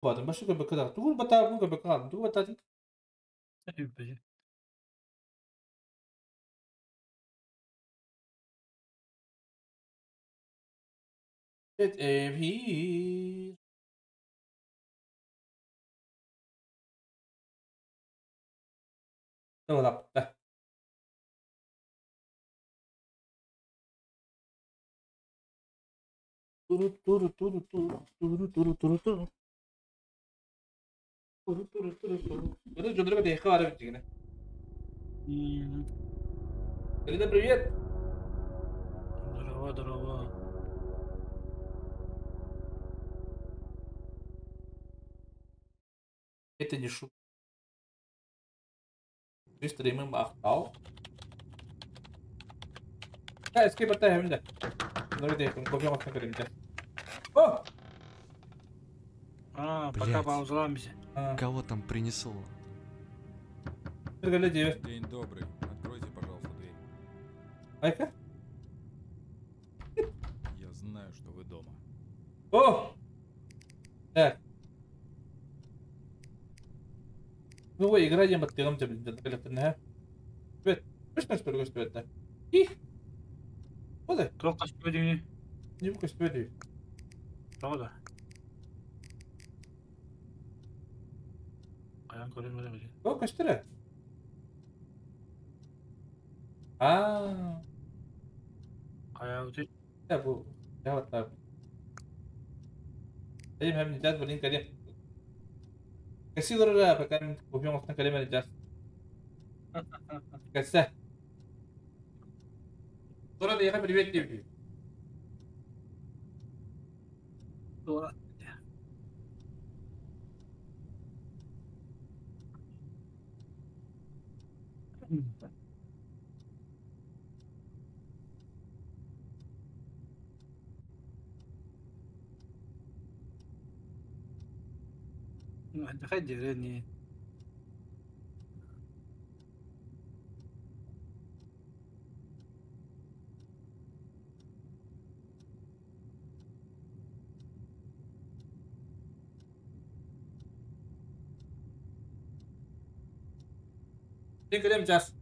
Башы көрбөккө да. Тугу батаабын көрбөккө хаалдым. Тугу батаатын? Эфир. Да. Туру туру туру туру туру туру туру туру. Туру туру туру туру. Bunu дьоннорго тэйхэ бара бит. Галина, привет! Здорово, здорово. Это не шутка. Стримим ахтал. Да, эскейп аттай хэмдэ. Нөрү тэйхэ кофе мастан көрүмдэ. О! А, пока паузаламся. Кого там принесло? День добрый. Откройте, пожалуйста, дверь. Айка? Я знаю, что вы дома. О! Так. Ну, игра не баттыгым тебе. Привет. Точно что ли көстүбэт Их! Ода. Туох көстүбэт Не көстүбэт Тоҕо да? Хайан көрөн көрөн. О, көстөрө. А. Хайа ути. Я бу. Я вот так. Эм hem нijas блин кале. Каси лора пока кофе мастан кале мен нijas. Касса. Дора да привет тебе. Дора. Ходи, не. Ты калем час.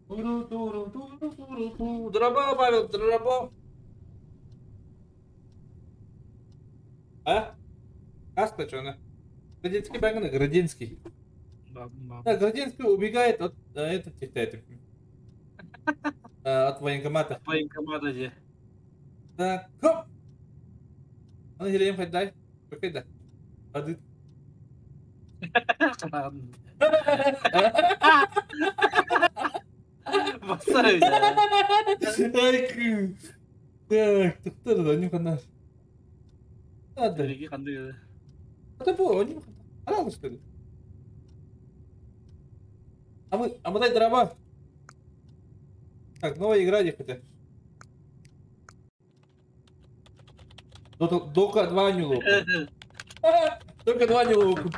Дроба, Павел, дроба. А? Каста что она? Городинский Багана, Городинский. Да, Городинский убегает от этот, от военкомата. Военкомата где? Да, хоп! Аны хилем хайдай. Какой да? Ады. Басар Ай, Так, тоқтар да, не ханаш. Надо. Дороги қандай Это было, не ханаш, что ли? А мы дай дрова. Так, новая игра хотя. Только два не лопнут. Только два не лопнут.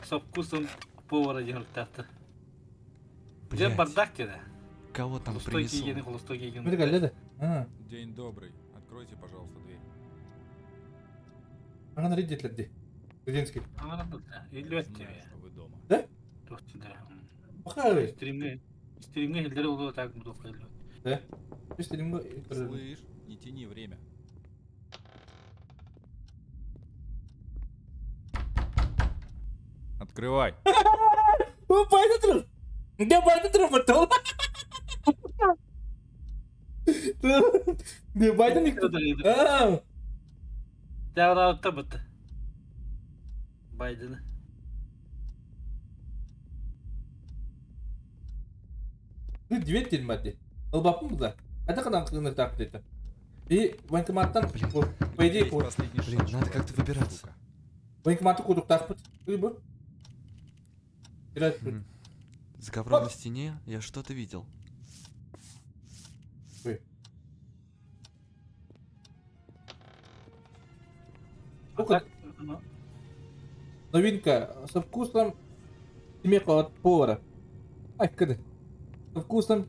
Со вкусом повара делать так-то. Где бардак тебе? Кого там принесло? День добрый. Откройте, пожалуйста, дверь. Ага, нарядит ли Студентский. Знаю, что вы дома. Да? Да. Стримге так буду. Да? Слышь, не тяни время. Открывай. Байден Байден. Ну, дверь телмати. Албапын да. А так она так это. И военкоматтан, по идее, Блин, надо как-то выбираться. Военкоматы кудук так либо. За ковром на стене я что-то видел. Новинка со вкусом смеха от повара. Ай, когда? Со вкусом.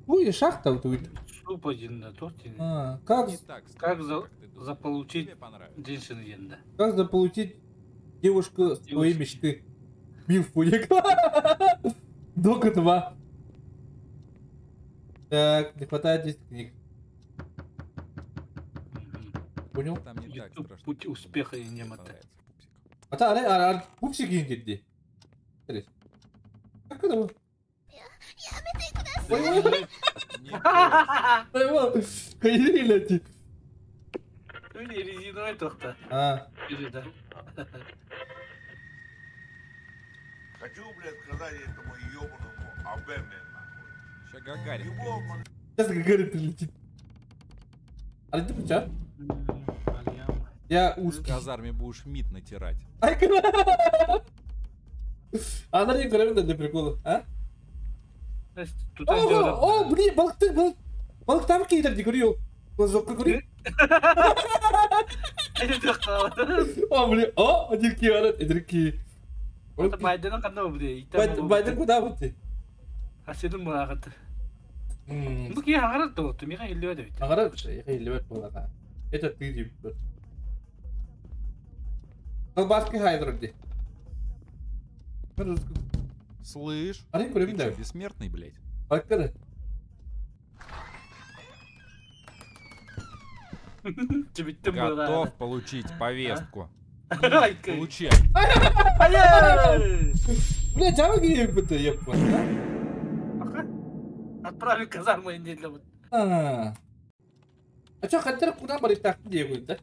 Ой, шахта вот увидел. А, как, как заполучить женщину? Как заполучить девушку своей мечты? Милфуник. Дока 2. Так, не хватает 10 книг. Понял? Там не так страшно. Путь успеха и немоты. А та, пупсик едет. Как это? Резиновый тохта. Хочу, блядь, сказать этому ебаному Обеме, нахуй. Сейчас Гагарин прилетит. Сейчас Гагарин прилетит. А ты что? Я узкий. В казарме будешь МИД натирать. А на не для прикола, а? О, блин, балык, балык там какие-то декорил. Глазок какой. О, блин, о, одинки, одинки. Это Байден куда будет? Байден куда будет? А седым мурагат. Ну, какие аград то, ты Михаил Левит. Аград, Михаил Левит была. Это ты, Колбаски хайдроди. Слышь, ты что, бессмертный, блядь? Откуда? Готов получить повестку. Получай. Блядь, а вы где это, я понял, Отправили казарму и не для вот. А что, хотел куда были так делают, да?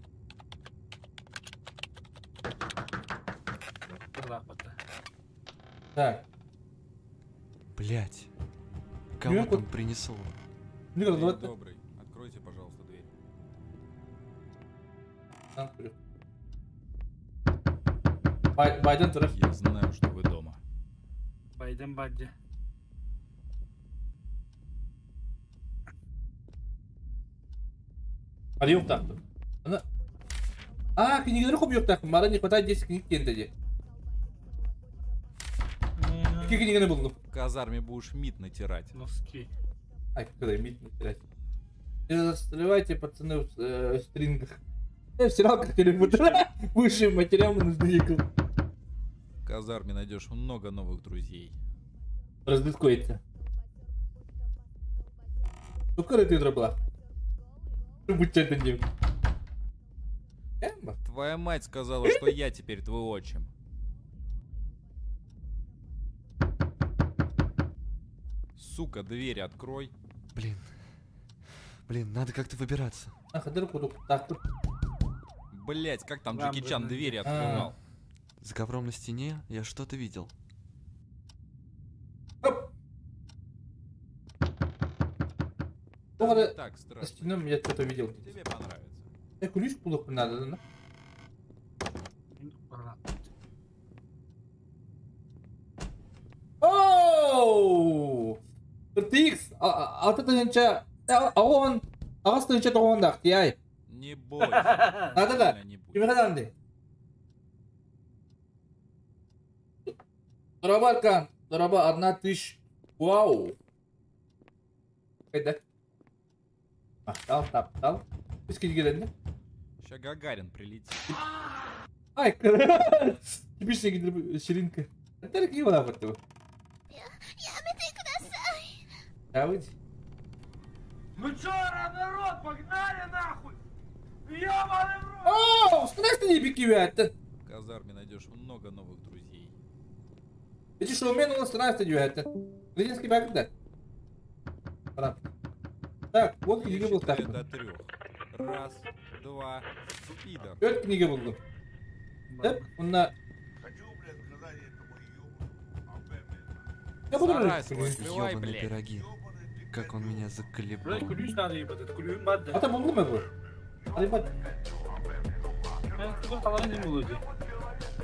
Так. Блять. Кого там принесло? День добрый. Откройте, пожалуйста, дверь. Байден тоже. Я знаю, что вы дома. Байден Бадди. А, книги руку так. Мара не хватает 10 книг кенте. Какие книги не было? В казарме будешь МИД натирать. Носки. Ай, когда МИД натирать. Не застревайте, пацаны, в стрингах. Я в стиралках или высший материал нужны. В казарме найдешь много новых друзей. Раздыскуется. Ну, когда ты дробла? Будь это не. Твоя мать сказала, что я теперь твой отчим. Сука, дверь открой. Блин. Блин, надо как-то выбираться. Блять, как там Джеки Чан двери открывал? За ковром на стене я что-то видел. Так страшно. На стене я что-то видел. Тебе понравится. Я кулис пулок надо, да? Оу! RTX, а вот это ничего, а он, а вас ничего того он яй. Не бойся. Да, да, да. Тебе Доработка, дораба 1000. Вау. Это. Тал, тал, тал. Пусть гелен. Сейчас Гагарин прилетит. Ай, типичная ширинка. Это какие вода вот его. Да, выйди. Ну чё, народ, погнали нахуй! Ёбаный в рот! Оу, знаешь, ты не беги, это. казарме найдешь много новых друзей. Эти шоумен у нас 13 дюйма. Клинический бак, да? Пора. Так, вот Я книга был считаю так. до трех. Раз, два, пидор. Төрт книга булдум. Да? Онна... Хочу, блядь, сказать этому ёбаному АБ, Я буду Сарай свой говорить. открывай, Ёбаные блядь. пироги. Ёбаный ты Как он меня Блядь, заколебал. күлүүс надо ебать, күлүүм бар да. Ата булдум я бу. Али бат. Мен тугун таларын не болду.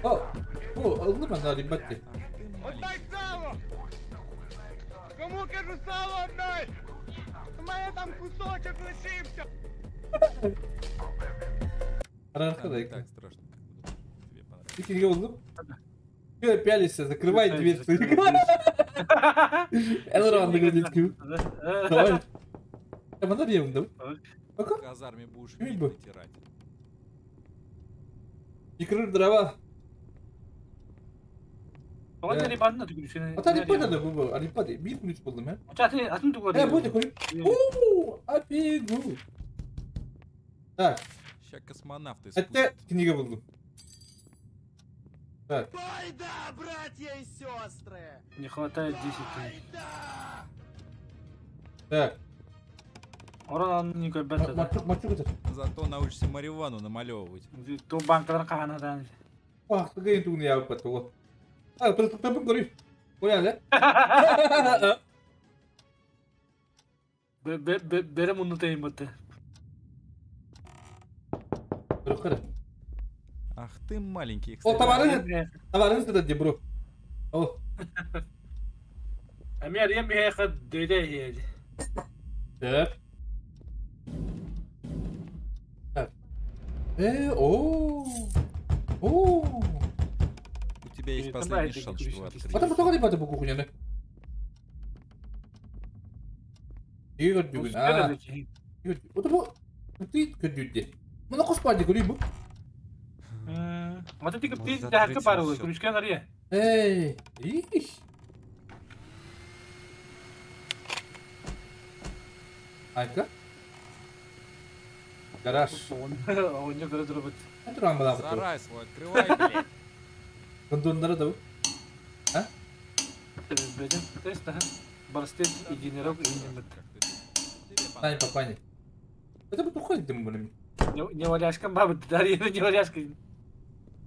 О, бу алдым ben али бат. Ах ты маленький. Отдай сало! Кому кажу сало отдай? У мене там кусочок лишився! Арарка Там да. не так страшно, как будто тебе понравится. Bir книга булдум. Че пялишься, закрывай дверь. Элрон выглядит кю. Давай. Я манар ем, да? В казарме будешь Эй, вид б. натирать. Икрыр дрова. Оған не бандына түгүл Ата али бат да бу, али бат. Bir ключ buldum ya. Атын атын тугу. Э, бу да koy. Ооо, опигу. Так, Ща космонавты это спустят. книга buldum. Так, Байда, братья и сестры! Не хватает 10. так. Оран не көбәт. Мачук, мачук это. Зато научишься марихуану намалевывать. Ту банкалар каганадан. Вах, ты тугны я патого. А, просто ты говоришь. Понял, да? Берем муну тейм бат. Бро, Ах ты маленький О, экстремал. товары, товары это где, бро? О, Амир ем бихе дөйдө хе. так. Так. О, о. У тебя есть Э, последний давай, шанс, ты чтобы ключ. открыть. А там что ребята по кухне, да? Игорь Дюгин, а, Игорь, вот это ты көдүдде. Мына коспады көрүй бу. Мата тик Может, ти открыть дахка пару всё. күлүшкөн ария. Эй, иш. Айка. Гараж. Оньо көрө турбут. Туран бала бу. Сарай свой открывай, блядь. Гондоннары да бу. Беден тест да. Барстет единорог инемет. Как ты думаешь? Тебе Пани папани. Это бу тухай дим буны. Не валяшкан бабы дарья не валяшка.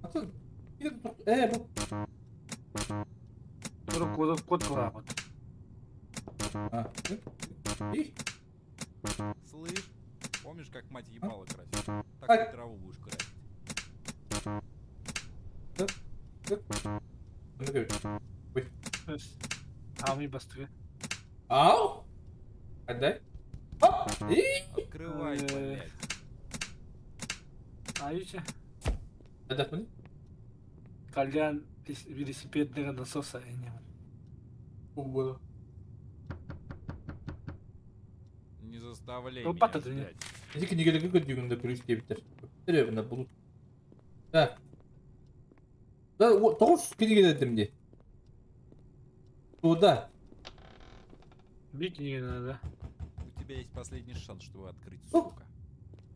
Ата бу. Тур код код курабыт. А. И. Слышь, помнишь, как мать ебала красит? Так Ай. ты траву будешь красить. Ами бастыгы. Ау. Отдай. Оп. И. Открывай, блядь. Айча. Отдохнули? Кальян велосипедного насоса инемет. Было. Не заставляй Ну, меня пата ты не. ждать. Эти книги көдүгүндө плюс дебиттер. Теребине бул. Так. Да, тогуз книги дедим де. Туда. Бик не надо. У тебя есть последний шанс, чтобы открыть, О. сука.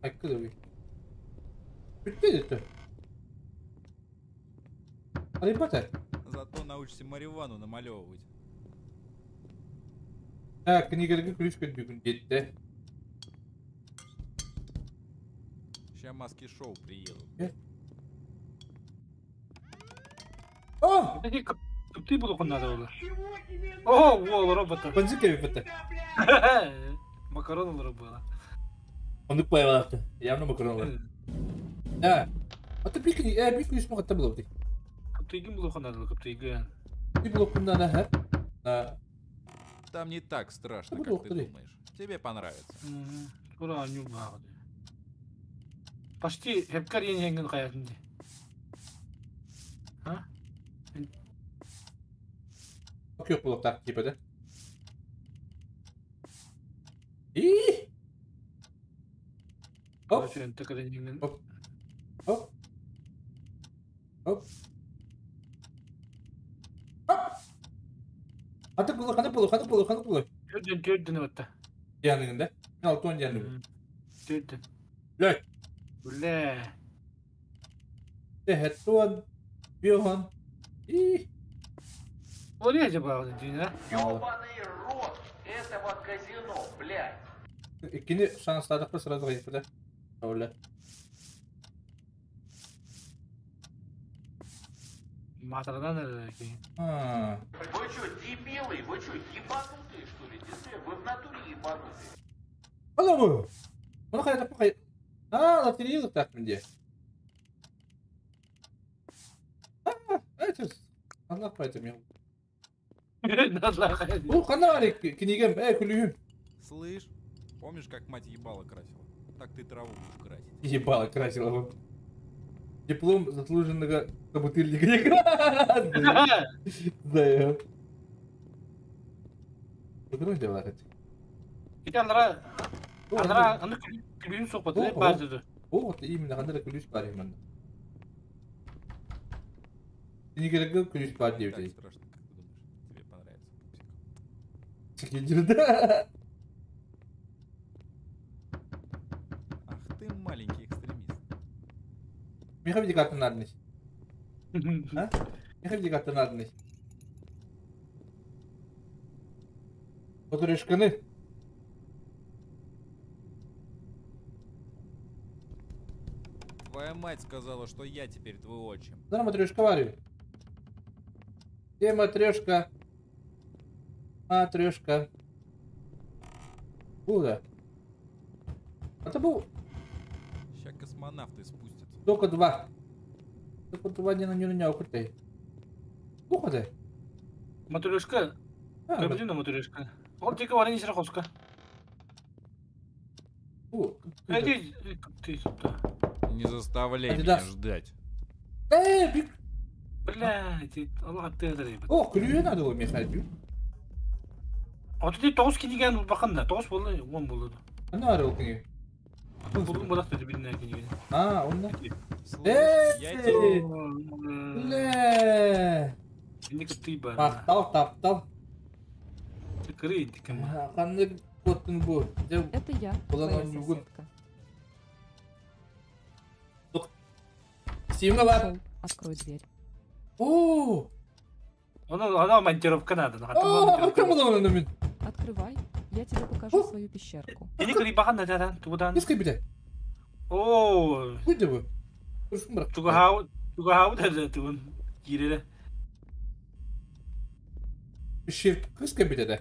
Айкы Бүттү это. Ребята. Зато научишься марихуану намалевывать. Так, книги ключ көдүгүн детти. Сейчас маски шоу приедут. О! Ты буду надо было. О, вол робота. Бензин битти. Макарон было. Оны появилась. Явно макарон. Да. А ты бик бик ключ могат было бит. Кыптыгын булу надо, кыптыгын. Ти блокунда на ха. На. Там не так страшно, Да как буду ты открыть. думаешь. Тебе понравится. Ура, аню багды. Почти хепкар енген каятынды. А? Yok блок так типа да. И. Оп. Оп. Оп. Оп. Оп. Аты булы, ханы булы, ханы булы, ханы булы. Төрдөн төрдөн өттө. Дианыңында. Мен алтон дианыңында. Төрдөн. Лөй. Үле. Тэһэттуон, биоһон. И. Оле баҕа дина. Ёбаный рот этого казино, блядь. Иккини шанстаадахпа сразу хайыппыта. Оля. Матардан эрэ. А. Вы что, дебилы? Вы что, ебанутые, что ли? Действительно, вы в натуре ебанутые. Ала бу. Оны хайдах хай. А, лотерея так мне. А, это Allah пайтым. Бу хана книгем, күлүһүм. Слышь, помнишь, как мать ебало красила? Так ты траву будешь красить. Ебало красила вот. Диплом заслуженного собутыльника. Да. Бүгүн делать. Ити анара анара аны күлүн соппаты баазыды. О, вот именно анара күлүс бар именно. Книгерге күлүс бар деп. Так страшно, как ты думаешь, тебе понравится, пупсик? Чекинжирде. Ах ты маленький экстремист. Миха видикатын надный. А? Миха видикатын надный. Батурешканы. Твоя мать сказала, что я теперь твой отчим. Да, матрешка варю. Где матрешка? Матрешка. Куда? Это был... Сейчас космонавты спустятся. Только два. Только два не на не на укрытый. Уходи. Матрешка. Көрдүн матрешка. Ол тека варен исра хоска. Иди, ты сюда. Не заставляй меня ждать. Блядь, Аллах ты О, ключи надо было мешать. А ты тоғыз книген бақында, тоғыз болды, он болды. Аны ары ол книги. Булдum булак dedi bilinen книги. А, онда. Эй! Ле! Инде ты бар. Мақтал, таптал. Кырый дикем. Қандай боттың бу? Это я, твоя соседка. Симга бар. Открой дверь. О! Она монтировка надо. О, кому Открывай, я тебе покажу свою пещерку. Ini kelibahan da да, тугудан. Искай бите. О! Куйды бу. Тугахау, тугахау да тугун. Кирере. Пещерка, кыска бите да.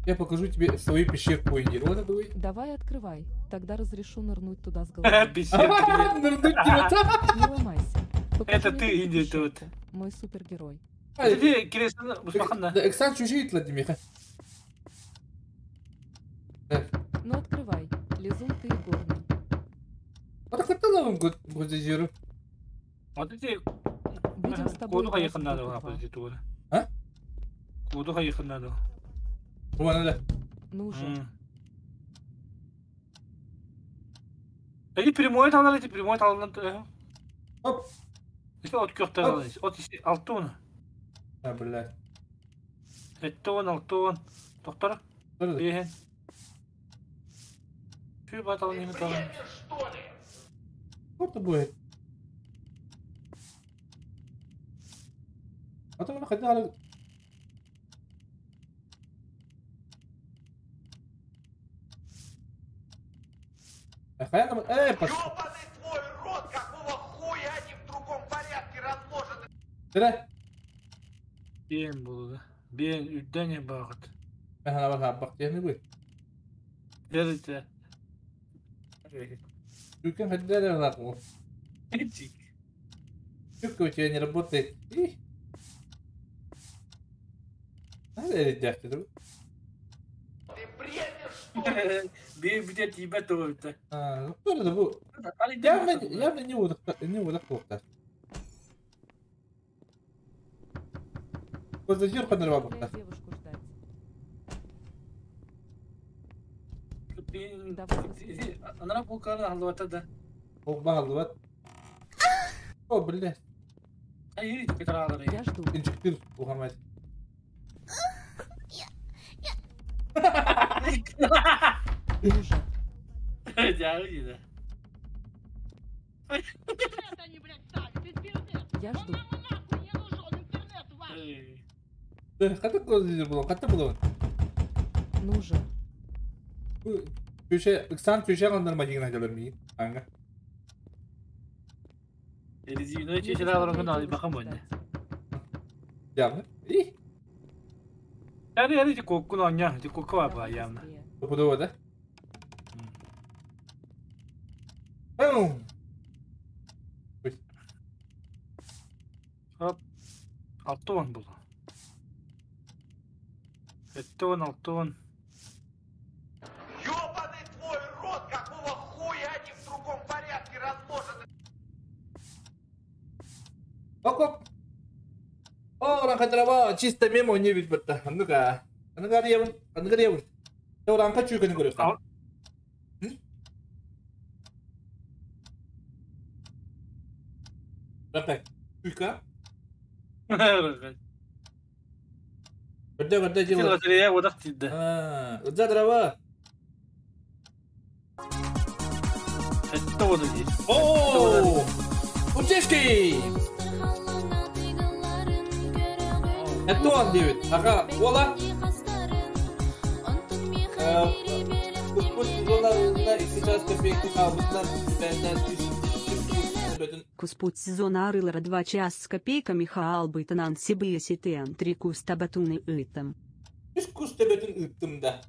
Я покажу тебе свою пещерку, Индир. Вот это вы. Давай открывай, тогда разрешу нырнуть туда с головой. Пещерка. Нырнуть туда. Не ломайся. Это ты, Индир, тут. Мой супергерой. Ты киресин усмаханда. Да, Эксан чужие Владимир. Ну открывай, лизун ты и горный. А так это нам год зеру. Вот эти. Будем с тобой. Коду хаехать надо, А? Коду хаехать надо. Вон надо. Ну уже. Эти прямой талан, эти прямой талан. Оп. Если от кёрта, от алтон. А, блядь. Алтон, алтон. Доктор? Бehen. Şu batalım yine tamam. Вот будет. А то мы хотели. Эй, пошел. Ёбаный твой рот, какого хуя они в другом порядке разложены? Да? Бен булды. Бен үддәне багыт. Ага, бак, бак, не будет. Это. Юркан хотели нахуй. Юрка у тебя не работает. И. Надо дядька, друг. Ты бредишь, что ли? Бен будет ебать это. А, ну кто это был? Явно, явно не буду, не буду плохо. Вот за Юрка на бабах. Девушку ждать. Она буквально халвата да. О, О, блядь. Я жду. Инжектир, Ухамад. Я жду. Хата булан, хата булан. Ну же. Köşe, ыксан köşe kandırma дигин айталар миин. Аңга. Резиновый чечер алырын бахан бойна. Явно. И. Яри яри коккун оня, кокка бар явно. Топудово, да? Бум! Хоп. Алтуон был. Эттуон, алтуон. Ёбаный твой рот, какого хуя они в другом порядке разложены? Оп-оп. О, ранка чисто мимо не бит бітті. Ну-ка. Ну-ка, ревн. Ну-ка, ревн. Ранка чуйка не көрөк. Ранка чуйка. Когда когда делать? Я вот так да. А, задрова. Это вот здесь. О! Утечки! Это он девять. Ага, ола. Куспут сезона арылара 2 час с копейками хаалбытынан сибиеситен 3 кустабатуны ытам. Үс кустабатын ыттым да.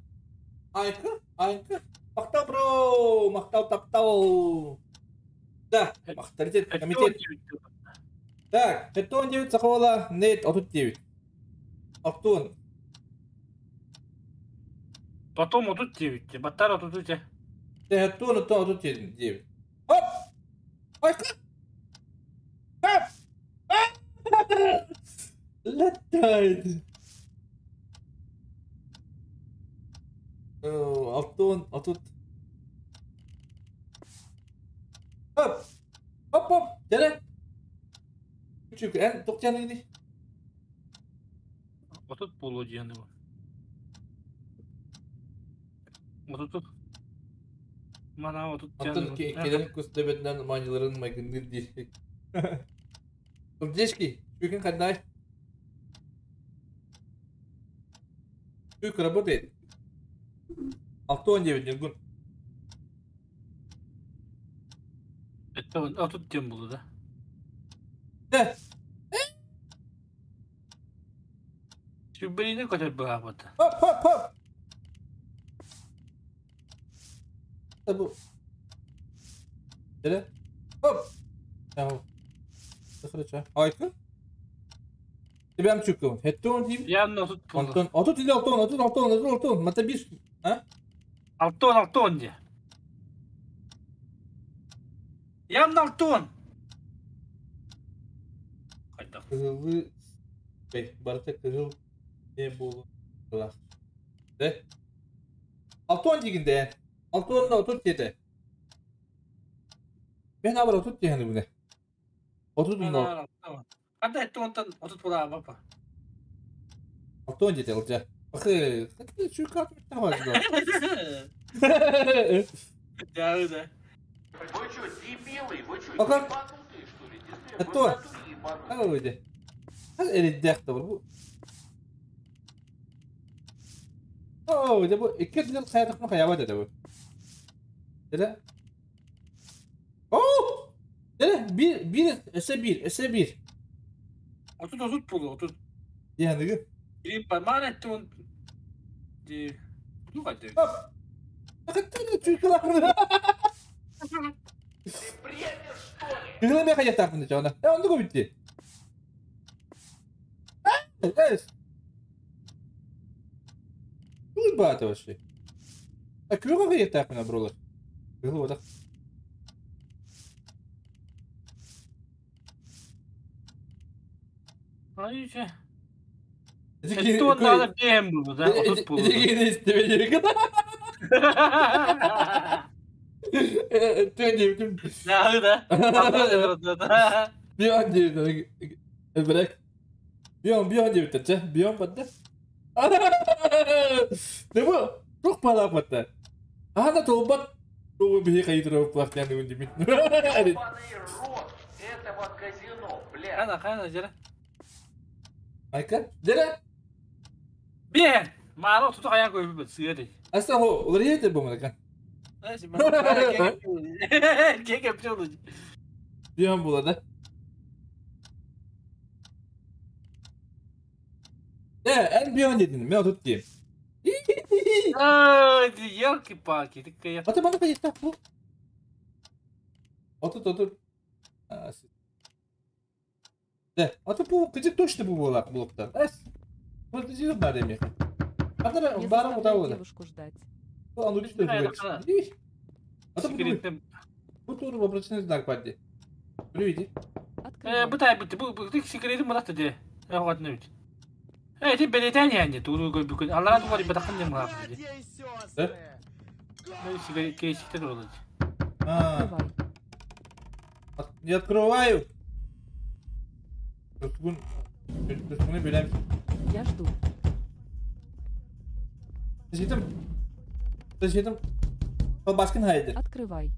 Айка, айка. Мактау бро, мактау таптау. Да, мактаритет, комитет. Так, Хеттон 9 саховала, нет, а тут 9. Алтон. Потом вот тут 9, батара тут у тебя. Хеттон, а тут 9. Оп! Айка! Оп! Летает. Алтон, а тут... Оп! Оп, оп! Дere! Küçük, en тоқтяны гidi. Вот тут полуденный. Вот тут. Мана вот тут. Антон келен көстөбетинен маниларын майгынды ди. Дешки, чуйкин кандай? Чуйка работает. Алтон 9 Нюргун. Это он, а тут тем было, да? Да. Чубрины хотят бы вот. Хоп, хоп, хоп. Табу. Да? Хоп. Tamam. Хорошо. Айка. Тебя чукун. Хеттон дим. Я на тут. Антон. А тут или Алтон, а тут Алтон, а тут Алтон. Матабиш. А? Алтон, Алтон где? Я на Алтон. Кызылы. Эй, барта кызыл не болу. Да? Алтон дегенде. Алтон да тут деді. Мен абыр отут дегенде бұны. Отут бұны. Қандай айтты онтан отут бола папа. Алтон деді олжа. Бақы, қандай чуйка атып Да, да. Вы что, дебилы? Вы что, Ага. ебанутые, что ли? Дисплей, вы Это. в натуре ебанутые. Хал О, ده bu iki dil hayatı mı hayat dedi bu. Dedi. Oh! Dedi bir bir ese bir ese bir. Отут отут болу, отут. Yani Bir parmağın etti on. Ну қайда? Hop. Bakın Ты бредишь, что ли? Kızına ne kadar tarafında canı? E onu da bitti. Evet. Bu бата вообще. А күйеуге қай тарапына бұрылыр? Күйеуге одақ. Айша. Этти онда бем булу, да? Отут болу. Да, да. Bir an diyor. Bırak. Bir an diyor bitti. Bir an battı. Ne bu? Çok para battı. Aha da tobat. Тугу биһи хайытыры плахтяны үндимит. Ебаный рот этого казино, блядь. Хана, хана, жара. Айка, дера. Бе! Маро туту хаян көйбүт сыа дей. Аста хо, уларыйа бу мана. Диэн була да. Э, эн бион дедин, мен отут дием. Ай, елки-палки, ты кая. Аты бана кайта бу. Отут отут. Да, аты бу кыжык точно бу буолак булуктар. Эс. Бу дизер бар эми. Атара Не бары заставляй утабы. девушку ждать. Бу аны үч Ай, Аты бу Секретный. бу тур вопросный знак барды. Привет. Открывай. Бу тай бу бу бу секретин булат де. Я вот не бит. Э, ти белетен yani, тугу көйбүкүн. Аллага тугу батакын дем гап. Братья и сестры! Секрет кейсикте туралы. А, Открывай. не открываю. Tutgun Tutgunu bilem. Я жду. Жетим. Жетим. Баскын хайды. Открывай.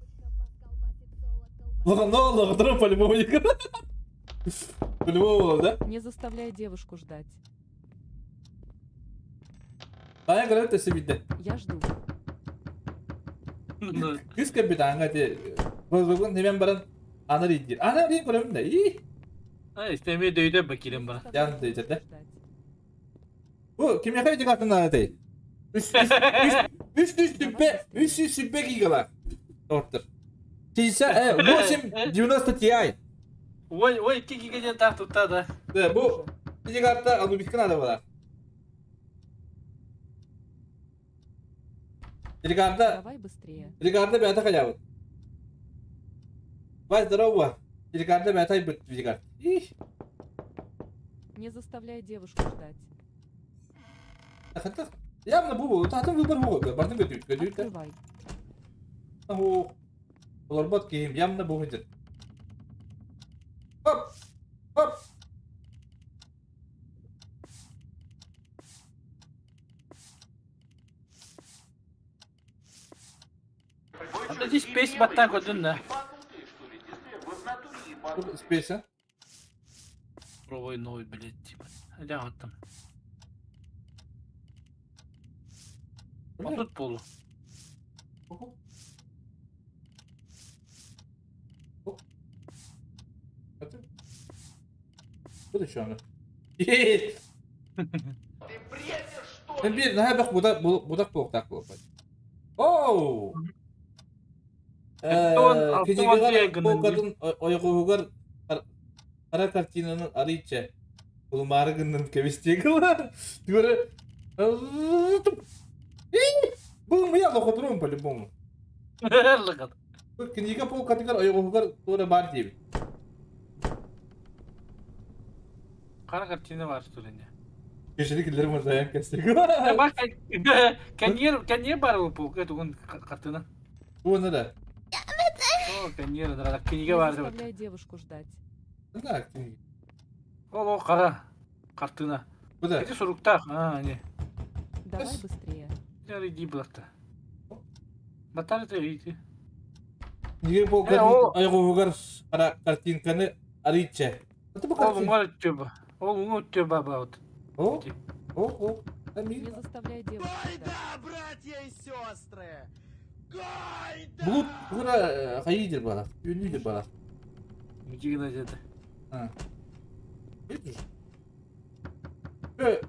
Но лоғдырым по-любому По-любому, да? Не заставляй девушку ждать. Таня говорит, ты себе. Я жду. Кыз капитанга те. Бүгін немен баран аны рейдер. Аны рейд көрөмүн да. И. Ай, истеме дөйдө бакирем ба. Не Ян заставляй дейт, да? девушку ждать. Бу кимге кайда катын аны тей. Үч үч үч сүппе, үч үч сүппе гигала. Доктор. 68 90 Ti. Ой, ой, ки ки так тутта да. Да, бу Дигатта аны биткен ада бала. Дигатта Давай быстрее. Дигатта бәтә каябыт. Бай здорово. Дигатта бәтә бит дигат. Их. Не заставляй девушку ждать. Хатта явно бу татын выбор бу. Бардын көтүт көтүт. Открывай. Хо. Олар кийим явно бу хидер. Хоп. Хоп. Вы А чё, здесь дебилы, песь баттан көдүн да. Ебанутые, что ли, дисплей? Вы в натуре ебанутые. Спейся. Пробой новый, блядь, типа. Хотя вот там. А тут полу. Bu da şu anda. Ты бредишь, что ли? Bir daha bak bu da bu, bu da bu da bu. Oh. Алтын Bu kadın ойгугар кара картинанын арыйча. Булмары гыннын кебистеги бар. Түгөрө. Бу мы я лохотрум по-любому. Лыгат. Бу книга пол катыгар ойгугар тура бар дейби. Кара картина бар что ли не? Кешелик мырзаян кестеги. Бак, каньер, каньер бар бу пол, это он картина. Бу не да. О, каньер, да, книга Не бар. заставляй девушку ждать. Да, книга. О, о, кара картина. Бу да. Эти суруктах, а, не. Давай быстрее. Я иди блатта. Батар это иди. Книга пол Э, о. ойгугар кара картинканы арыйча. Это бу Ол картина. уңар төбө. Ол уңар төбө баут. О, о, о. Не заставляй девушку ждать. Да, братья и сестры! Гайда! Булут бура хайдер бара. Үнүдер бара. Мужигина жети. А. Видишь? Э,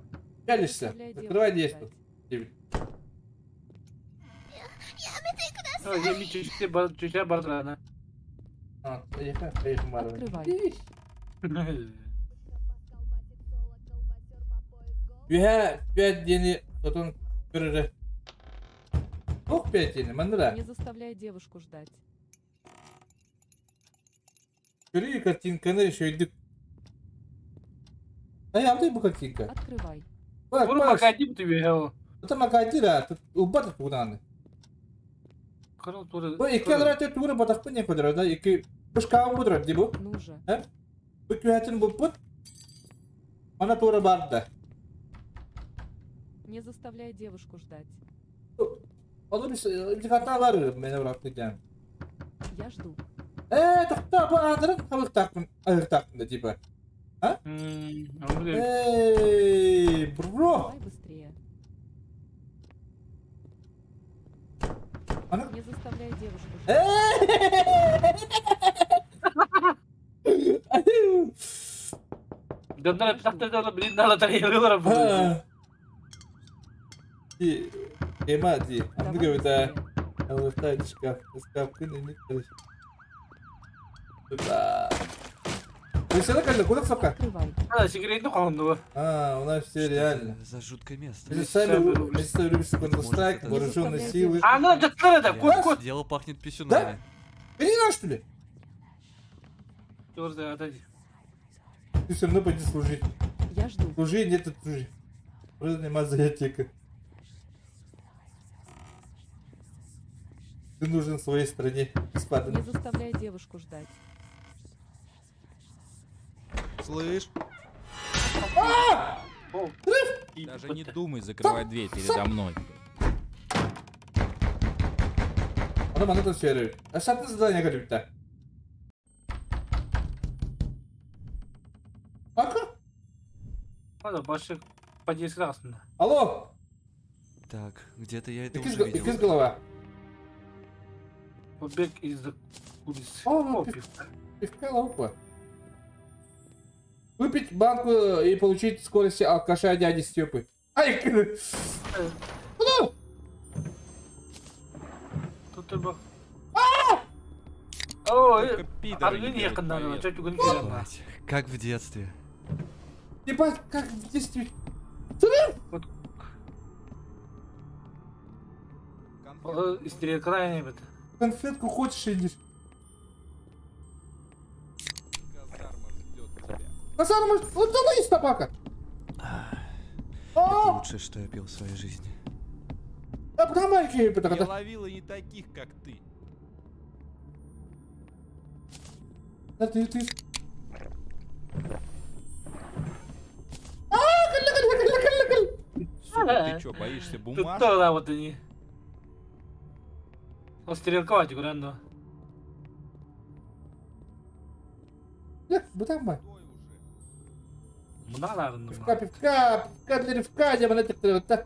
пялишься. Заставляй Закрывай девушку действие. ждать. Девять. Ой, эми чүчтө бар, чүчө бар да. А, поехали, поехали, Марвин. Открывай. Юхэ, пять дени, потом көрөрө. Ох, пять дени, мандыра. Не заставляй девушку ждать. Көрүү картинканы шөйдүк. Ай, абдай бу картинка. Открывай. Бак, Бур бак. макати тебе хо. Это макати да, убат тугунаны. Карал тура. Бу икки алара тугура батакпын не көдөрө да, икки бушкаун будура ди бу. Ну же. Бу күһәтин бу пут. Ана тура бар да. Не заставляй девушку ждать. Onu bir hatalar meni bıraktı. Я жду. Тоқта, bu адырын қабықтақпын, айыртақпын да, типа. А? Эй, бро! Давай быстрее. А ну. Не заставляй девушку Доннар эптахтар блин дала тарыйлар бу. Ди, Ема, ди. Аны көбүтэ. Алыфта шкаф, шкафтын эник Туда. Вы все накали, куда сапка? А, сигаретный холодного. А, у нас все реально. За жуткое место. Мы сами любим Counter-Strike, вооруженные силы. А, ну это это, кот, кот. Дело пахнет писюнами. Да? Ты не наш, что ли? Тоже, отойди. Ты все равно пойди служить. Я жду. Служи, нет, ты служи. Просто мазаятика. Ты нужен своей стране. Спаден. Не заставляй девушку ждать. Слышь? Даже не думай закрывать дверь передо мной. Она манатон серию. А шатны задание говорит-то. Ака? Ладно, больше подъезд aslında. Алло! Так, где-то я это уже видел. Из голова. Побег из кулис. О, пивка. Пивка лопа. Выпить банку и получить скорость алкаша дяди Степы. Ай! Ну! Тут ты О, как в детстве. Ебать, как в детстве. Конфетку хочешь или нет? Казарма, вот она есть собака. Это лучшее, что я пил в своей жизни. Я ловила не таких, как ты. А ты, ты. Сука, ты чё, боишься бумажки? Да, вот они. Он стрелковать, грандо. Пивка, пивка, пивка для рывка, я вот. А,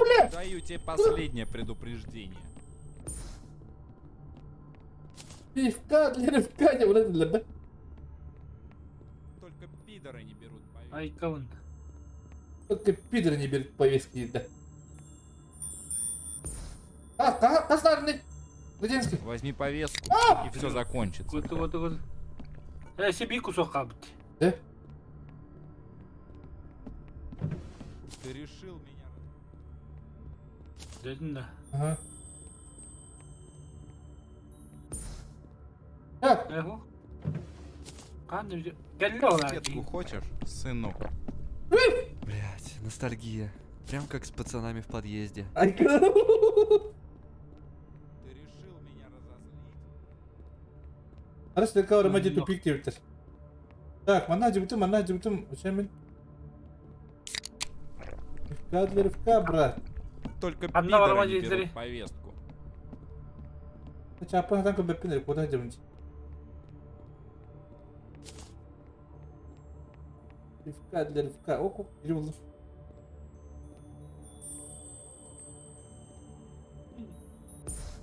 бля! Даю тебе последнее предупреждение. Пивка для рывка, я вот это. Только пидоры не берут повестки. Ай, кого? Только пидоры не берут повестки, да. А, косарный! Лудинский. Возьми повестку, и все закончится. Вот, вот, вот. Я себе кусок хабать. Да? Ты решил меня. Да, да. Ага. Так. Конфетку хочешь, сынок? Блять, ностальгия. Прям как с пацанами в подъезде. Ты решил меня разозлить. Так, мана дебютым, мана дебютым. Рывка для рывка, брат. Только пидоры не берут повестку. Куда делать? Рывка для рывка. О, перевод.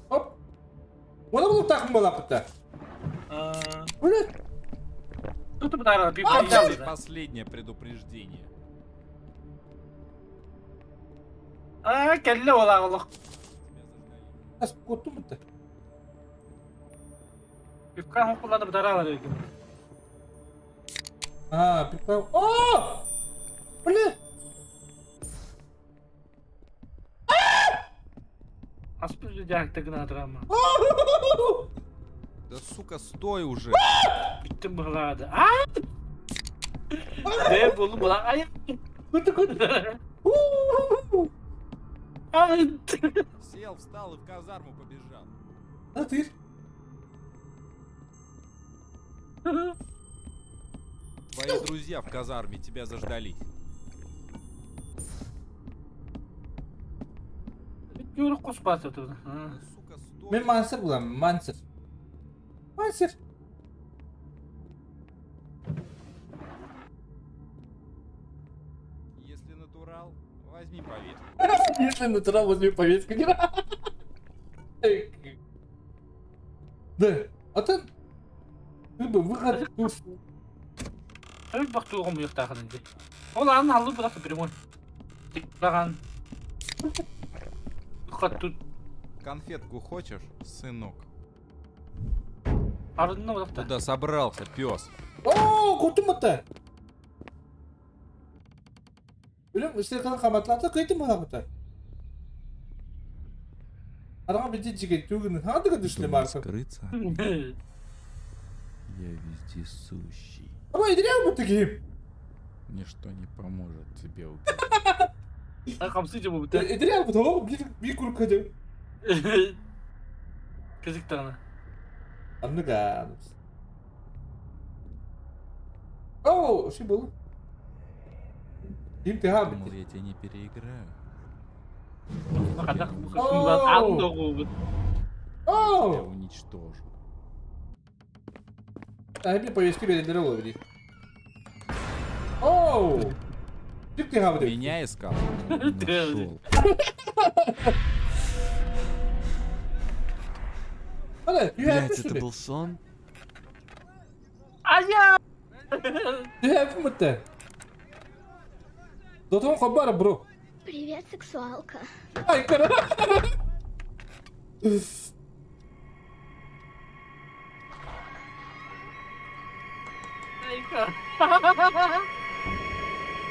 Оп! Она была так была-то. Блядь! Последнее предупреждение. А, келле. А, пивка. О! Бля! Да сука, стой уже. Сел, встал и в казарму побежал. А ты? Твои друзья в казарме тебя заждались. Юрuk хос баар сытыбыт. Сука, стой! Мен мансер булам, мансер. Мансер. Если натурал, возьми повестку. Если натурал, возьми повестку. Да, а ты... Ты бы выход... Эбит бахтуугум уйахтаахын дии. Ол аан аллы бырах прямой. Тиклаган. Тут Конфетку хочешь, сынок? Арынна бырахта. Куда собрался, пес? О, кутум это! Билем, стерканы каматлата, кыйтым була. Арага бити жиге түгүн, хадыга дүшле марка. скрыться? Я везде сущий. Ама идря бу тиги. Ничто не поможет тебе убить. Камсы же бу бит. Идря бу того бир бир курк хады. Кызык тагына. Анныга. О, ши был. Ким ты хаб? Думал, я тебя не переиграю. О! Я уничтожу. А мне повестки берет ловили. Оу! Ким ты хаб? Меня искал? Нашел. Блять, это был сон? Ая! Ты Дотон хабар, бро. Привет, сексуалка. Ай, кара.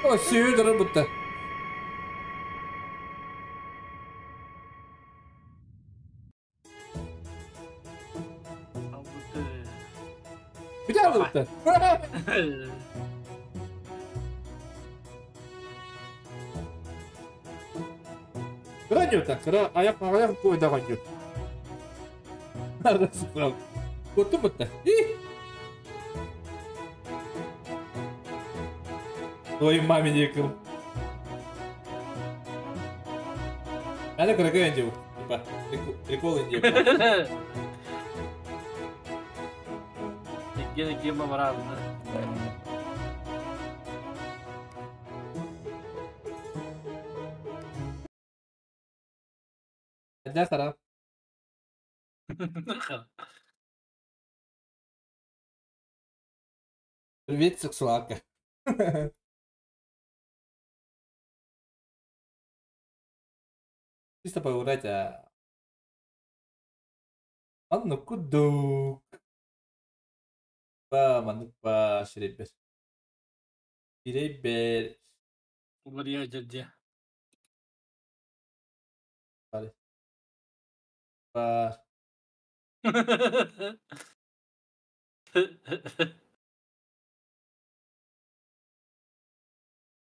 О, сүйеді работа. Где работа? Кыра кыра аяк аяк койдаган жок. Коттум бутта. Твоей маме не кыл. Ана кыра инде типа прикол инде. Гена гема барадны. Да, хара. Привет, сексуалка. Чисто поиграть, а... Анну кудук. Па, манук па, шеребер. Шеребер. Убария дядя. Па.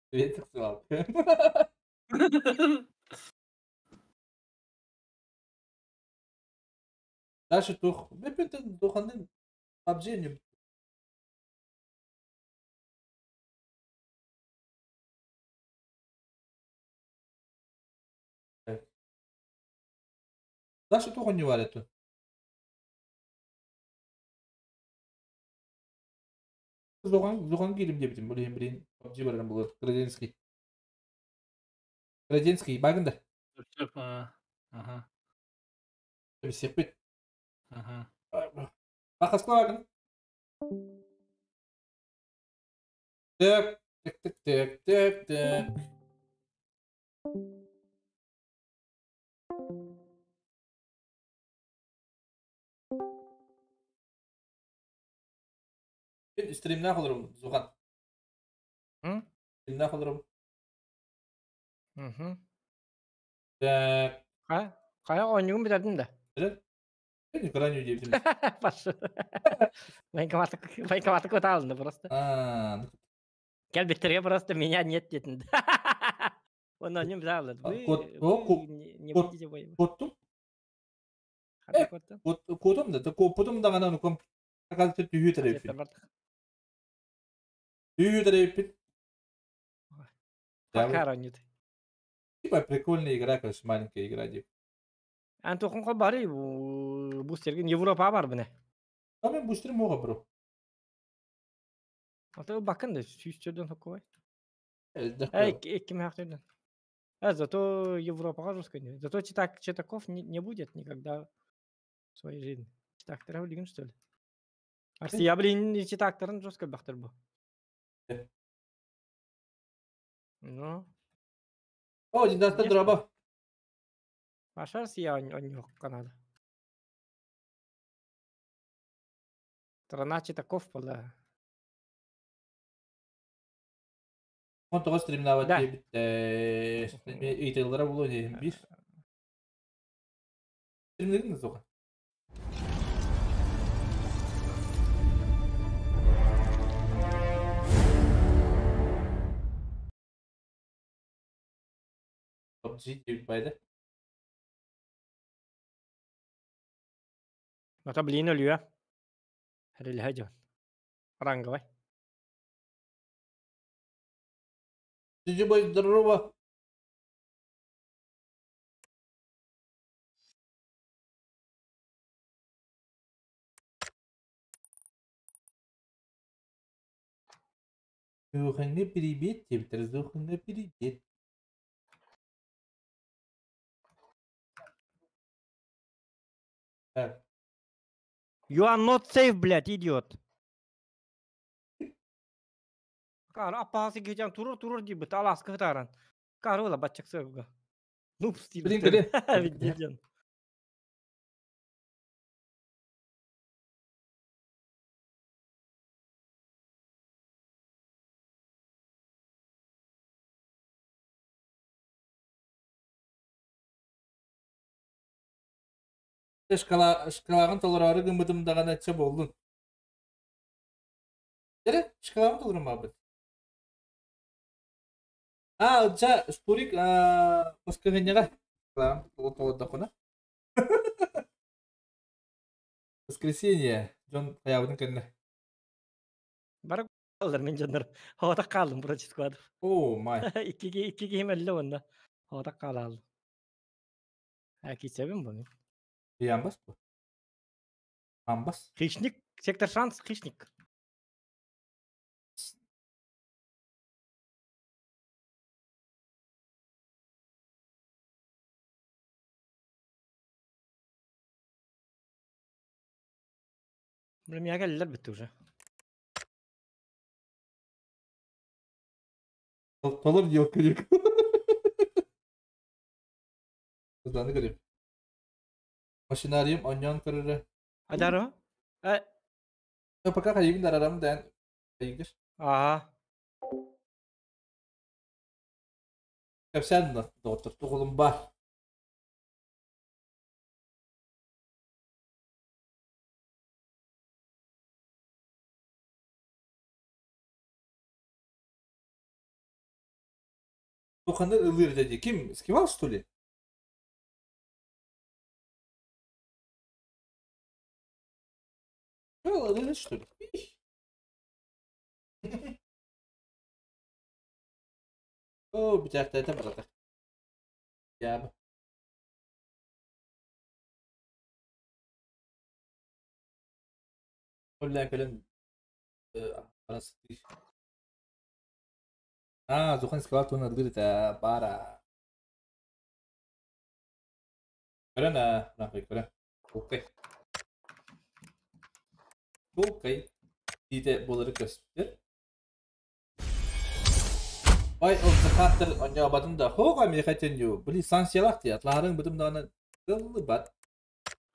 Привет, сексуалка. Дальше тух. Бепентен духанын PUBG не. Дальше тух не варит. Зоған, зоған келім деп бітім, білейін, білейін. PUBG барарым болады. Граденский. Граденский, багында. Ага. Секпет. Ага. Бақасқы багын. Так, так, так, так, так, так. Стримнә холорум, Зухан. Стримнә холорум. Угу. Так. Ка? Кая ойнугун билердим да. Билер? Мен гранью дейбитим. Башы. Военкоматы военкоматы көтө алынды просто. А, Кел биттерге просто меня нет детинди. Оны ойнугун биле алды. Вы Кот, о, не будете воевать. Коттум? Кандай коттум? Котум да, котум да гана ком такалты түйү тереппин. Түйү тереппин. Пока ойнойт. Типа прикольная игра, короче, маленькая игра, типа. Эн туохун холбаарый бустергин Европа бар быне. А мен бустерим оға бро. Ата бакын да сүүс төрдөн хоккой. Эй, икки мехтөрдөн. А зато Европаға жестко не. Зато читак, читаков не будет никогда в своей жизни. Читактара билигин что ли? Арсия блин читактарын жестко бахтыр бу. Ну. О, династия драба. Ваша Россия он Канада. Страна читаков была. Он тоҕо стримнаабат диэбит ыйытыылара буолуо диэн биир. Стримнигин да суоҕа. PUBG диэбит баайда. Ата блин өлүө. Релиһэ дьон. Ранговай. Джи-бой, здорово! Зуханга привет, диэбиттэр, Зуханга привет. Так. You are not safe, блядь, идиот. Каар аппаасы киһитэн турur турur диэбит алааска ытааран. Каар ыла баччак сыарга. Ну Блин, кэлин. Виддиэн. Шкала шкалаҕын толороору гыммытым даҕаны чэ буоллун. Эрэ, шкалаҕын толорумаабыт. А, дьэ, Спурик воскресеньеҕа шкалаҕын толордоххуна. Воскресенье дьон хайаабытын кэннэ. Бары аллар мин дьоннор хоотох хааллым против складов. О, май. Икки икки киһим өллө уонна хоотох хаалааллым. А кисэбин бу мин. Ямбас бу. Амбас. Хищник, сектор шанс, хищник. Блин, меня кэллэр бүттэ уже. Толор диэк көрүк. Сылдааны көрүм. Машинариум онньоон көрөрө. Адаро? Э. Пока хайыбын дарарам дээн хайыгыр. Аа. Кэпсээн да доҕоттор тугулум бар. Туханы ылыыр дии. Ким? Скивал, что ли? Ылыыр, что ли? О, бүтээхтээтэ барата. Дьаабы. Оллаан кэлэн баран сытыы. Аа, Зухан скивал туһунан ыллыыр этэ баара. Көрөн аа, нахуй көрөн. Окей. Окей. Диите буолары көстөр. Ой, ол Захаттар онньообатын да хоға мехатенью. Били санкциялах ти атлаарың бытым даҕаны тыллыбат.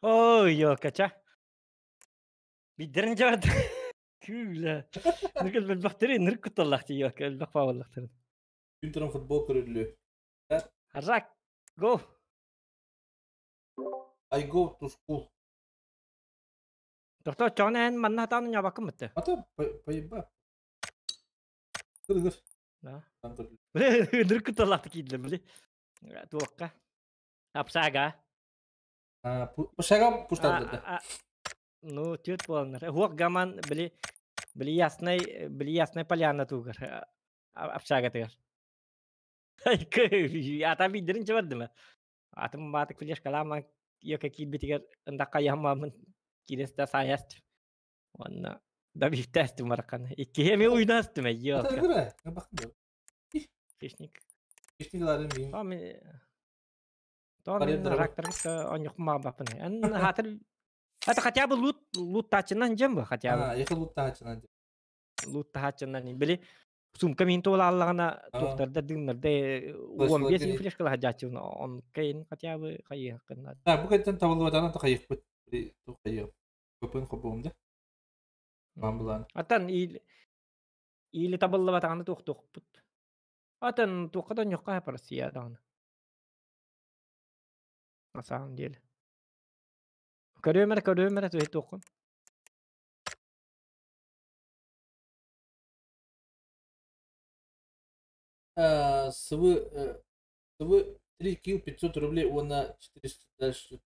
Ой, ёкача. Биддерин жабат. Күлэ. Ныркыл билбахтары нырк кутталлах ти ёка элбэх пааллахтарын. Күн туран футбол көрүллү. Аржак, go. I go to school. Доктор чоҕун эн манна хатаан ньабаккын мытты. Ата поеба. Кыр Да. Били нырк кутталлахты киидлер били. Туохха. Апсага. Пушага пуштадыда. Ну, түт буоланнар. Хуох гаман били били ясный били ясный поляна тугар. Апсага тыгар. Ата биддерин чабардыма. Атым баатык флешкаламан Яка киирбитигэр ындакка яммамын киирэстэ саайастым. Уонна добивтаастым бараканы. Иккиһи эмиэ уйнаастым эйиэ. Хищник. Хищник ларын мин. То мин ракторга оньохум маабаппын. Эн хатыр Это хотя бы лут луттаачынан дьэм бы хотя бы. А, яхы луттаачынан дьэм. Луттаачынан. Били сумка мин туолааллаҕына туохтарда дыыннарда 15 флешкала хаджааччыбын он кайын хотя бы хайыаххын. Да, бу кэнтэн табыллыбатаҕына хайыхпыт. Туох хайыах. Көпөн хобуом да. Бамбылаан. Аттан или табыллыбатаҕына туохтуохпут. Атын туохха да ньохха Россия даҕаны. На самом деле. Көрүөм эрэ, көрүөм эрэ түһэ туоххун. Сывы сывы 3 кил 500 рублей уонна 400 дальше.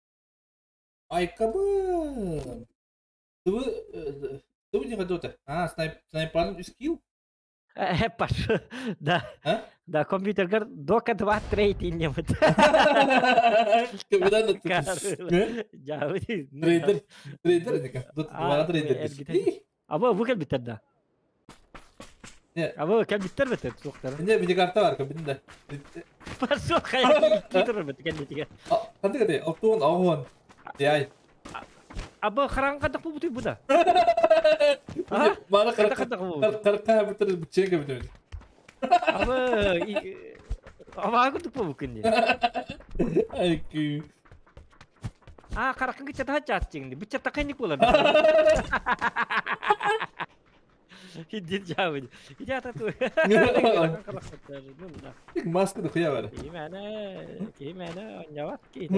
Айкабы! Сывы сывы не хотел А, снайп снайпан 3 кил? Паш, да. Да, компьютергар дока 2 трейд иннемит. Трейдер, трейдер, Дота 2 трейдер. Аба бу кэлбиттэр да. Аба кэлбиттэр бетер суохтар. Не, видеокарта бар, кабин да. Пашо хайа китер бет кэлбитиге. Ханды кете, оптуон, оҕуон. Яй. Аба харанга да бу бу да. Бары карка бутыр бучеге бутыр. Аба аба кутуп бу күнде. Айкы. А, каракын кычата чатчыңды. Бычата кайник болар. Хиддин жабы. Идята ту. Маска да хуя бар. Кимәне, кимәне, оняват ки.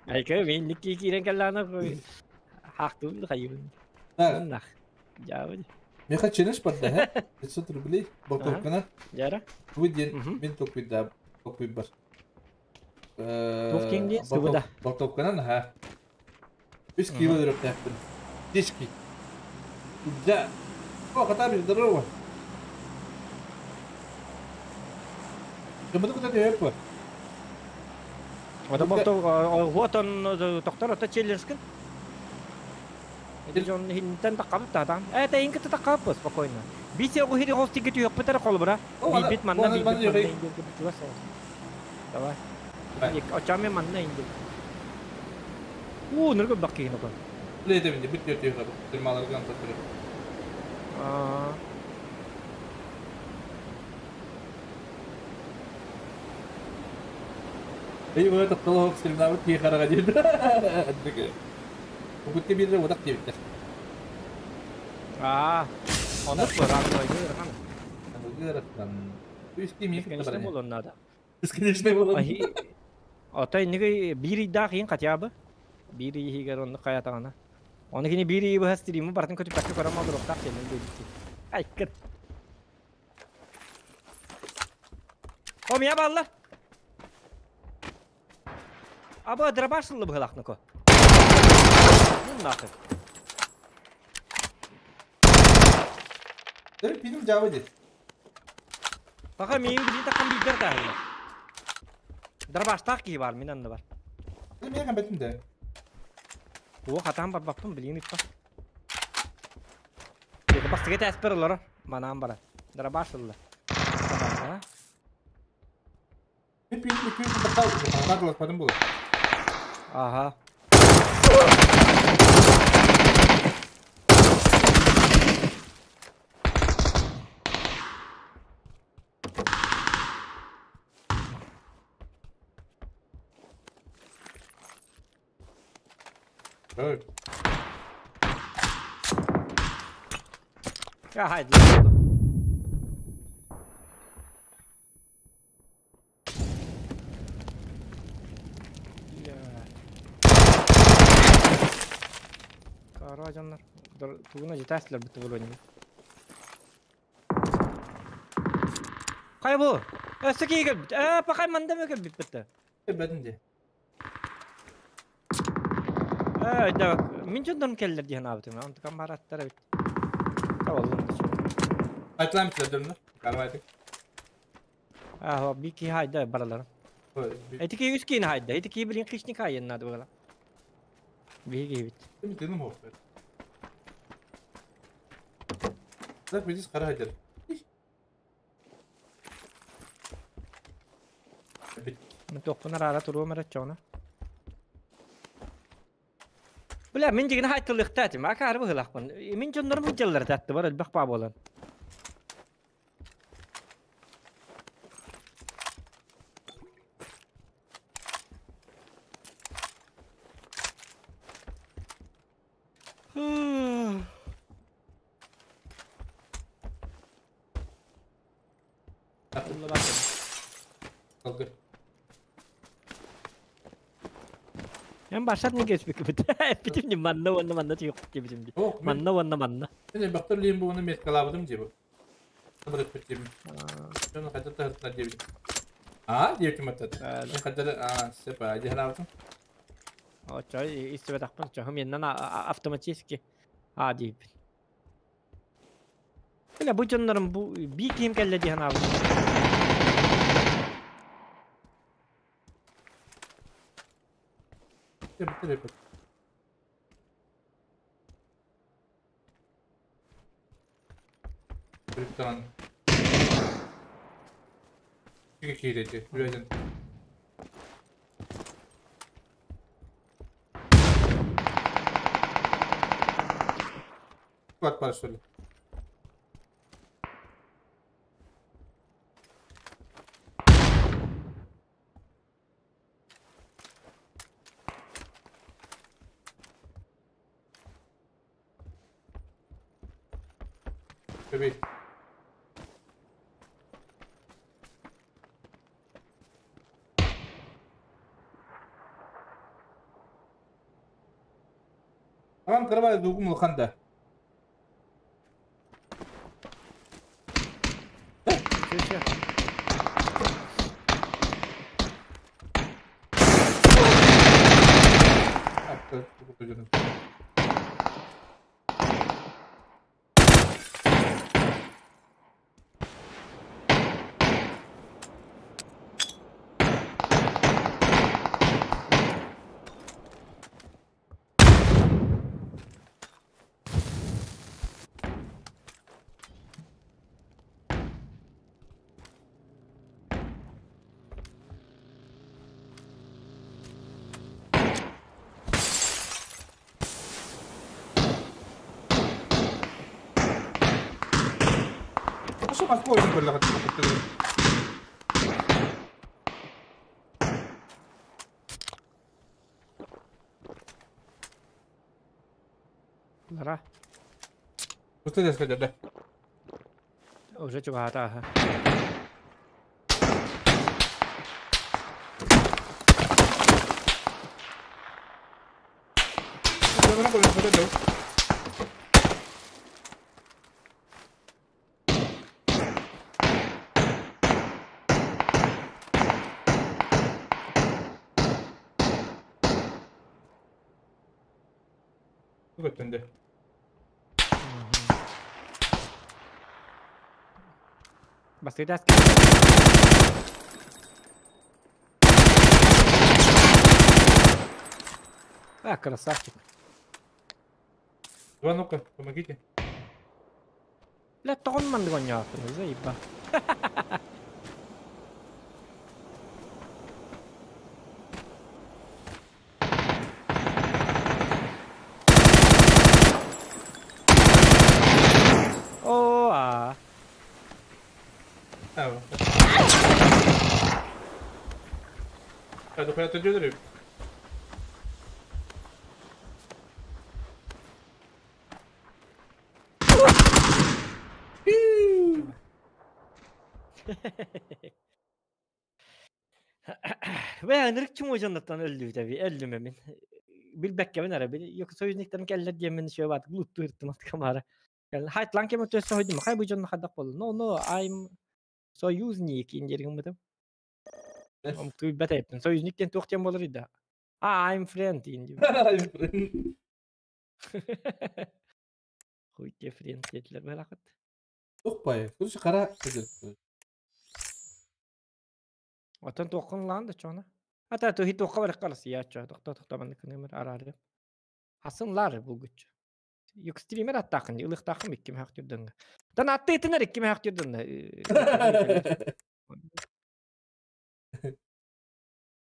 Айкы мен никки кирен каллана хактун хайын. Нах. Жабы. Меха челлендж барда, ха? 500 рублей болтовкана. Жара. Бу ден мен токуйда токуй бар. Туох киҥ диэн сыбыда. Болтовканан ха. 3 кило өрөктээхпин. Дички. Да. О, Хатабич, здорово. Кымыты кута төһөп бар. Ота болто вот он доктор ото челлендж Эти дьон хинтен таккабыт таатан. Это инки таккабыт спокойно. Бисе огу хири хос тиги түйөк битер колбура. Бибит манна бибит манна индил кыбытыга соҕус. Давай. Очаме манна индил. Уу, ныргы бак киһин окон. Лейде бинде бүт төрт түйөк Тырмаларган татыры. Аа. Эй, бу тоқтолох стримнабыт кии хараға дейді. Бүгүтке бирре одақ диэбиттэр. Аа, оннук бу рандойду ырахан. Ырахан. Үс ким Бесконечный буолуон наада. Бесконечный буолуон. Отой ниги биир ыйдаах иин хотя бы. Биир ый иһигэр оннук хайатаҕына. Ону кини биир ыйы быһа стримы барытын көтүппэккэ көрөн олоруохтаах диэн диэбиттии. Айкын. О, меня баллар. Аба дробаш ыллы быһылаахныко. Ну нахуй. Дөрү пиним жабы дит. Пока миин билин таккан биирдер тааһылар. Дробаштаах киһи бар, мин анны бар. Мен кәбетим де. О, хатаан барбаппын билигин иппа. Бастыга тәспер олар, манаан барар. Дробаш ылла. Мен пиним күн тақал, тақал була. Ага. Так. Хайда. Кара жаннар. Тугуна жетесилер бітті вроде. Кай бу? Өссө кийгел бит. Э, пакай манда мөкел бит битти. Бәдин де. Э, да, мин жондарым келлер диэн аабытым. Онтукам бараттара бит. Табаллын. Айтлам силер дөрүнөр. Карвайтык. Аа, бики хайда баралар. Эти ки үс киин хайда. Эти ки билин хищник айын надо было. Биһиги бит. Ким тыным хоп. Так видишь, қара хайдар. Мен тоқпын арара туруом эрэ чоҕуна. Бля, мин дьигин хайтылыахта этим. Акаары быһыылаахпын. Мин дьоннорум сылдьаллар этэ аттыбар элбэх баа буолан. Салгы. Эн барсат не кеспикпит. Эппитим не манна уонна манна тиийиэхпит диэбитим дии. Манна уонна манна. Мен элбэхтэр лиин бугуну меткалаабытым дии бу. Бырыппыт диэбин. Дьону хайдах таһыртынар диэбитим. Аа диэбитим аттат. Мен хайдах аа сөп аа дии санаабытым. Оччо истибэтэхпин чоһум иннан автоматически аа диэбиппин. Бля, бу дьоннорум бу бии киһим кэллэ дии санаабытым. Криптон. Киирэти, үлэтин. Склад бар, что ли? Бэбэй. Аҕам кыра дугум улахан да. Лара. Устудия да. Уже чугаһаата аха. Көттүндө. Бастыйдас. А, красавчик. Два ну-ка, помогите. Бля, тоҕон маннык оонньооппун, заеба. О, а. А, Бля, ынырык чума дьоннортон өллүбүт эби, өллүм мин. Билбэккэбин эрэ, yok союзниктарым кэллэр диэммин еще баат лутту ыртым камара. Хайт лан кем өтөсө хойдум, хай бу дьонно хадак болду. No, no, I'm союзник индергин бутым. Омтуй бәтәйптен. Союзник диэн туох диэн болар ида. А, I'm friend диэн. I'm friend. Хуй те friend диэтилер бэлакыт. Ох бай, короче, қара. Оттон туоххун ылаан да чоҕуна? Ата туһи туохха барыкка аласыйааччы тохто тохто маннык нөмер араарыам. Хасын лаар булгуччу. Юкстример аттаахын ылыхтаахын икки мөһөх түрдөнҥө. Тан аттыытынар икки мөһөх түрдөннө.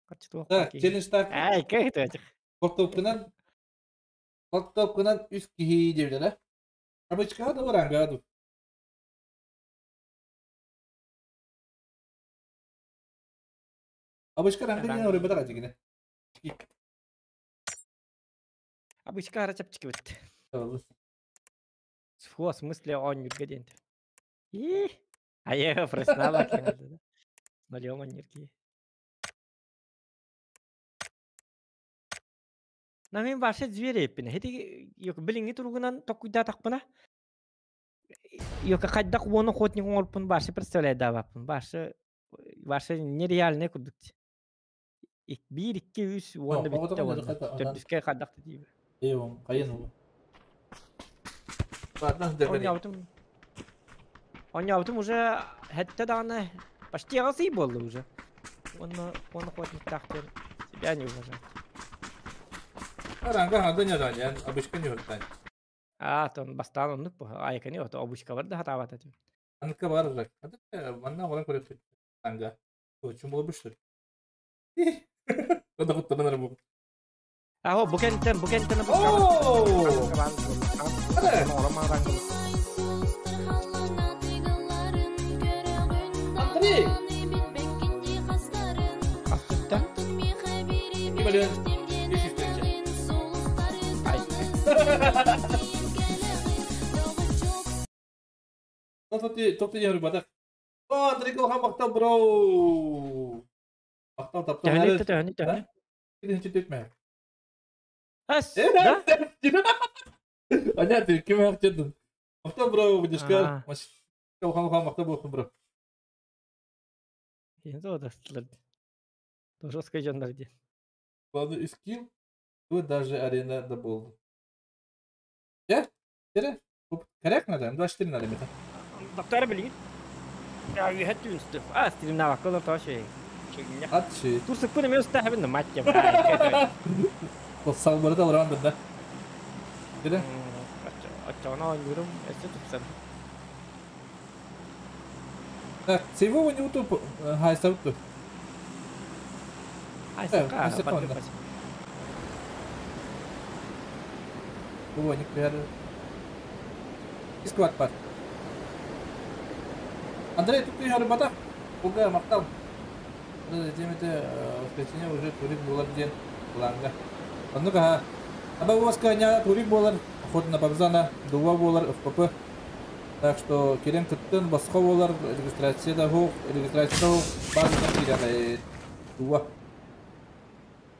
Харчы туох Так, челленджтаах Ай, кэ Хортуопкунан хортуопкунан үс киһи диэбитэ Обычкаҕа да барангаа дуу. Обычка ранга диэн оройбатах дьигинэ. Обычка хара чэпчэки бит. Фу, в смысле оонньуурга диэн. И Айа, профессионал киһи. Налево манньырки. На мин вообще зверь эппин. Хити билиҥҥи туругунан токуйдаатахпына Йока хайдах уон охотник оҥорпун башы представляйдаабаппын. Башы башы нереальный курдук. Биир, икки, үс уонна бүттэ уонна. Төрдүскэ хайдах да диибэ. Эйвон, хайын ол. Ладно, Онньообутум. Онньообутум уже хэттэ даҕаны почти аҕыс ый буолла уже. Уонна уон охотниктаах диэн себя не уважать. Аранга ханда ньаданян, обычка ньуһуттан. Аа, тон бастаан оннук бу. Айкани ото обучкалар да хатаабат этим. Анка бар рак. Манна оҕолон көрөппүт. Анга. Очень было бы что ли? Надо эрэ бу. Аho, бу кэнтэн, бу кэнтэн Оо! Андрей! Астытта. Ким 500 тысяч. Ай. Тоты не батах. О, Андрей Колхан мактал, бро! Мактал таптал. Төһөнү төһөнү төһөнү. Кидин чүтүтмэ. Ас, да? Аня, ты ким хактедин? Мактал, бро, будешка. Колхан хан мактал болсын, бро. Енді одастылар. Жестко жондар де. Главный скилл, тут даже арена да болды. Я? Тере? Корректно, да? 24 надо мета. Доктор билигин. Я үйәт түнсті. А, стримна бакылар ташы. Атшы. Турсык пыны мен уста хабын мать я. Сал барда алран да. Тере? Ачана ойнурум, эссе тупсан. Так, сейвого не утуп, хай сауту. Айсака, О, не приятно. Искват пар. Андрей, тут ты рыбата. Уга, мактал. Затем это воскресенье уже турик болар ден планга. Оннук аба восканя турик болар, охота на Бабзана, дуа болар, ФПП. Так что керен кыттын, басқа болар, регистрация да хоқ, регистрация да хоқ, базадан кирен дуа.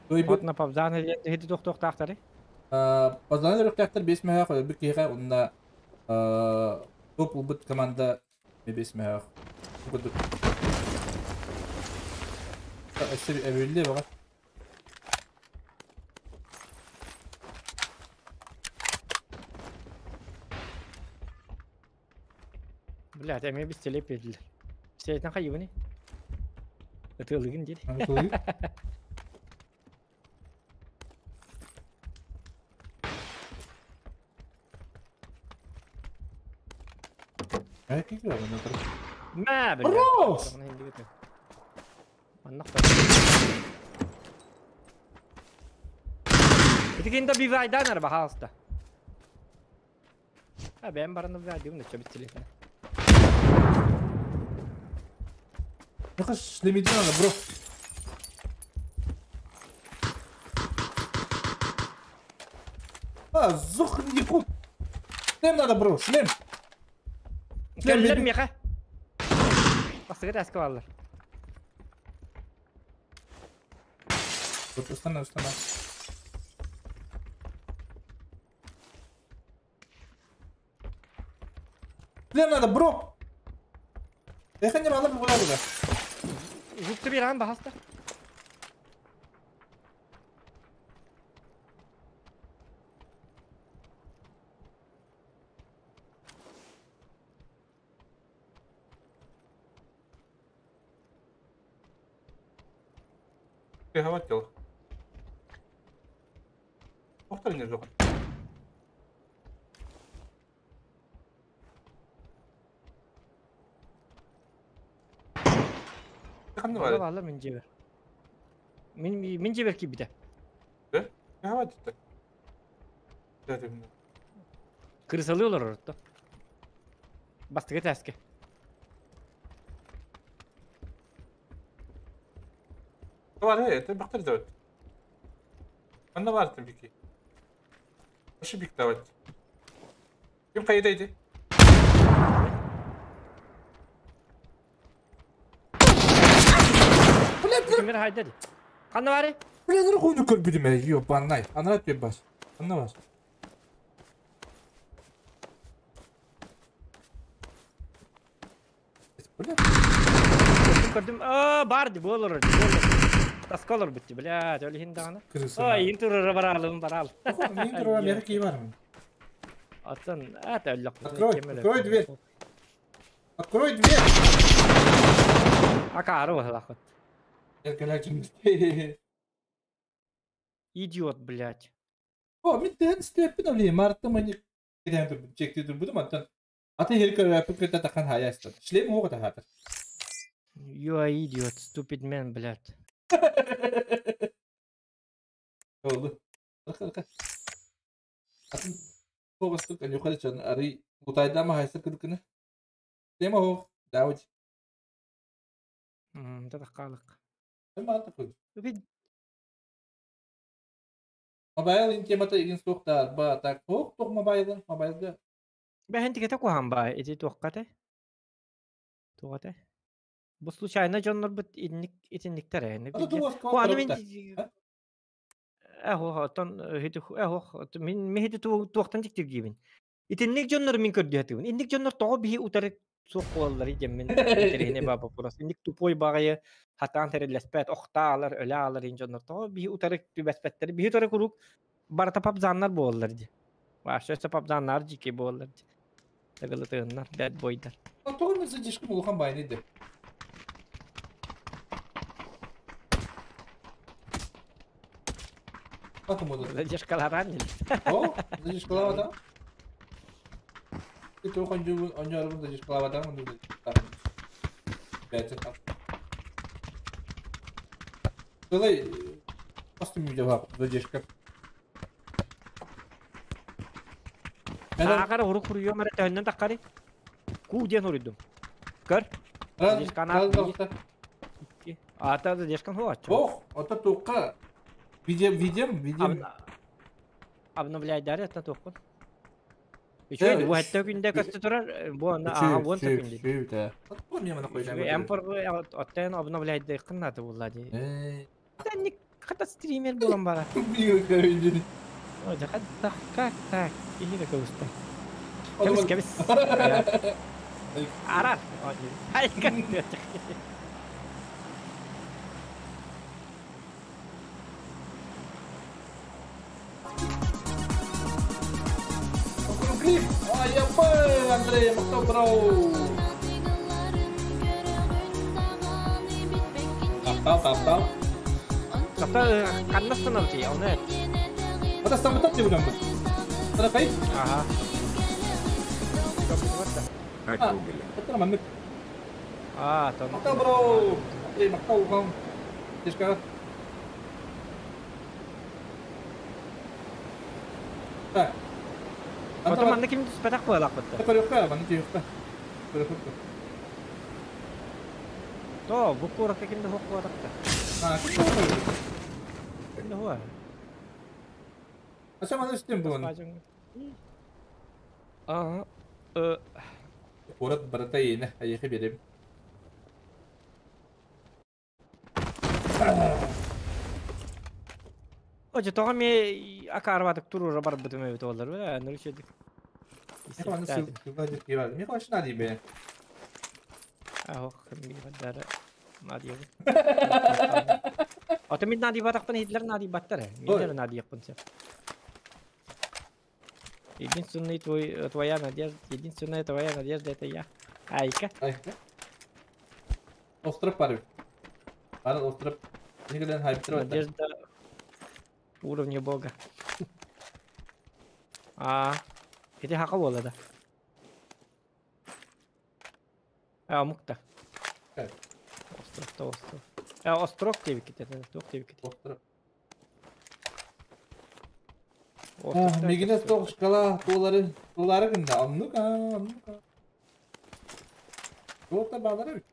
Охота на Бабзана хеди тохтохтахтары? Базаны рөхтәхтер 5 мөһә бир киһиҕэ уонна топ ылбыт команда 5 мөһә. Курдук. Өссө эбилле баҕа. Блядь, эми бистелеп бердилер. Сейтен хайыбыны. Ытылыгын дири. Ытылыгын? Мә, блядь. Рос! Итигин да бивайдан арба хаалста. А бэм бараны бивайдым да чөбүт телефон. Нахаш шлемидин надо, бро. А, зух не кут. Шлем надо, бро, шлем. Шлем меха. Бастыгы әске баллар. Вот устана, устана. Шлем надо, бро. Эхо не надо, бро, да. Жукты бир бахаста. Тыһабат дьол. Охтор иҥэр жохон. Ханна Бала бар? баалар мин дьиэбэр. Мин дьиэбэр киирбитэ. Э? Тыһабат дьиттэ. Дэтим. Крысалыы олорор отто. Бастакы этээскэ. Бар э, это бактар дават. Ханна бар там бики. Ашы бик дават. Ким кайда иди? Кимир хайда ди. Ханна бары? Блин, рухуну көрбүдүм э, ёбанай. Анара түп бас. Анна бас. Бля, Көрдүм көрдүм. Аа бар ди бу олорор ди. Таска олор битти, блядь, ол иһин даҕаны. Крыса. Ой, иһин турара бараалым бараал. Мин турара меха кии барым. Аттан, ата өллөк. Открой, открой дверь. Открой дверь. Акаары баһылаахыт. Эркеләк Идиот, блядь. О, мин тэн степпин олей, марта мани кирэн турбут, чекти турбутум аттан. Аты хер көрөпүт көтө тахан хая истат. Шлем хоға тахатыр. You are idiot, stupid man, блядь. Oldu. Арка арка. Атын хогастык юқары чан ари утайдама хайсы кыркыны. Тема хог давыч. Татаккалык. Эм аты кой. Бит Мобайл ин темата игин суохтар ба так хог тох мобайл мобайлга. Бэхэн тикете куһан ба, ити туохкате. Туохате. Бу случайно дьоннор бут инник итинниктер ээ. Аты туос Бу аны мин кон. Эхо, оттон хити эхо, мин ми хити туохтан тиктиргибин. Итинник дьоннор мин көрдүһэтибин. Инник дьоннор тоҕо биһи утары суох буолаллар диэн мин интэриэһинэй баа вопрос. Инник тупой баҕайы хатаан тэриллэспэт, охтаалар, өлө аалар ин дьоннор тоҕо биһи утары түбэспэттэр. Биһи утары куруук барыта папзааннар буолаллар дии. Вообще өссө папзааннар дьикки буолаллар дии. Тыгылытыыннар, бэт бойдар. Тоҕо мен задержкам улахан байны ди. Аты мода. Задержкаларан дии. О, задержкалава да. Ты тоқ онжу онжу задержкалава да, онжу Бәті. Давай просто видео задержка. Аагара урук хуруйуом эрэ төһөннөн таххарый? Куу диэн хуруйдум. Көр. Задержканы Раз, икки. Аата задержкан хуаччу. Ох, ото туққа. Видем, видем, видем. Обновляйдары ата туохпун. Үчүгэй бу хэтте күндэ көстө турар, бу анна аха уон секунды. Үчүгэй, да. Отпор мен мана койсам. Эмпор оттен обновляйды кыннаты булла ди. Сен хата стример болан бара. Ой, да хатта как так? Кихи да көстө. Кебис, кебис. Арар. Ай, как Клип! Ай, япай, Андрей, мактау бро! Таптал, таптал. Таптал, каннастан алты, оны. Ата самытат деп өлөмбүз. Тарапай? Ага. Ата маннык. А, там. Мактау бро! Андрей, мактау угам. Тешка. Так. Ото манна ким түспэтэх буолаахпытта. Көрүөххэ, манна тиийиэххэ. Көрүөххэ. То, бу куоракка ким да суох буолаахта. А, ким да суох. Ким да суох. Аса манна истим буолан. Аа, Куорат барыта иэнэ, айыхы биэрэбин. Оже тоҕо эмиэ акаарбатык туруора барбытым эбит буоллар, бля, нөрү үчүгэйдик. Миэхэ манна сылга дьикти бар. Миэхэ вообще надо бе. Ах, миэхэ наадыйабын. Ото мин наадыйбатахпын иһиллэр наадыйбаттар ээ. Мин эрэ наадыйахпын сөп. Единственный твой, твоя надежда, единственная твоя надежда это я. Айка. Айка. Остров бар. Бар остров. Никогда хайптер. Надежда уровня бога. А, ити хака буола да. А, омукта. Остров, остров. А, остров диэбиккит это, туох диэбиккит. Остров. Мигине тоқ шкала туолары, туолары гында. Оннук, оннук. Туох да баалары.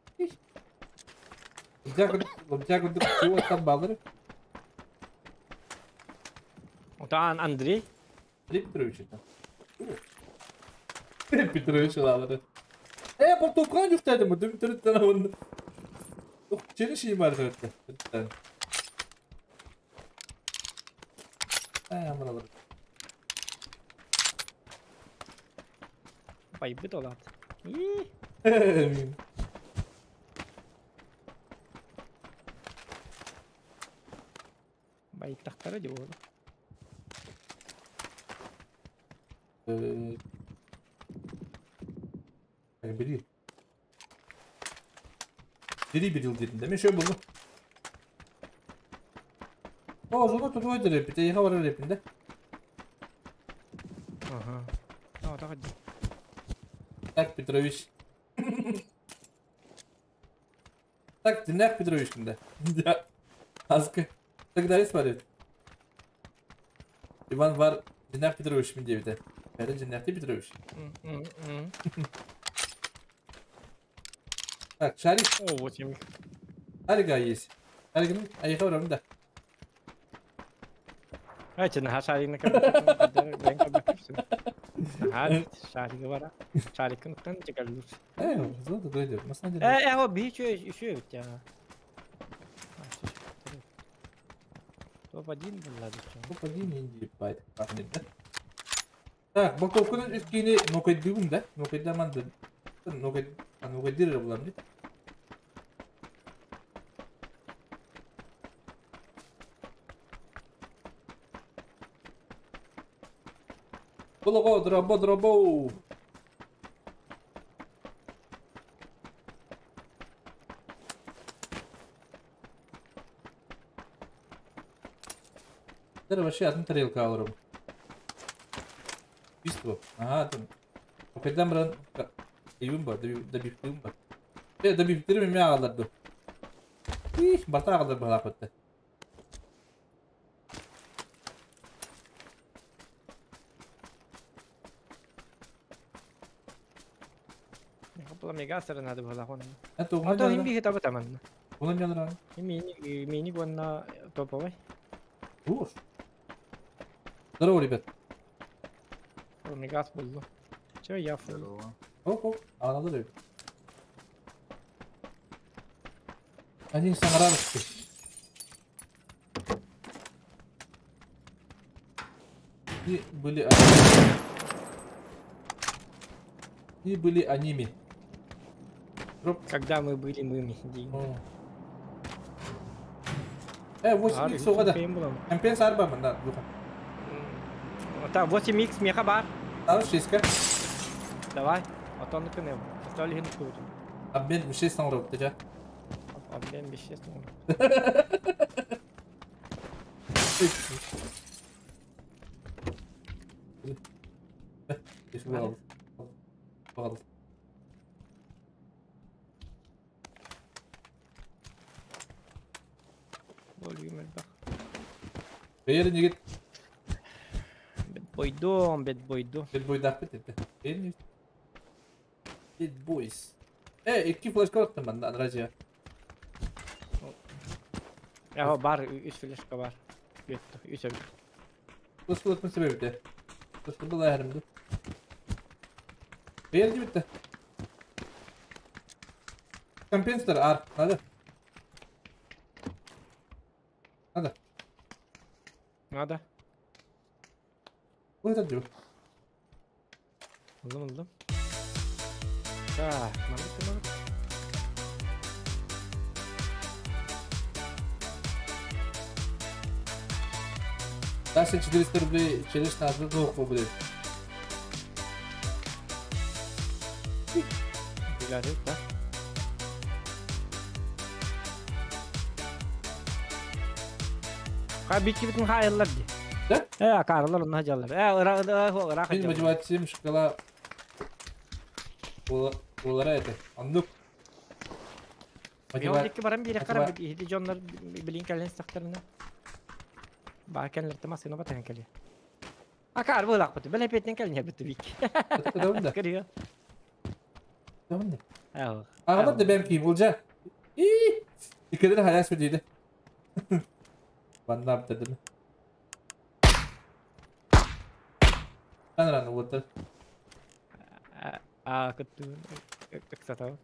Лобжа курдук туоттан баалары. Отан Андрей. Андрей Петрович это. Петрович алары. Болтовканы юктайдым, дөм төрөттөн оны. Через бар төрөттө. Амыралар. Байбыт олат. Байыттахтара ди болду. Бери. Бери берил дедим да. Мен шөй болду. О, зона тут ойдыр репите, еха бар репинде. Ага. А, так. Так, Петрович. Так, Динах Петрович да. Да. Азка. Так далее смотрит. Иван Вар Динах Петрович мен дебите. Бәрі Динах Петрович. Так, шарик. О, вот я. Шарика есть. Шарик, а я говорю, да. Эти на шарик на Ага, шарик бара. Шарик ну текалюс. Золото дойдет. На самом деле. Би еще еще ведь. Топ-1 был, ладно. Топ-1 Индии пахнет, да? Так, болтовканы үскені нокайдыгым да? Нокайдаманды. Нокайдыры булам, да? Булого, дробо, дробо. Это вообще одна тарелка алырым. Убийство. Ага, там. Когда бран. Добивым добивтым ба. Добивтырым меня аларды. Их, бата алар бала котты. Мегастер надо было он. Это А то им бихи таба таман. Унан янра. Мини мини гонна топовый. Уж. Здорово, ребят. Мегас был. Че я фул. Оп, оп. А надо ли? Они самаравские. И были они. И были аними. Когда мы были мы. 8 х угада. МПС арба мында. Так, 8 х меха бар. А, 6 ка. Давай, а то накынем. Оставили хинку. Обмен 6 саңрап, ты Обмен 6 саңрап. Багал. Бэйэр нигит. Бет бойду, бет бойду. Бет бойдах бит это. Бэйэр Бет бойс. Iki флешка аттым ben Анражия. Я бар, үс флешка бар. Бүтті, үс өбүт. Флешка аттым себеби де. Флешка была әримди. Бэйэр битти. Компенсатор ар, надо. Надо. Надо. Вот это дело. Алdım aldım. Так, маннык маннык. Дальше 400 рублей через на одну будет. Билярик, да? Ха биккибитин хаайыллар ди. Да? Э, акаарылар онно сылдьаллар. Э, ыра ыраах Мин сылдьаллар. мотивациям шкала буолара этэ. Оннук. Мин дикки баран биэриэххэ эрэ иһити дьоннор билин кэлэн истэхтэринэ. Баа кэллэртэ массыына батыһан кэлиэ. Акаар буолаахпыт. Бэлэпиэтинэн кэлин иһэрбит бик. Тадабын да. Көрүө. Тадабын да. Ау. Аҕалар да бэм кии булжа. Ии! Иккедер хаяс диде. Банна аптадым. Танран уоттар. Аа кыттыын ыксатабын.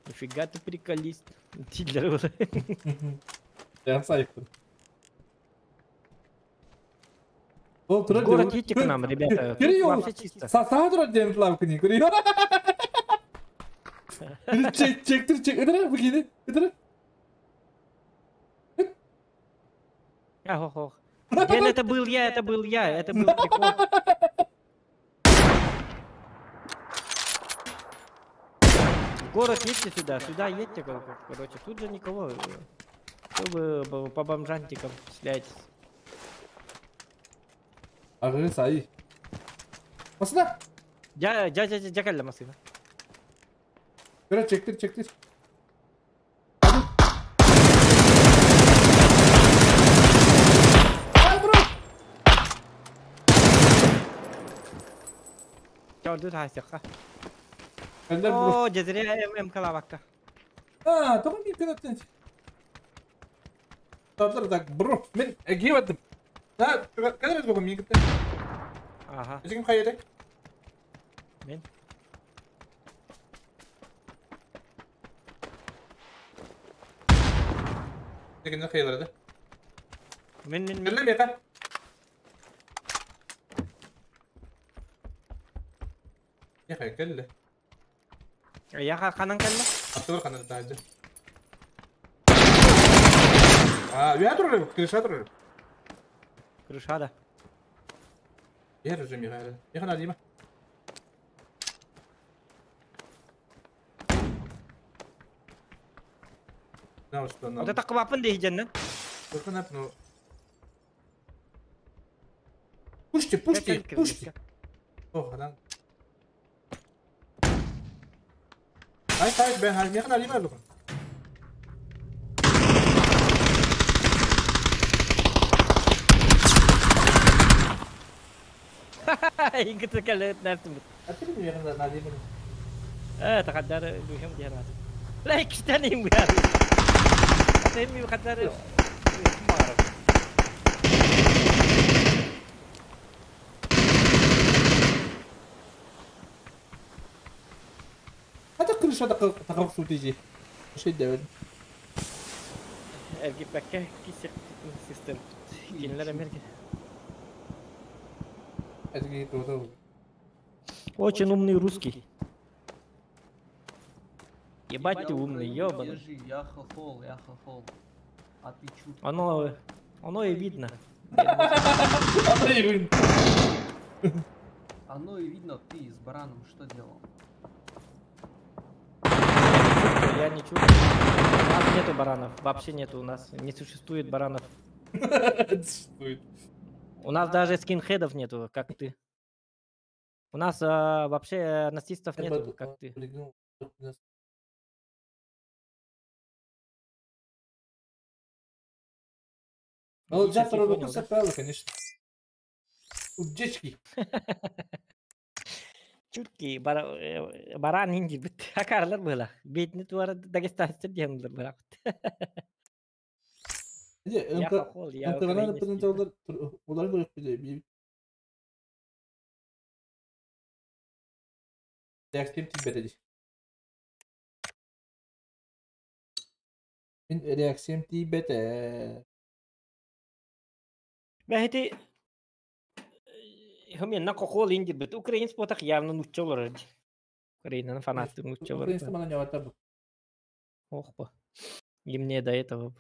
Нифига ты приколист. Тиллер было. Я сайпын. Ол турар В город едьте к нам, ребята. Тут Кирилл! вообще чисто. Сасаа турар диэн лавканы көрüyor. Чек чектир чек. Ыдыра бу кини. Ыдыра. Ах, ох, ох. Ден, это был я, это был я, это был прикол. В город едьте сюда, сюда едьте, короче, тут же никого. Что вы по бомжантикам шляетесь? Агы сай. Масына. Дя, дя, дя, дя, кэллэ массыына. Көрө чектир чектир. Ай бро. Чорду таасыха. Кэллэр бро. О, дезре ММ калавакка. А, тоҕо мин кынаттын. Татлар так бро. Мен эгиэбаттым. Да, кадыр бүгүн мин кытта. Ага. Эжигим хайыры. Мен. Дегенне хайылары да. Мен мен Кэллэ мека. Яха кэллэ. Я ханан кэллэ? Аттыбар ханан таажы. А, я турар, крыша турар. Крыша да. Я уже Михаил. Я хана Дима. На что Вот это квапын дейженнен. Ну. Пушьте, пушьте, пушьте. Ох, адам. Ай, ай, бен, ай, механа Дима лукан. Инкыты кэллэ нәптім. Атыр механа Дима. Э, тақаддар бүйхем дияр аты. Ла иккистен им буяр. Аты ми қаддар Хата крыша тақырық су тежи. Шей дәвел. Эргиппәккә кисек систем. Кинлер Америка. Әзге тода. Очень умный русский. Ебать ты умный, ёбаный. Держи, я хохол, я хохол. А ты чуть. Оно и видно. Оно и видно. Оно и видно, ты с бараном что делал? Я не чувствую. У нас нету баранов. Вообще нету у нас. Не существует баранов. Существует. У нас даже скинхедов нету, как ты. У нас вообще нацистов нету, как ты. Ну, Сейчас Джаттер я понял, руку да? правило, конечно. Удечки. Чутки, баран инди бит. Акарлар было. Бетни туара Дагестанцы диэнлер было. Я хохол, я МК-лар украинец. олар көрөк биле. Реакциям тиийбэтэ дии. Мин реакциям тиийбэтэ. Бэхити Хымен хохол инди бит. Украинец ботах явно нучча олорор. Украинанын фанаты нучча олорор. Украинцы мана нявата бу. Ох бы. Им не до этого.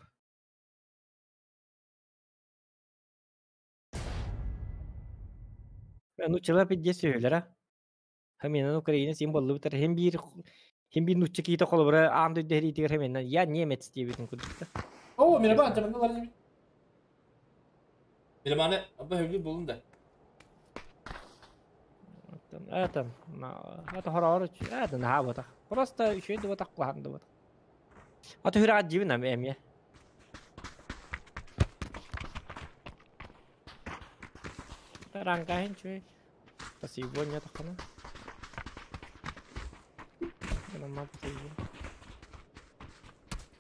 Нуччалар пидде сүйөлөр а. Хымен украинец им боллу битер. Хем бир Ким бир нучча киһитэ холобура аан дойду сэриитигэр хэмэннэн я немец диэбитин курдук да. Оо, Мирабан, чамандалар дии. Мираманы абба хөбүлүүр буолун да. Это, это хороор, это наһаа буотах. Просто үчүгэй да буотах, куһаҕан да буотах. Аты хүрэҕэ дьиибин ами эмиэ. Рангаһын үчүгэй. Спасибо, не таххана.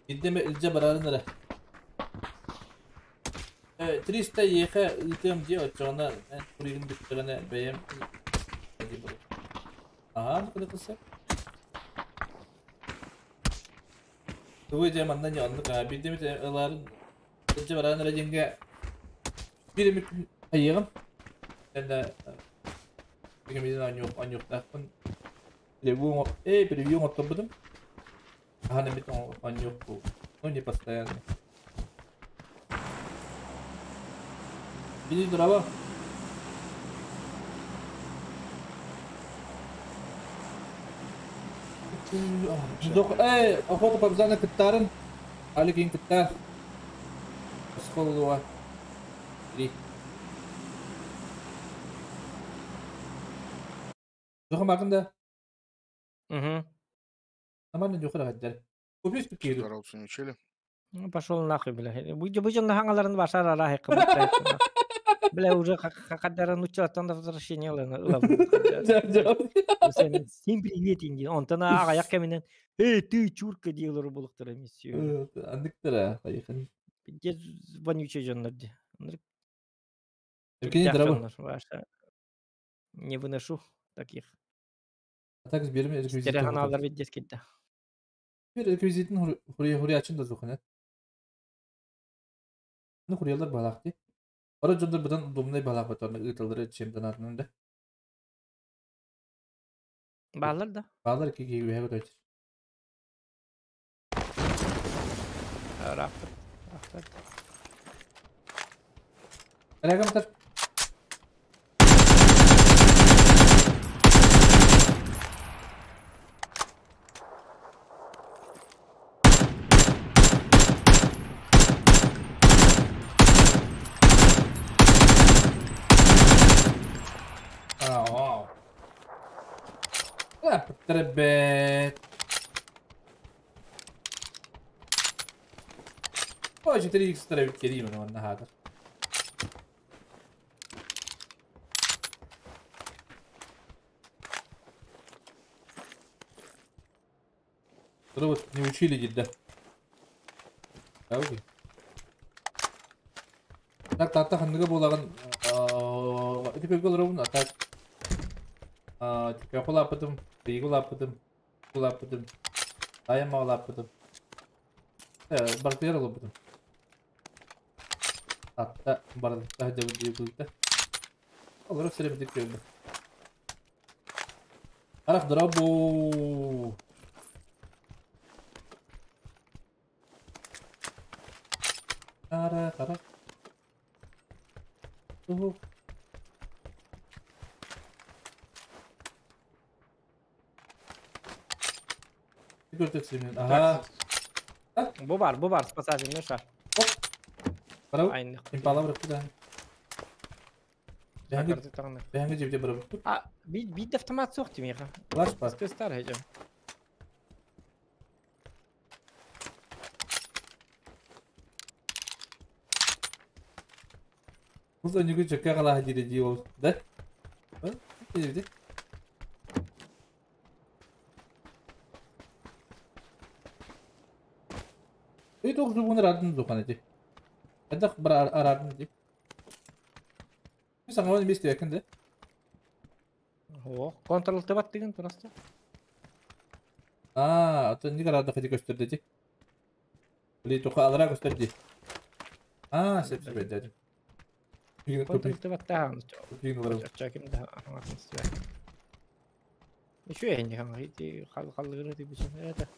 Ирдеме илдьэ барарын эрэ. 300 ехе ыытыам дии оччоҕуна эн куригын бүттэҕинэ бэйэм Аһаан кылыкысы. Тугу дьэ манна не оннук аа биирдэмит ылаарын илдьэ бараан эрэ диэҥҥэ биир эмит айыаҕым. Тэнэ Бигэмидин оонньуохтаахпын. Превью превью оҥотторбутум. Хаһан эмит оонньуох буол. Ну не постоянно. Иди здорово. Эй, охота пабзаны кыттарын. Аликин кыттар. Осколуа. Три. Доху макын да? Угу. Нормально дьуху да Купишь купили. Здороваться не учили? Ну, пошел нахуй, бля. Бу дьон хаҥаларын башар араһы Бля, уже хаддара нуччалаттан да возвращение ылабын. Всем привет, инди. Онтон аҕайах кэминэн «Эй, ты чурка» диэлэр булуктара миссию. Андыктара, хайыхын. Пиздец вонючий дьоннор ди. Евгений Здорово. Не выношу таких. А так сберем реквизиты. Телеханалар виддес кидда. Bir реквизитин хуриачин да зухана. Ну хуриялар балакти. Ора дьоннор быдан удобнай балак батарны ыыталлары чемпионатынан да. Баалар да. Баалар ки ки үһэ көтөчүр. Рахмат. Рахмат. Рагам тар. Вау. Требет. Ой, 4х требет керимен онна хатыр. Вот не учили да. Окей. Так, тата ханныга буолагын ити көргө олоробун, а так типа улааппытым, биһиги улааппытым, улааппытым, айама улааппытым. Бартыгар олорбутум. Атта барылта дьабыт диэбитэ. Олорор сирэбитик көрдüm. Арах дорабу. Ара, ара. Туһу. Ага. Бу бар, бу бар, спасательный шар. Оп. Импала бырахты да. Бэһэҥҥэ дьибдэ бырабыппыт. А, биир автомат суох тимиэхэ. Плащ бар. Стар хедем. Бу сонньугу чөккө халааһа диирэ дии ол да? Диэбити. Үй туох зубун араардын духан ити. Хайдах бар араардын ити. Саҥабын эмиэ истибэккин да? О, контролтыбат деген просто. Аа, оттон инник араардах ити көстөр ити. Били туха алара көстөр дии. Аа, сөп сөп өйдөөтүм. Контролтыбат таһаан. Чаким да аңатын истибэт. Үчүгэй инник аңа ити халлыгыры тибисин это.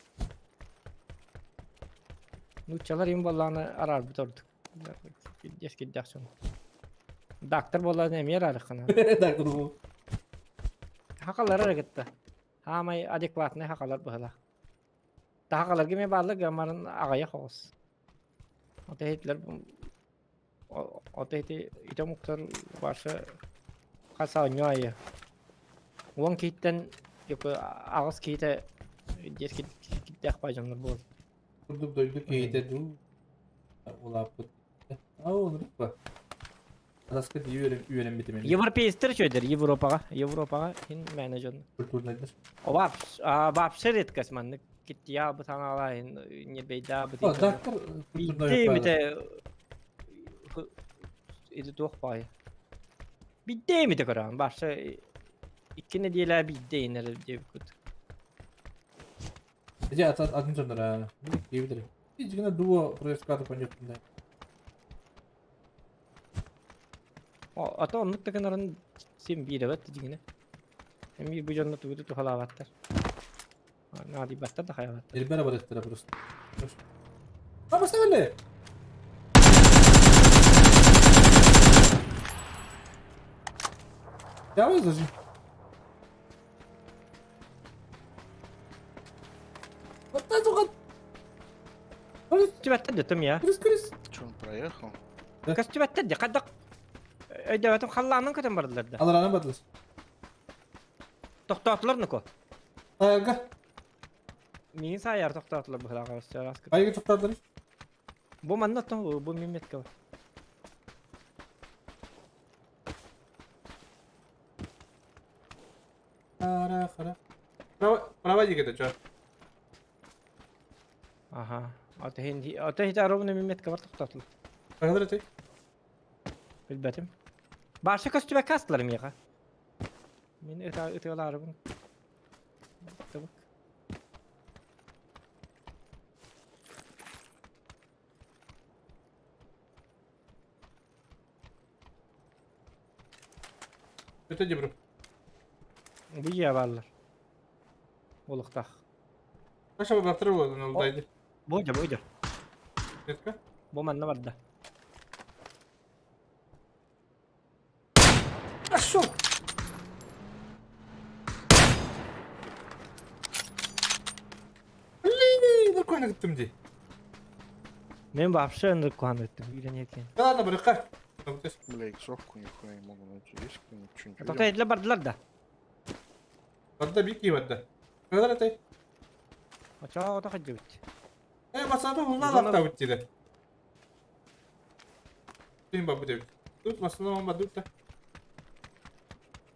Нуччалар им боллааны араарбыт ордук. Киддес киддяхсон. Доктор боллааны эмиэ араарыххана. Доктор бу. Хакалар эрэ кытта. Хаамай адекватный хакалар быһыла. Тахаларга ме баалар гамарын аҕайах оҕус. Ото хитлер ото хити ите муктар башы хаса оñо айы. Уон кииттен йоку аҕыс киите диэс киттээх баажаннар буол. Курдук дойду киһитэ дуу улааппыт. Аа, оннук ба. Адаска дии үөрэммитим эмиэ. Европейстер чөйдер Европаҕа, Европаҕа хин мээнэ дьон. Культурнайдар. О вообще редкость маннык киттия бу таҥаала хин небейда бу О, доктор культурнай Биирдэ ити туох баай. Биирдэ эмитэ көрөҕүн барса икки нэдиэлэ биирдэ инэр диэбиккит. Дьэ атын атын дьоннор диэбитэр. Дьиҥэ дуо происката понятно. Ата оннук да гынарын син биир эбэт дьиҥинэ. Эмиэ бу дьонно тугу да туһалаабаттар. Наадыйбаттар да хайалаттар. Элбэр абарыттара просто. А, поставили! Я даже. Вот это вот. Түбэттэр дэтим я. Крыс, крыс. Че, он проехал? Кас түбэттэр де кадак. Өйдөбөтүм халлаанын көтөн бардылар да. Алараны бардылар. Тохтоотулар нуко. Ага. Миин саайар тохтоотулар быһылаах ас. Айга тохтоотулар. Бу манна тон бу мимметке бар. Хара, хара. Право, право диге чё? Ага. Ата хин ата хит аробны мимметке бар тохтоотулар. Кайдыр эти? Билбэтим. Барша көстүбэ кастылар миэхэ. Мин ыта ытыалаарыбын. Табык. Это дебру. Бу жия бааллар. Олуктах. Каша баптыр болду, ол дайды. Бу жа, бу жа. Метка? Бу манна барда. Пошел! Блин, нормально гыттым ди. Мен вообще ныркуан өттүм, үйренекен. Да ладно, бырыкка. Бля, иксовку нихуя не могу найти. Есть кто-нибудь что-нибудь Тоқта видел? этле бардылар да. Барда бики барда. Кайдыр эти? Очоо ото хаджыбыт. Басады улна лапта бит Тин бабы деп. Тут в основном бадут да.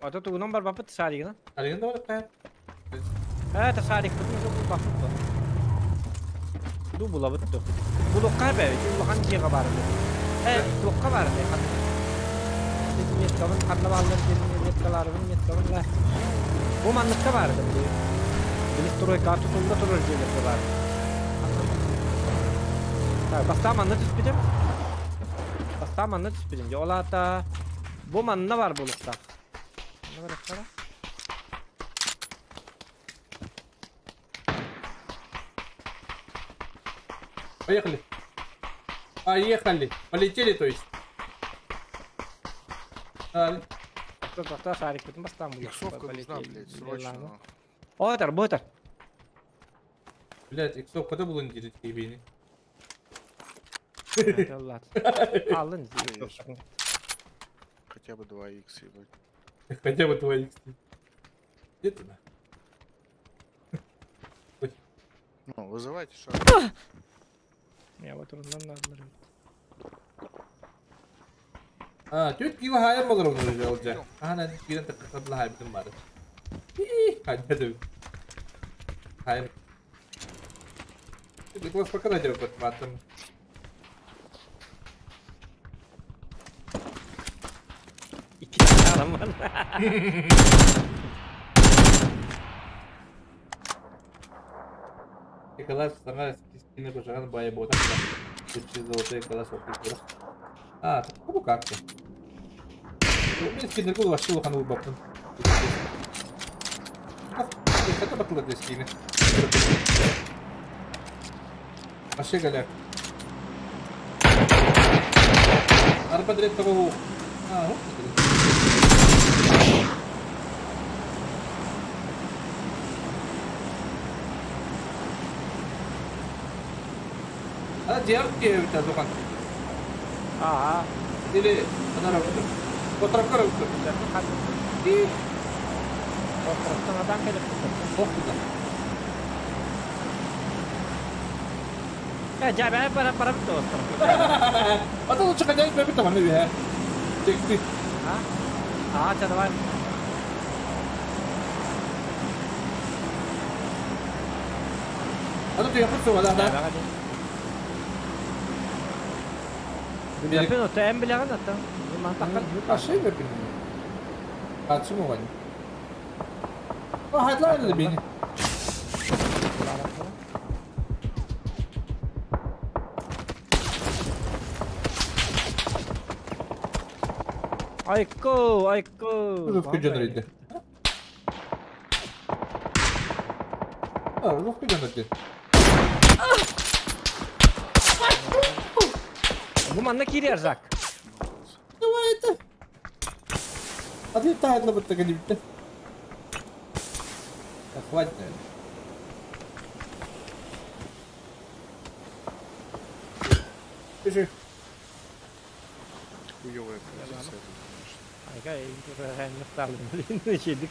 Ото тугунан бар бапыт шаригына. Аригин да бар кай. Та шарик бутун жок бапыт бу. Ду булабыт ту. Булукка бәбит, улахан жига бар. Туққа бар де. Меткабын карна баллар меткаларыбын меткабын ла. Бу манныкка бар да. Били стройка тутулда турар жерлерде бар. Так, баста манны түспүтүм. Баста манны түспүтүм. Жолата бу манна бар булукта. Не бар кара? Поехали. Поехали. Полетели, то есть. Тоқта шарик бүтүн бастан булук. Иксовка нужна, блядь, срочно. Отар, ботар. Блядь, иксовка да булын дирит кебейни. Алын. Хотя бы 2 икс, ебать. Хотя бы 2 икс. Где ты? Ну, вызывайте шар. Я вот урундан надо. А, тетки кило хайм болор оны жалжа. Ага, на кирен так кабла хайм тым бар. Хайм. Хайм. Ты класс пока дойдёт под матом. Икки tane adam var. Калаш сама скины кожаган бай бота. Тут золотые калаш опикура. А, так кому как-то. Мен скинер кул вообще лохан улбаптын. Это батылы для скины. Вообще голяк. Арбадрет того. А, вот. А дьиэҕит киэһэбитэ духан. Аа. Или анара бутур. Отараккар бутур. И. Островтан адам келип Ох туда. Э, жабай бара бара бит остров. А то лучше хозяин бэбит там, ну, Тик-тик. А? А, ча давай. А тут я просто вода, да? Бэпин ото эм билэҕин ото. Мантакка. Ашай бэпин. Ачым оҕан. О, хайдлайн да бини. Айко, айко. Лук жонор А, лук жонор Бу манна киирэр Жак. Давай это. А ты тайдла вот так не битте. Так, хватит, наверное. Пиши. Хуёвая позиция, конечно. Айка, блин,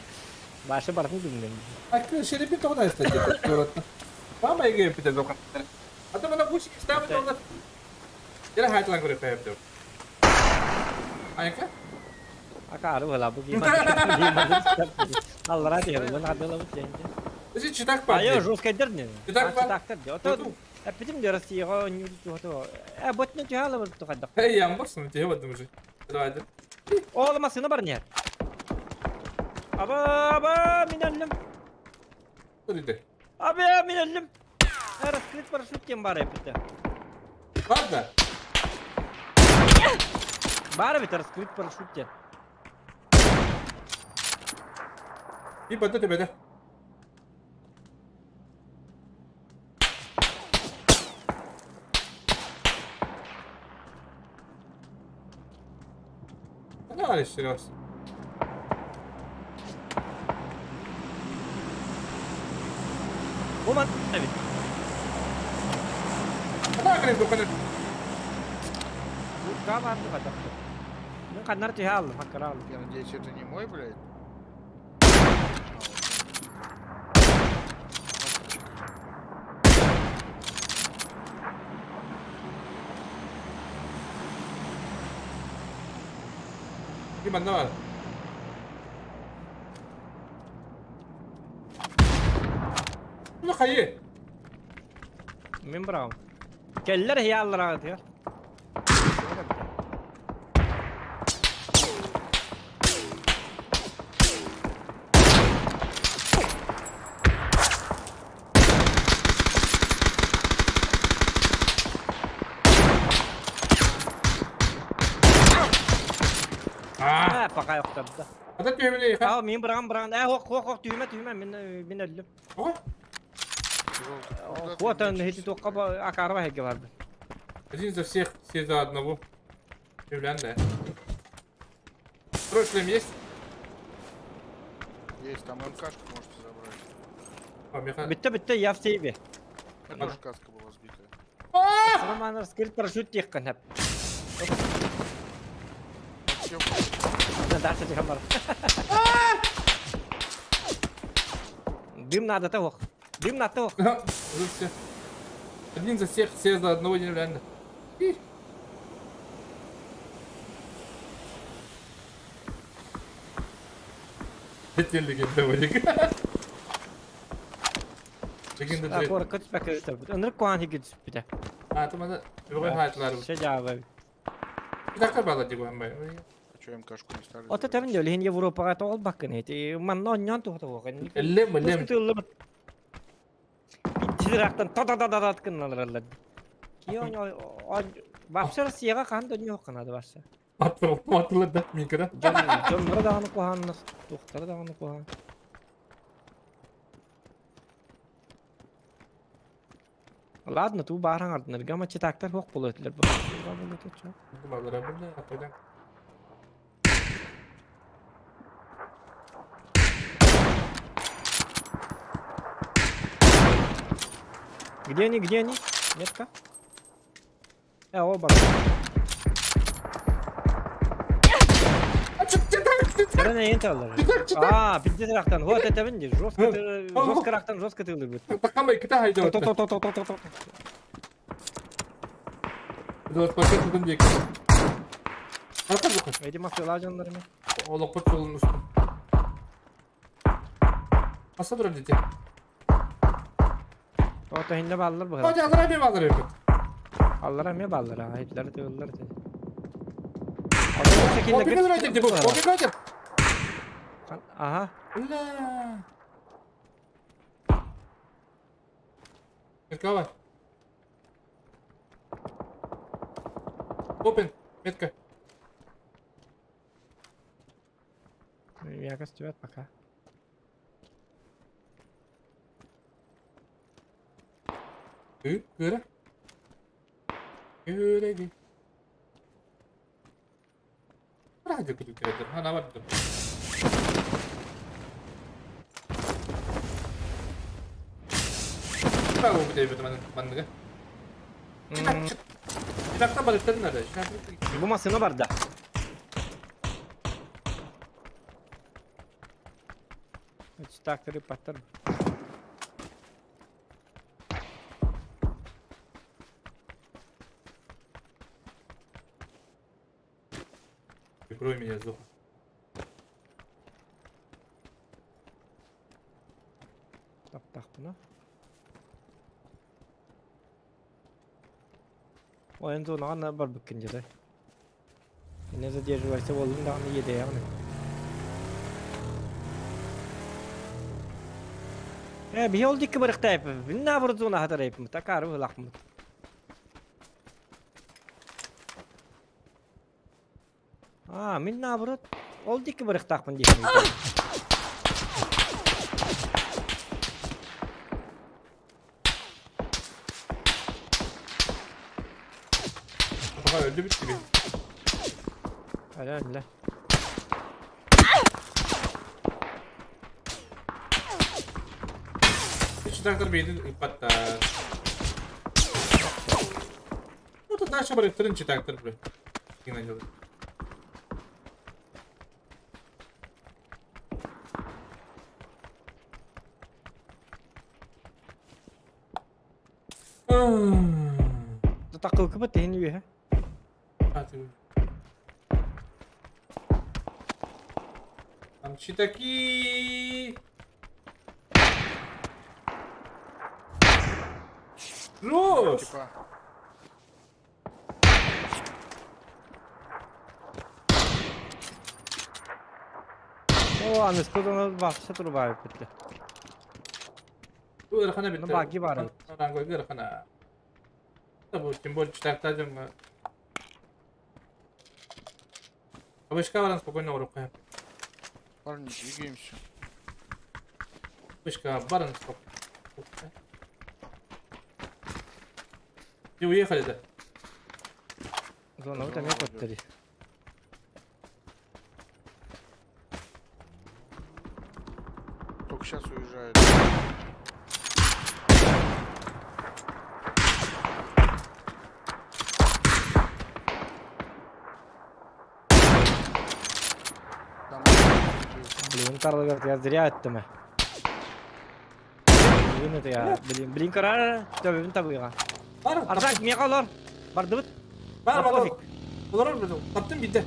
Башы бартын күннен. А шерепи тоғда кстати, Мама еге пите зоқан. А то мына бучик ставит онда. Жара хайтлан көрө пәйіп Айка? Ака ары была бу гима. Аллара дер, мен адыла бу тенге. Здесь читак па. Айо жестко дерне. Читак па. Читак дер. Ото Эпитим дер Россияга не то. Э ботны тяла бу тухадак. Эй, я мбасым, тебе вот уже. Давай. Ол машина бар не. Аба, аба, мин өллүм. Турды. Аба, мин өллүм. Раскрыть парашют кем бар эпите. Ладно. Бар бит раскрыть парашют тем. И потом тебе, да? Давай, серьезно. Бу ман бит. Ана кырын дуканы. Бу бар тухадак. Мен каннар тиhe алдым, хаккара алдым. Я надеюсь, это не мой, блядь? И манна. Ну хайы. Мен бирам. Келлер хия аллара дия. А, пока yoqtırdı. Ата түймелей ха. Мен бирам бирам. Э, хок хок хок түймө түймө мен мен өлдүм. О? Вот он хити тоққа акарба хеге барды. Один за всех, все за одного. Юлян, да. Второй шлем есть? Есть, там МКшку можете забрать. О, меха. Битте, битте, я в сейве. Тоже каска была сбитая. Роман раскрыть парашют тихо, нэп. Дальше тихо бар. Дым надо того. Дым на то. Уже все. Один за всех, все за одного не реально. Это легенда, Валик. Легенда. А, кор, кот спекер. Өнөр куан хигит бите. А, там надо. Другой хайтлар. Шежа Так бала диго амбай. А чё МКшку не стали? Ота табын дөл хин Европага тоол баккын эти. Манна оннон тухта богын. Лем, лем. Тирактан та-та-та-та ткынналар. Кион вообще Россияга кан дөнья канады вообще. Атыл, атылы да, минкада. Жоннор даганы куханнар, тухтар даганы кухан. Ладно, ту баран ардынар, гама читактар хок болот элер бу. Где они, где они? Метка? О бар. А, пиздец рахтан. Вот это видишь, жестко, жестко рахтан, жестко ты любит. Такамай, кита хайда. То то то то то то. Эти мафиола жандарми. Олох пот солун устун. Аса турар дите. Ото хинне баллар бу. Hadi allar abi ballar evet. Аллар эме баллар, айтлар тыыллар. Опика дурайтып деп, опика айтып. Ага. Ла. Метка бар. Опен, метка. Я костюет пока. Көрө. Көрө. Радио күтүп Ана бар. Браво бит манныга. Читактан бар эттер Бу машина бар да. Читактыры паттар. Прикрой меня, Зоха. Таптахпына. О, енді оны бар бүккен деді. Не задерживайся, болдым да аны еде яғни. Бихи ол дикки барықтайып, бинна бір зона хатарайып, такары лақмыт. А, мен наоборот, ол дикки барықтақпын деймін. Пока öldü bitti bir. Öyle öyle. Читактар бейдин ипатта. Ну тут дальше бар трын читактар бля. Кино Тақыл кыбыт тehini үйе. Там читаки. Рус! Типа. О, аны скодан бақша турбайып бітті. Ырхана битти. Баги бар. Рангой ырхана. Бу тем более читакта жонго. Вышка баран спокойно урукка. Парни, двигаемся. Вышка баран спокойно. И уехали, да? Зона вот там я. Только сейчас уезжают. Блин, Карло я зря это. Блин, это я. Блин, блин, карара. Тебе вин табыга. Аржан, мне колор. Бардыбыт. Бар, бар. Олар бар. Таптым битте.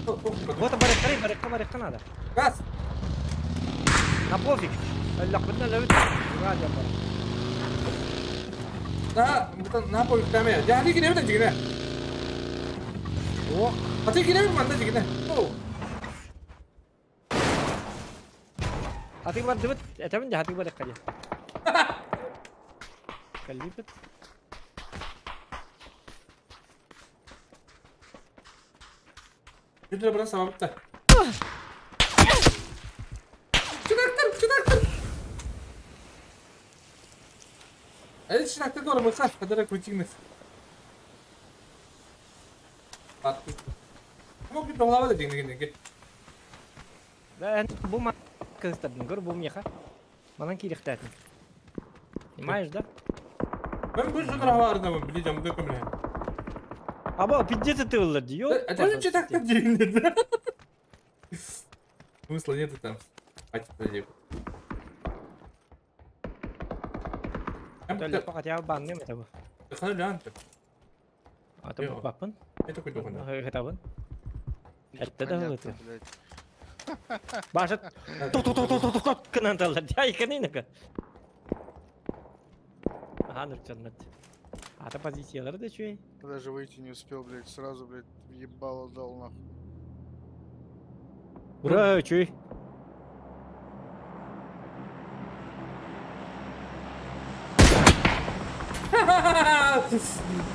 Вот барык, барык, барык надо. Газ. На пофиг. Аллах, битна лебит. Радио бар. На, на пофиг там я. Я не кире бит жигине. О, А ты кире бит манда жигине. О. Хатык бардыбыт. Это мен хатык барык кале. Калипет. Жүдүрө баран сабапта. Читактар, читактар. Эй, читактар doğru mı? Kadar крутигнес. Мог би голова да дигнеге. Да, бу ма кыстадын көр бу меха. Манан кирихтәтин. Понимаешь, да? Мен бу жудра барда билежем дөкөмле. Аба пиздец это было, ё. А что же так да? Смысла нету там. Хватит подожди. Только хотя бы банным этого. А то бапын. Это какой дохуй. Это вон. Это да Понятно, это. блядь. Баша. Ту-ту-ту-ту-ту-ту кынанталар. Ай кынынака. Ага, нурчаннат. А то позициялар да чуй. Даже выйти не успел, блядь, сразу, блядь, ебало дал нахуй. Ура, чуй.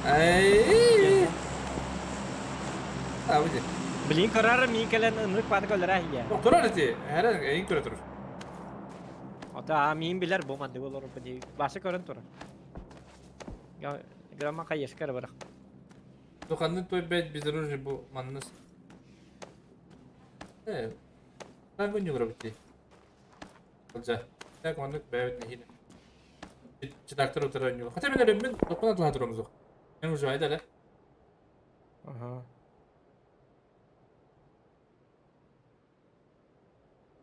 Ай. А, выйди. Блин, карара мин кэлэн ынырык бааты көллөрө я. Турар эти. Хәрән эйин көрө турur. Ата мин билер бу манды болор бу ди. Башы көрөн турар. Я грамма кайышкар барак. Туханны той бәйт безоружие бу манныс. Э. Там не гробити. Olca. Так оннук бәйт нехине. Читактыр утырар нюла. Хотя мен мен топына тла турумуз. Мен уже айда да. Ага.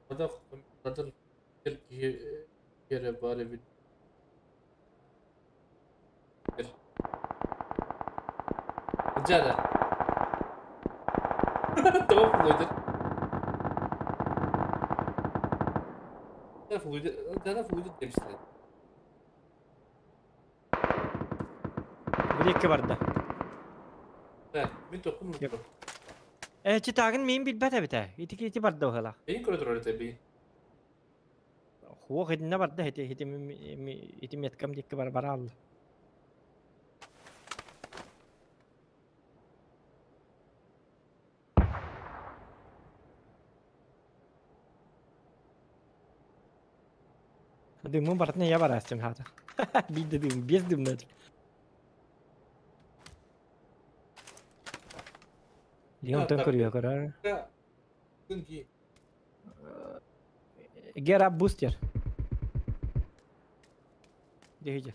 Ода кадыр кире бары бит. Жада. Топ флуидер. Да флуидер, да флуидер demişler. Бир эки барда. Да, мен токум утур. Э, читагын мин билбет эбите. Ити ити барда охала. Эйин көрө турар эте бейин. Хуо хедине барда хети хети ити меткам дикки бар бара алды. Дымы бартына я барастым хата. Бидде дым, без дымна. Леон тон көрүө көрөр. Күнки. Get up booster. Дехижер.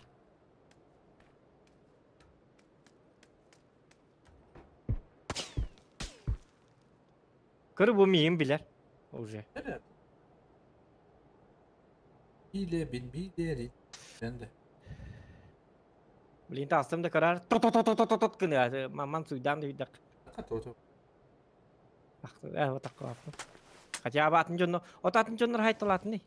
Көрү бу миин билер. Уже. Биле бин билери. Сен де. Блин, тастым да көрөр. Тот-тот-тот-тот кыны. Маман суйдан да үйдак. Тот. Э, вот такой. Хотя бы атын жонно, от атын жоннор хайталатын.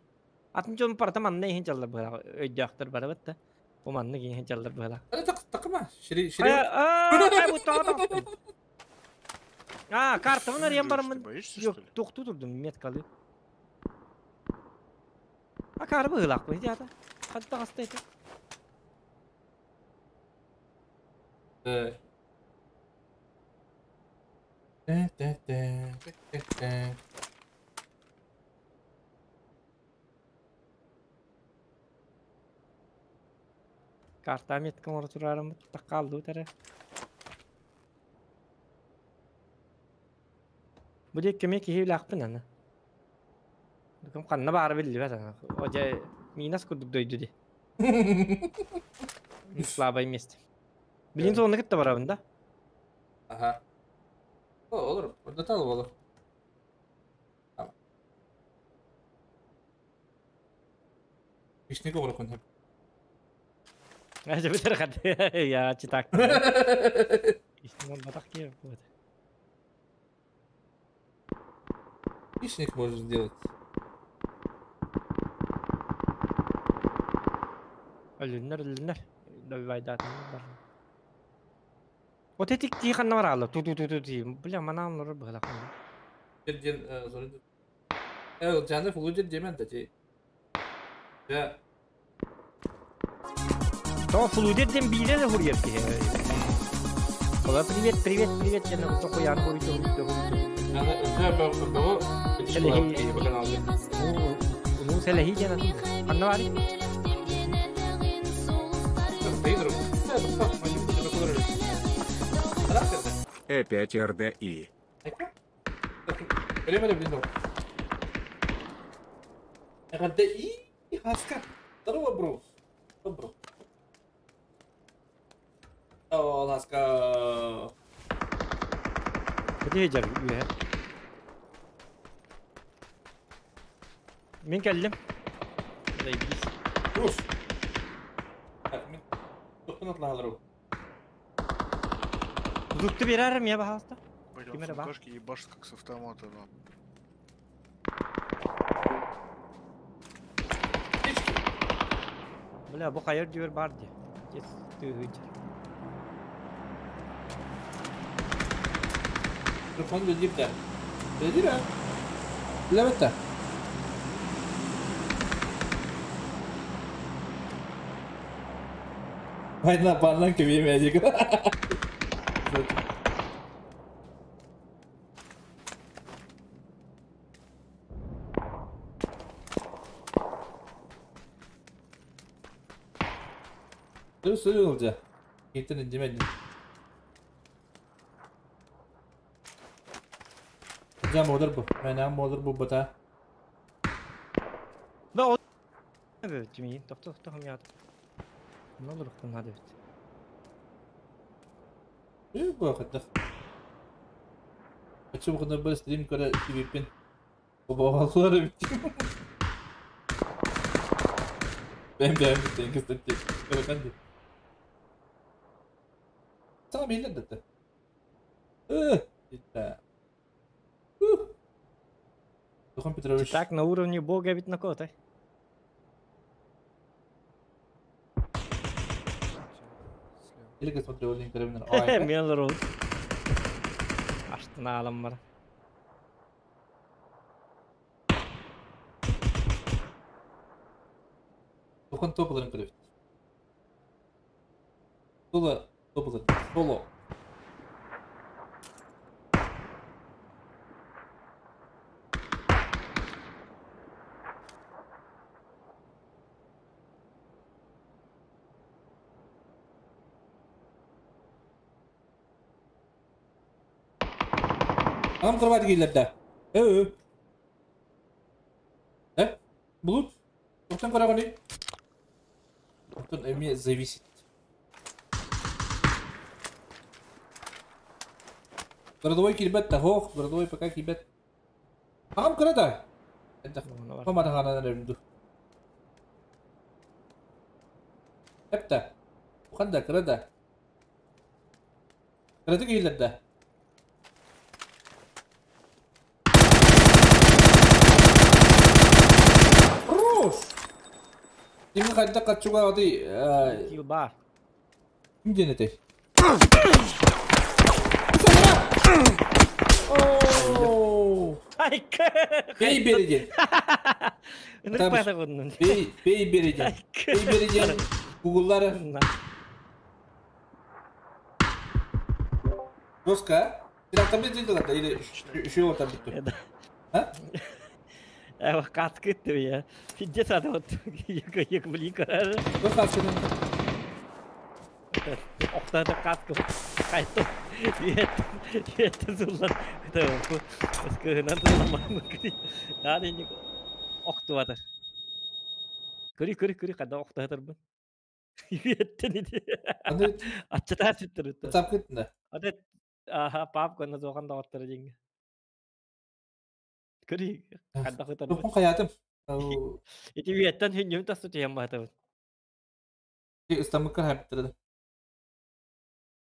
Атын жон парта манны хин жаллар була. Өйдөктөр бара битте. Бу манны хин жаллар була. Ара так такма. Шири шири. А, бу та. А, карта вон арьям бармын. Yok, токту турдум меткалы. А кар быылак бу ята. Хатта гастайты. Э. Та-та-та. Карта меткам ора турарым такалды тере. Бу дек кеме кихи лакпын ана. Дукам канна бары билди бат ана. Ожа минас курдук дойду ди. Слабое место. Блин, зоны кытта барабын да? Ага. О, olur. Orada tal olur. Tamam. Вишник olur кон. Ажа битер хат. Я читак. Ишнен батак кеп вот. Хищник можешь сделать. Өлүннер, өлүннер. Добивайдатын бар. Вот эти тихо наврало. Ту-ту-ту-ту. Бля, манам норы было. Ден зорунду. Э, жаны флудер демен да ти. Я. То флудер ден бире де хурьер ки. Ола привет, привет, привет. Я на то ян хуй то хуй то. Жаны өтө бөгө Селехи. Ну, селехи жана. Анна бари. Э5 РДИ. Время блин. РДИ хаска. Здорово, бро. Бро. О, ласка. Ити дьар үөһэ. Мин кэллим. Заебись. Рус. Так, мин тухтан атлаалару. Звукту берәрім я, пожалуйста. Блин, Ким он эрэ с баар? МКшки ебашит как с автомата, да. Бля, бу хайыр дүйөр бар ди. Тес тыгыч. Телефон билдип да. Билдип а? Билебет да. Война банан кебие медик. Dur sürü olacak. Getirin demedim. Cam olur bu. Menem olur bu bata. Да, ол Тимин, тохто тохто хамят. Не olur хам хадыбыт. Bu kadar. Açım kadar böyle stream kadar TV'pin. Bu babaları bitti. Ben beğendim kızım. Ben de. Sana bilin dedi. Да. Духан Петрович. Так, на уровне бога ведь на кого-то. Или смотрел Линк Мелроуз. Аштына алам бар. Духан топларын көрөбүт. Соло топларын. Соло. Анам кровать кийлерде. Э. Э? Булут? Тоқтан көрөгөний? Оттон эми зависит. Городовой килбет да, хох, городовой пока килбет. Ағам кырада. Это помадаханан өрүнду. Эпта. Уханда кырада. Кырады кийлерде. Хорош! Тимми хайда качуга оди Килба. Ким этэй? Бей бериден. Ынырык байта кодунун. Бей, бей бериден. Бей бериден. Гугллары. Доска. Трактор бит да или еще вот там бит. А? Каткы я. Пиздец ады вот. Екі блин Доска шunu. Охтада каткы. Кайтты. Ет, ет зулар. Это скыгынан зулар. Аны не охту атар. Көрі көрі көрі када охту атар бу. Еттен иди. Аччата сүттөр. Тап кеттин да. Ады аха пап кона зоған да оттар денге. Көрі када хытар. Тохун каятым. Ити веттен хүннүм тасты тием бата. Истамыкка хайптырды.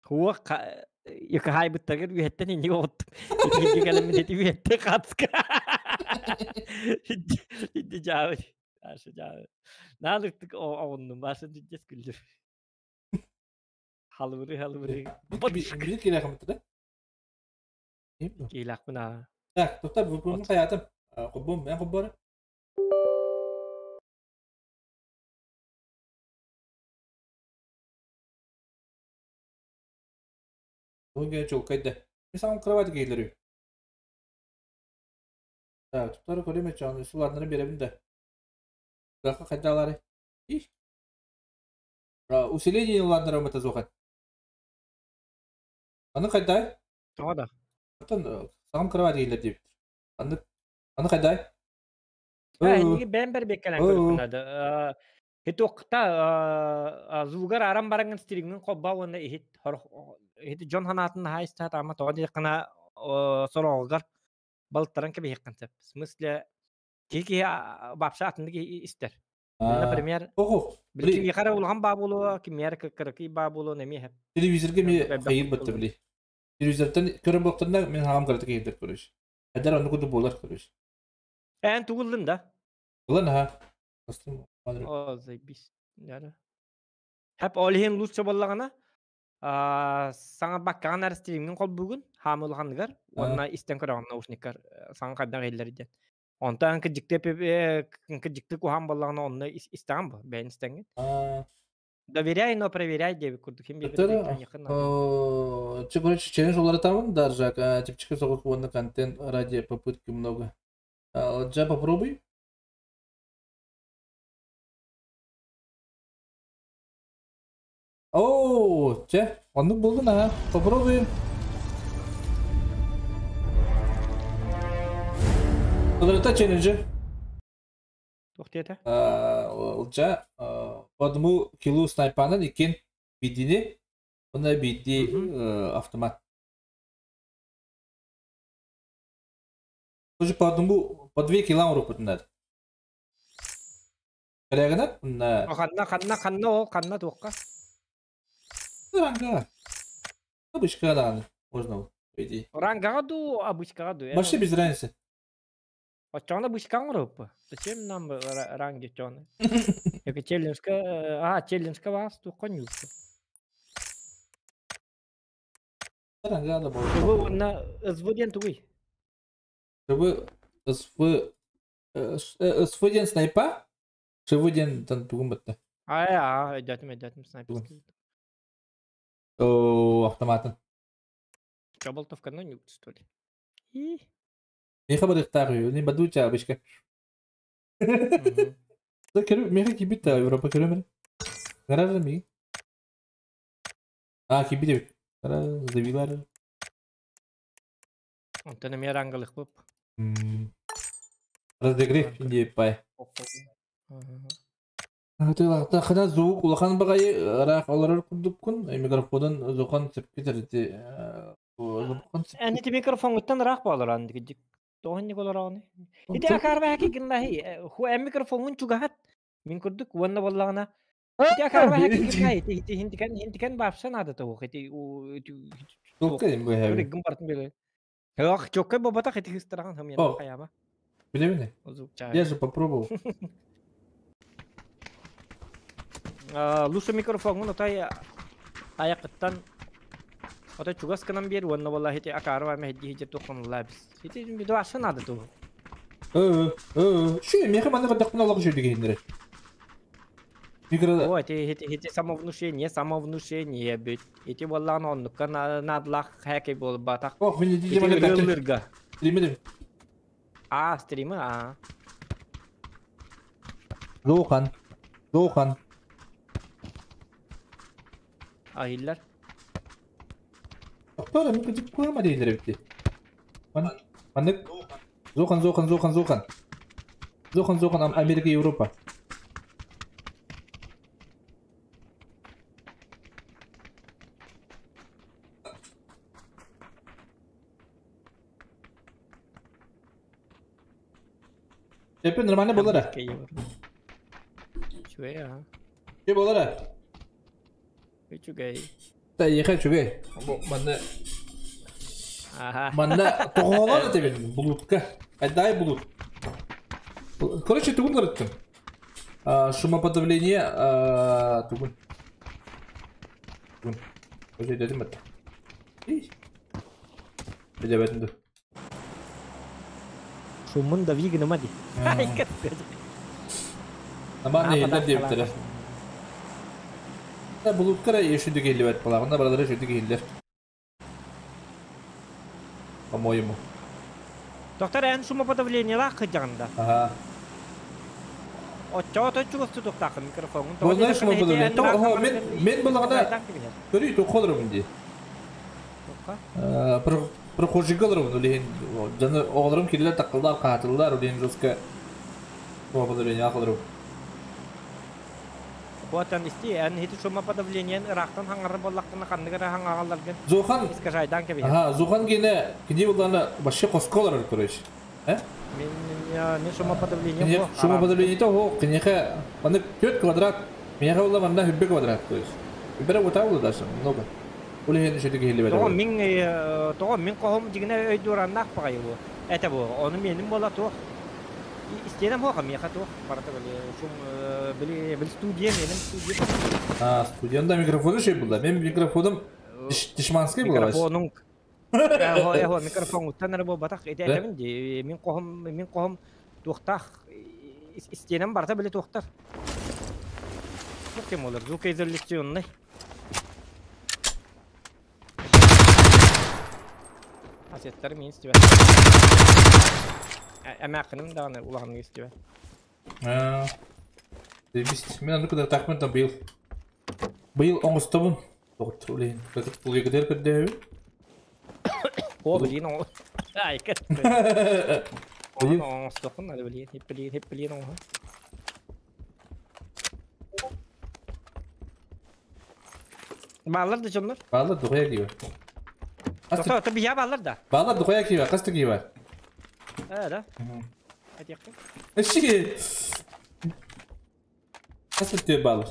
Хуа екі хайбыттагыр веттен инни от. Ити келем ити ветте катска. Ити жабы. Ашы жабы. Налыктык ооннум башы дижес күлдүр. Халыбыры халыбыры. Бит келе хамтырды. Кейлакпын а. Так, тоқтап, выпумун каятым. Куббум, мен куббары. Бүгүн чолкайды. Мен саған кровать кейлери. Так, туктары көрөмө чаны суларны беребин да. Брака кайдалары. Иш. Усиление ландары мата зохан. Аны кайда? Тода. Атын саған кровать кейлер деп. Аны аны кайда? Неге бән бер беккелен көрүп ады. Хит оқта зугар арам баранган стрингин кобба уонна ихит хит Джон ханатын хайста тама тоға дикана сороҕугар балтаран кэбиһиэххин сөп. В смысле, киһи киһи вообще атыннык истэр. Например, били киһи улахан баа буолуо, кимиэр кыракый баа буолуо эмиэ сөп. Телевизорга эмиэ хайыр батта били. Телевизортан көрөн буолтарна мин хаҕам кыратык иһиллэр көрүш. Эдэр оннук курдук буолар көрүш. Эн тугуллун да? Ылан аха. О, заебись. Хап ол иһин лучше буоллаҕына саҥа баккаҕын эр стримҥин холбуугун хаамыы улаханыгар уонна истэн көрөҕүн наушниккар саҥа хайдах иһиллэр диэн. Онтон кыдьыкты кыдьыкты куһаан буоллаҕына онно истэҕин бу бэйэн истэҥҥин. Доверяй, но проверяй диэбит курдук ким биэрбит Че, короче, челлендж уларытабын даже чэпчэки соҕус уонна контент ради попытки много. Дьэ, попробуй. Оо, чэ, оннук буоллун аха. Попробуем. Уларыта челленджи. Туох диэтэ? Ылдьа, по одному килу снайпанан иккин бидини, уонна биирдии автомат. Тоже по одному, по 2 кила уруккутун надо. Кэлээгинэ на Ханна, ханна, ханна ол, ханна туохха? Ранга. Обычка даҕаны можно, по идее. Рангаҕа дуу, обычкаҕа дуу? Вообще без разницы. Оччоҕуна обычкаҕа оҥорууппу. Зачем нам ранги оччоҕуна? Эки челленджка, а, челленджка баас туохха ньууппу. Ранга да СВ болду. уонна СВ диэн тугуй? ШВ, СВ, СВ диэн снайпа, ШВ диэн тан тугун батта. А, а, өйдөөтүм, өйдөөтүм, снайперский. О, автоматын. Чоболтовканы ньуут, что ли? И. Меха барыктаах үһү, не бадуча обычка. Да көрү, меха кибит та Европа көрөмөр. Гаража ми? А, кибит эбит. Гара завилар. Онтон эмиэ рангалых буп. Разогрев индиэ пай. Тылахтахына звук улахан баҕайы ыраах олорор курдуккун микрофонун зохон сөпкө тэрити зохон. Эн ити микрофоҥҥуттан ыраах буолар андыгыдьык. Тоҕонньук олороҕуный? Ити акаарбаһа кигиннаһи ху эн микрофоҥҥун чугаһат. Мин курдук уонна буоллаҕына ити акаарбаһа кигиннаһи ити ити хинтикэн хинтикэн баапса наада тоҕух ити Туохка бу гым бартын били. Ох, чоккай бобатах ити хыстырахан хамьян хаяма. Билебин. Я же попробовал. Лучше микрофоҥҥун отой айакыттан отой чугас гынан биэр уонна буолла ити акаарба мэһдии хиджер туоххануллаа бис. Ити дуаша наада туу. Шү, меха маны кырдахпын олох шү дигиндер. Микро. О, ити ити ити самовнушение, самовнушение бүт. Ити буоллаҕына оннукка наадалаах хэкэй буолбатах. Ох, мин Ити ырыаллыырга. Стримы. А, стримы, а. Зохан. Зохан. Ахиллар. Тоқтар, мен кыжып қойма дейлер бітті. Маннык. Зохан, Зохан, Зохан, Зохан. Зохан, Зохан, Америка, Европа. Эпи нормально болар. Үчүгэй, а. Че болар? Үчүгэй. Та еха үчүгэй. Манна Ага. Манна тоҕоолоон этебин булутка. Айдай булут. Короче, тугун көрөттүм. Шумоподавление тугун. Тугун. Өзө дедим бат. Билебетин ду. Шумун да вигнема ди. Аман нехиллер диэбиттэрэ. Та булуткара ешүдү келлибет балагында баралары шүдү келлер. По-моему. Доктор, эн шумоподавлениелаах кыдьаҕында. Ага. Оччоҕо чугас тутуохтааххын микрофоҥун. Болнай шумоподавление. То мен мен балагында көрүй тохолорум ди. Прохожийга олоробун улиһин дьону оҕолорум кирилэр таккыллар хаатыллар улиһин жестко шумоподавление олорум. Буотан исти, эн ити шумоподавлениен ыраахтан хаҥарар буоллаххына ханнык эрэ хаҥаҕалларгын Зухан искажайдаан кэбиһэр. Ага, Зухан гиэнэ кини буллаана вообще хоско олорор, короче. Э? Мин мин шумоподавление бу. Шумоподавление оһох, киниэхэ маннык 4 квадрат, миэхэ булла манна хүббэ квадрат, то есть. Хүббэрэ утаа даже много. Ол иһин үчүгэй киһилибэт. Тоҕо мин тоҕо мин хоһум дьигинэ өйдуураннаах баҕайы бу. Это бу, ону миэним буола туох. Истиэнэм хуоха миэхэ туох барыта били шум били били студия миэним студия. А, студия да микрофону шей булла. Мен микрофоном дешманский була. Микрофонуҥ Эхо, эхо, микрофоҥуттан эрэ буолбатах. Ити этэбин дии, мин хоһум туохтаах истиэнэм барыта били туохтар. Туох кем олар, звукоизоляционный. Асеттар мин истибэт. Эмээххиним даҕаны улаханнык истибэт. Бис, мен аны кыда тахмын там быйыл. Быйыл оҥостобун. Доҕоттор үлэһин. Улуйгытыгар көрдөһөбүн. О, блин, оҥо. Ай, кэт. Оҥостоххун, али блин, хип блин, хип блин оҥо. Бааллар да дьоннор? Бааллар духуя киба. Тоқта, то бия бааллар да? Бааллар духуя киба, хаста киба. Э, да. Этиэххин. Эши. Хаста тиэ бааллар.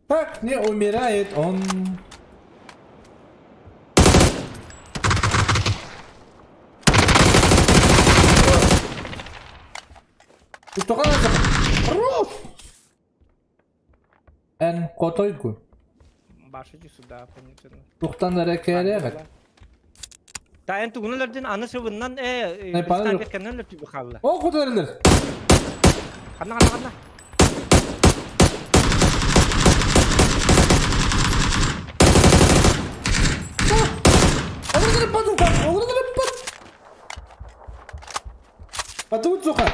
Так не умирает он. Хорош! Эн котойгу. Башы сюда, понятно. Тухтан эрэ кээлээбэт. Та эн тугун өлөрдүн аны сыбыннан э снайпер кэннен өлөртү хаалла. О, кутарылар. Ханна, ханна, ханна. Олордор патука, олордор пат. Патут сука.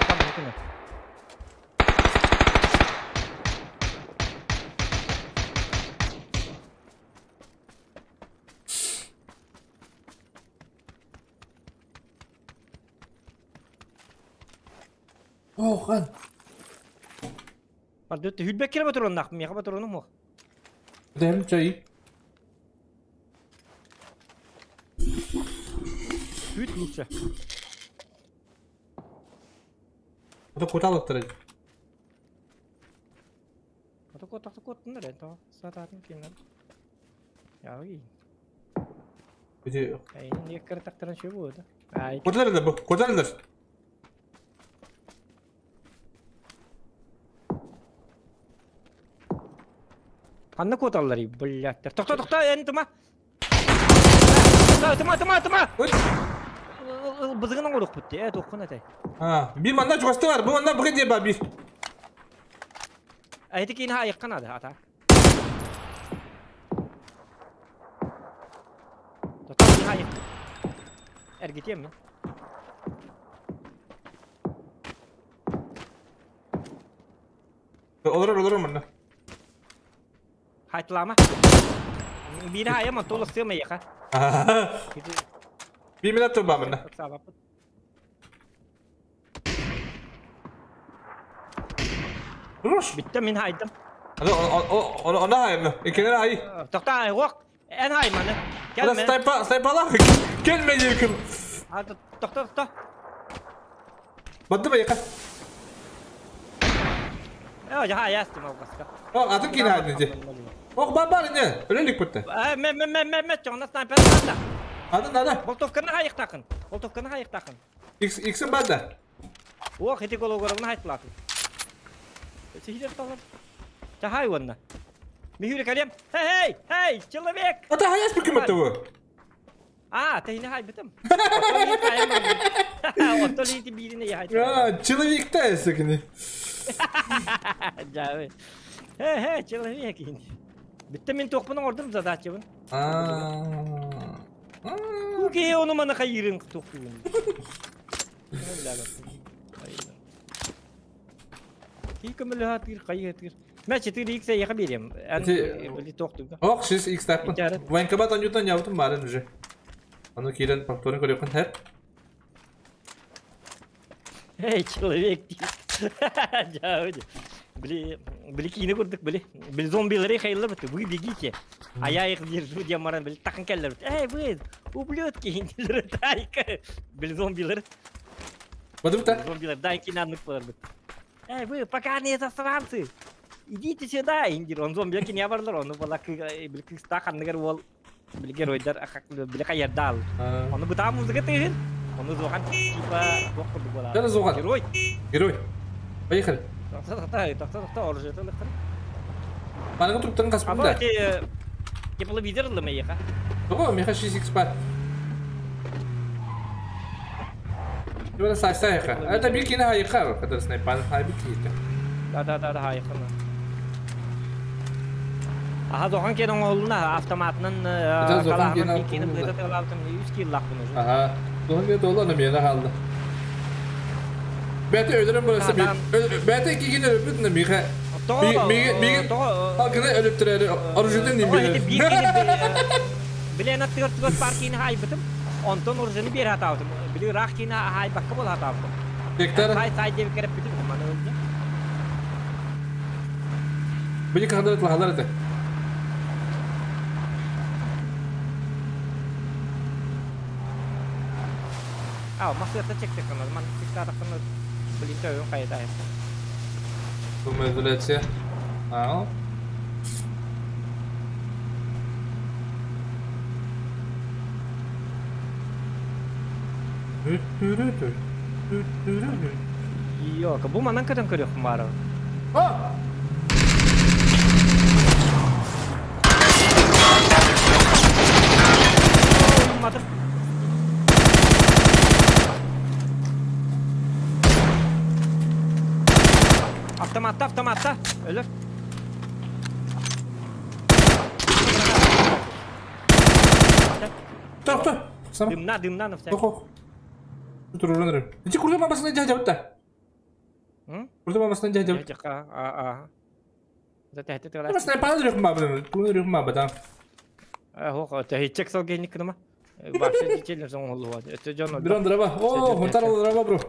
Охан. Бардыт хүлбек кире батыроннах, меха батырону мо. Дэм чай. Хүт лучше. Это куталыктыр. Ата кот, ата кот, нэр это. Сататын кимнер. Я и. Где? Эй, не картактырын şu bu da. Ай. Куталыктыр бу, куталыктыр. Ханна куталлар, блядь. Тохто, тохто, эн тума. Тума, тума, тума. Бызыгын оңорук бутты, э, тохкун этэй. А, бир манна чугасты бар, бу манна быгы бар бир. Айты кейин айыққан ады, ата. Тохто, кейин айық. Эргитем мен. Олорор, олорор манна. Хайтылама. Бири хайама, толық сыйма яқа. Bir minut dur манна. Руш. Битте мин хайдым. Она она хайма. Икенер ай. Тохта ай, оқ. Эн хайманы. Келме. Снайпа, снайпала. Келме еркін. Тохта, тохта. Бадды ба яқа? Э, жа ястым алгаска. О, атын кин хайдын же. Ох, бар бар не. Өлелик битти. Ме ме ме ме ме чоңна снайпер банда. Ады нада. Болтовканы хайыктакын. Болтовканы хайыктакын. Икс иксин банда. Ох, эти гологорны хайтлатын. Сихидер талар. Та хай онна. Михюри калем. Хей, хей, человек! Ата хаяс бüküm атты. А, ты не хай битим. Отто ли бирине я хай. А, человек та эсекини. Жабы. Хей, хей, человек. Битте мен тоқпының ордым задачабын. А. Уке, оны мана хайырын тоқпын. Ки көмөлөһө тыыр хайы тыыр. Мэ 4x яха берем. Эн били тоқтуга. Ох, 6x таппын. Военкомат анютан ябытым барын уже. Аны киирэн повторын көрүөххүн хэр. Эй, человек дии. Били, били киини курдук, били. Били зомбилары хайыллар бит. Вы бегите. А я их держу диэн баран били тахын кэллэр бит. Эй, вы, ублюдки, тайка. Били зомбилары. Бадыбыта. Зомбилар дай кинаннык болар бит. Эй, вы, пока не засранцы. Идите сюда, индир. Он зомби кине барлар, оны бала били кыста ханныгар ол били геройдар били хаярдал. Оны быта музыка тыгын. Оны зохан типа туох курдук буолар. Кара зохан. Герой. Герой. Поехали. Тохто тохто тохто тохто оружие лыхтар. Маныгы труптарын Аба каспын да. те тепловизор ыллым эйиха. Того, меха 6x бар. Тибара сайса яха. Это бир кини хайыка, который снайпан хайбы кийти. Да да да да хайыкына. Аха зохан кен оңолуна автоматынан Это зохан кен калаһынан кини оңолуна. быта тылаптым 100 килл лак буну. Ага. Зохан кен толы мені қалды. Бәті өлірім бұрасы. Бәті киген өліп миха. Миге Халкына өліп түрәлі. Оружидің не білі. Билен аттыгар тугар паркини хайбытым. Онтон оружиени бер хатаутым. Били рах кини хайбакка бол хатаутым. Гектар. Сай сай деп кереп битим маны өлдү. Били кахандар тлахалар это. А, масырта чектек канал. Ман чектар канал. Били төйөн кайда. Шумоизоляция. Ау. Йок, бу манан кытын көрөк бары. А! Матыр. Автоматта, автоматта. Өлөр. Тоқ, тоқ. Дымна, дымна, на всякий. Тоқ, тоқ. Тур, Иди курда мамасына дядя вот так. Курда мамасына дядя вот. А, а. Мас снайпан рөх ма, ту рөх ма бата. Хох, та хичек сал геник кныма. Вообще дичелер соң олу. Это жон. Дрон драба. О, хонтар драба бро.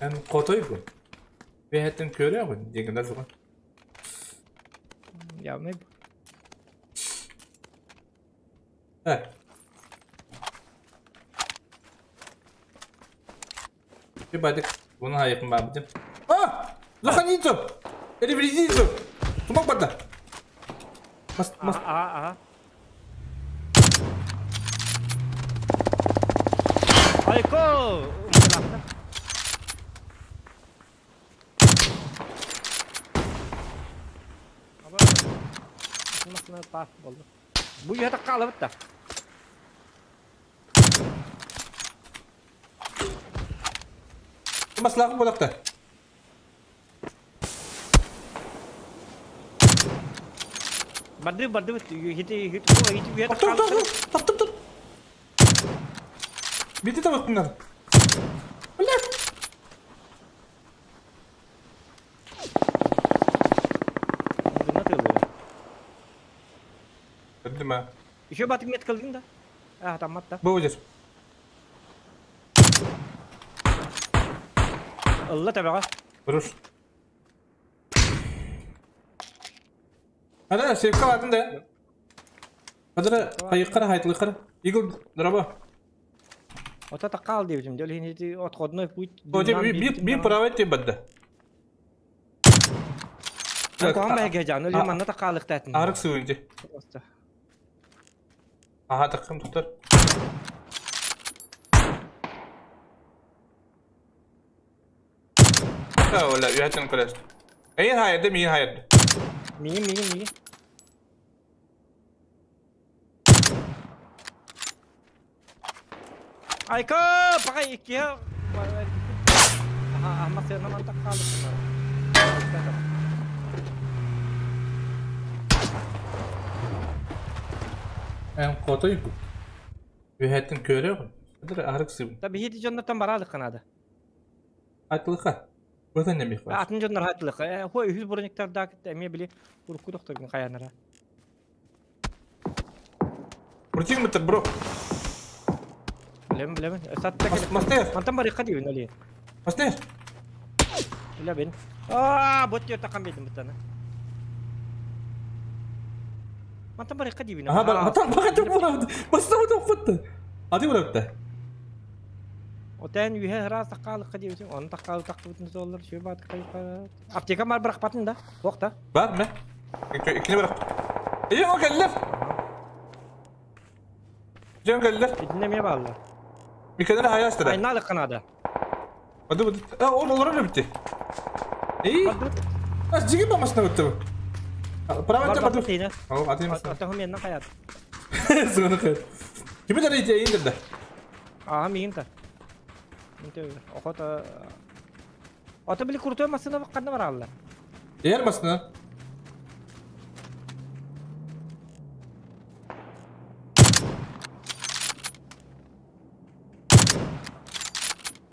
Эн котой бу. Бехеттен көрө бу, дегендер зуган. Явный. Так. Бадык, бұны хайықын бабыдым. А! Зоханицу! Ревредицу! Тумак барды! Мас, мас. Ага, ага. Айко! Бу ята қалып та. Маслағын болақта. Барды, барды, хити, хити, хити, хити. Топ, топ, топ, топ, топ. Бити табақ бұнар. Бля! Öldüm ha. Еще батып мет кылдың да. А, там матта. Бу өдер. Allah tabağa. Vuruş. Hadi sevka vardın da. Hadi hayıkkara haytlıkkara. Eagle дроба. Ота такал деп жим. Дөл хинити отходной путь. Би правый ти бадда. Ком бәге жан, өл манна такалык тәтин. Арык суынды. Ага, такым туктар. Ола, үйәтін көрәсті. Эйін хайырды, мейін хайырды. Мейін, мейін, мейін. Айка, бақай екке. Аха, ахмақ сен аман таққалып. Ән қотой бұл. Үйәтін көрі ғой. Арық сыбын. Таби хети жоннаттан баралық қанады. Айтылықа. Бытан немих бар. Атын дьоннор хатылык. Хо үһүс брониктардаак эмиэ били урукку докторгун хаянара. Крутик мытыр, бро. Билэбин, билэбин. Сатта кэлэ. Мастер. Мантан барыахха диибин Али. Мастер. Билэбин. Аа, бот диэр такан биэрдим быттаны. Мантан барыахха диибин. Аха, бар. Мантан барыахха буолабыт. Мастер бут Аты буолабыт. Отен үһэ ыраас таккаалыкка диэбитим, ону таккаалы тахтыбытын суоллар, сүө баат кайка. Аптека бар бырахпатын да, туох да. Бар мэ. Иккини бырах. Ийэ, о кэллэр. Дьон кэллэр. Итиннэ эмиэ бааллар. Микэнere хайаастара. Айнаалыкка наада. Бады бады. А, ол олорор эбитти. Эй. Ас жиги бамасына өттү. Право Бар барды. тиинэ. Ол атын масына. Атахым менен хаят. Сыгыны кый. Кими дары ите индирде. Ага, миин та. Инте охота. Ата били крутой машина бакканда бар алла. Эр масына.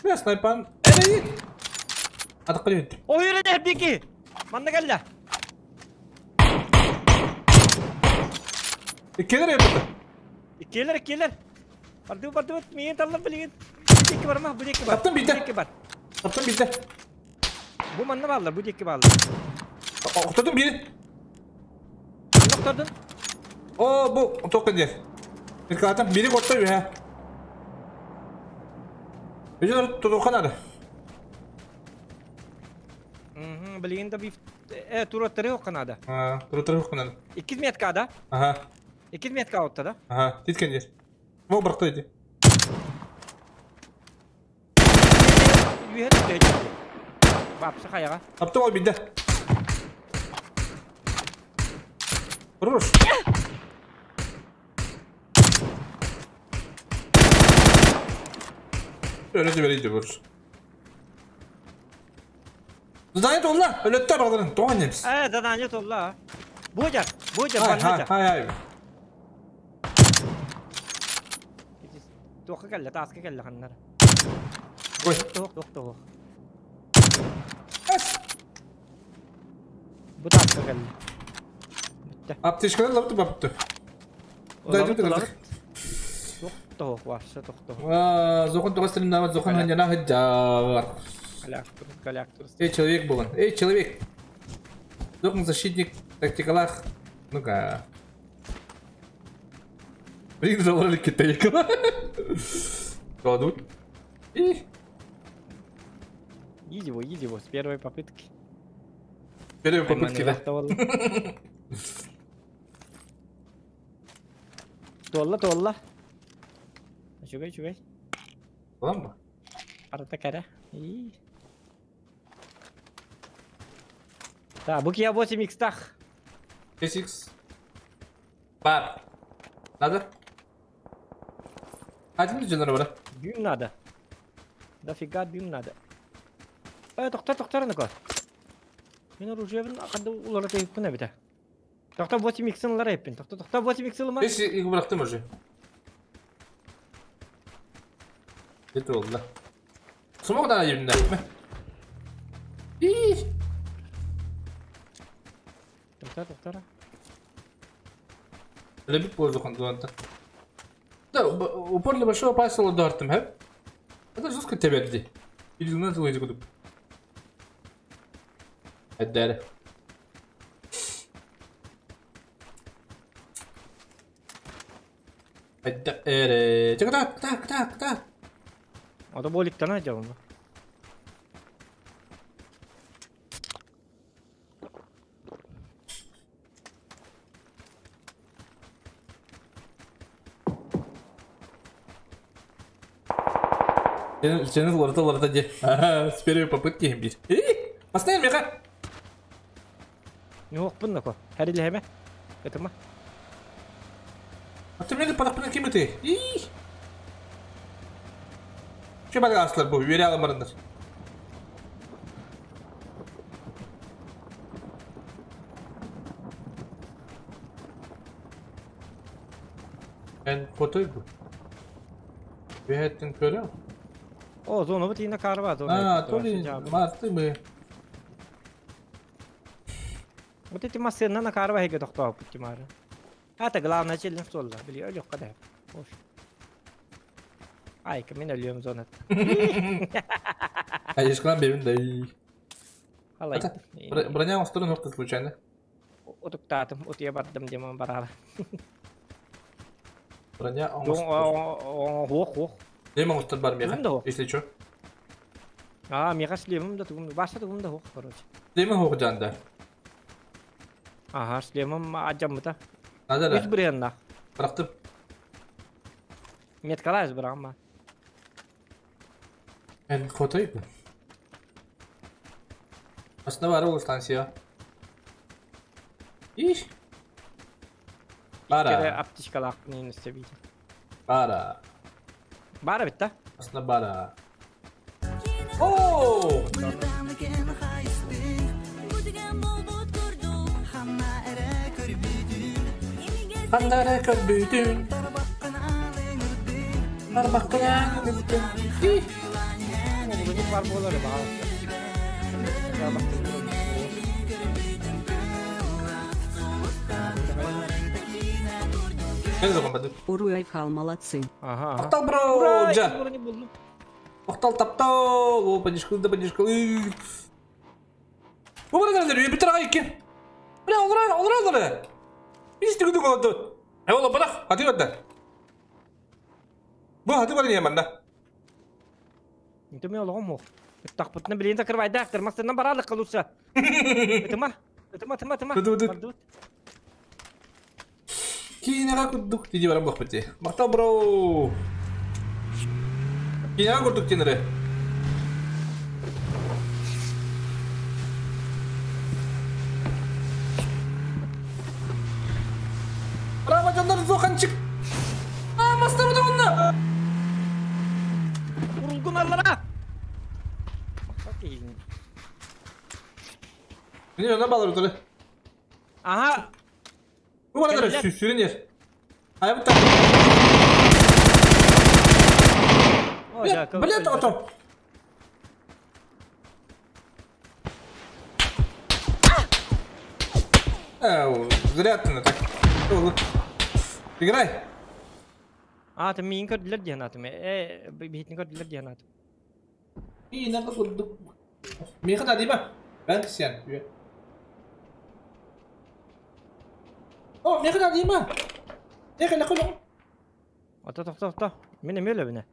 Бля, снайпан. Эй! Атакка өттү. Ой, өрө дики. Манна келле. Иккилер өттү. Иккилер, иккилер. Барды, барды, миин таллар билигин. Бу бар ма, бу дики бар. Таптым бите. Бу дики бар. Таптым бите. Бу манна бааллар, бу дики бааллар. Охтодум бири. Охтодун? О, бу тоққа дер. Иркатым бири коттой бе. Өжөр тудухан ары. Билигин да биф тураттары окканада. А, тураттары окканада. 2 метка да? Ага. 2 метка отта да? Ага, титкен дер. Мог быракты иди. Үйе төтө. Бапсы каяга. Таптым ол бидде. Хорош. Öyle de vereydi vurur. Задание толла. Өлөттөр бағдарын. Тоған неміз. Задание толла. Божар, божар, Хай, хай, хай, хай. Тоққа кәлі, тасқа кәлі қаннар. Ой. Тоқ, тоқ, тоқ. Әс. Бұ тасқа кәлі. Бітті. Аптечкалар лапты бапты. Тоқ, тоқ, вообще тоқ, тоқ. Зохон тоғыз тілімнават, зохон ханжана хыджар. Эй, человек был он. Эй, человек. Зохон защитник, тактикалах. Ну-ка. Блин, залрали китайка. Кладут. И. Иди его, иди его, с первой попытки. Первой попытки, да. Туалла, туалла. Чугай, чугай. Ламба. Арта кара. И. Да, бук я 8 х тах. 6 х. Бар. Надо? Один дженер бара. Дюйм надо. Дофига дюйм надо. Тоқтар, тоқтар, ну-ка. Мен оружие қанды улары тегіп күні біті. Тоқтар 8 х лар еппін. Тоқтар, тоқтар 8 х ма? Бес екі бұрақтым уже. Это oldu да. Смог да евінде. И. Тоқтар, тоқтар. Лебит болду қанды. Да, упор для большого пальца дартым, хеп? Это жестко тебе дди. Или на целый кудуп. Әддәрі. Әддәрі. Так, так, так, так. Ата боликтан айдабын. Сені ларта-ларта де. С первой попытки бить. Поставь меха. Не оқпын нако. Хәрилі хәме. Это ма. А ты мне падақпына кем өте? Че барға асылар бұл? Вере аламарындар. Ән қотой бұл. Бәттің көрі. О, зона вот и на карва, зона. А, то ли марты мы. Вот эти машины на карва хеге тохтоо путимары. Это главное челлендж солла, били өлүк када. Ош. Ай, мен өлүөм зона. А ешкалан берин да. Алай. Броня устроена нохта случайно. Утуктаатым, утуя бардым демон барара. Броня Ох, ох. Демон устар бар меха, если чё. А, меха шлемым да тугум, баша тугум да хох, короче. Демон хох жанда. Ага, шлемым аджамыта. Надо да. Үс бренна. Бырактым. Меткалайыз бырагма. Мен хотой. Астына бар ол станция. Иш. Бара. Аптечкалак нейни истебейт. Бара. Бара бит да? Астына бара. О! Хандара көрбүтүн. Барбаккана көрбүтүн. Бар болары баға. Уруй Айхал молодцы. Ага. Тоқтал бро, жа. Тоқтал таптал. О, подишкал, да подишкал. Бу бара дер, битер ай кен. Бля, олра, олра, олра. Бис түгү голду. Э, ола барах, хати барда. Бу хати бар не манда. Инте мен олгом ох. Тақпытны билин закрывай да, тырмастынан баралы кылуса. Тыма, тыма, тыма, тыма. Кинега курдук диди барам бакпыти. Мактал бро. Кинега курдук тенере. Браво, жандар зоханчик. А, мастер удобно. Урулгуналара. Не, она балыр утыры. Ага. Бу барадыр сүрен ер. Ай бу так. Блядь, отом. Эу, зря ты на так. Играй. А, ты мин көрдүлөр диэн атым. Э, бихитин көрдүлөр диэн атым. И надо курдук. Миха да дима. Бен кисен. О, миха да дима. Эхе, нахуй. Ата тохто тохто. Мен эме өлөбүнө.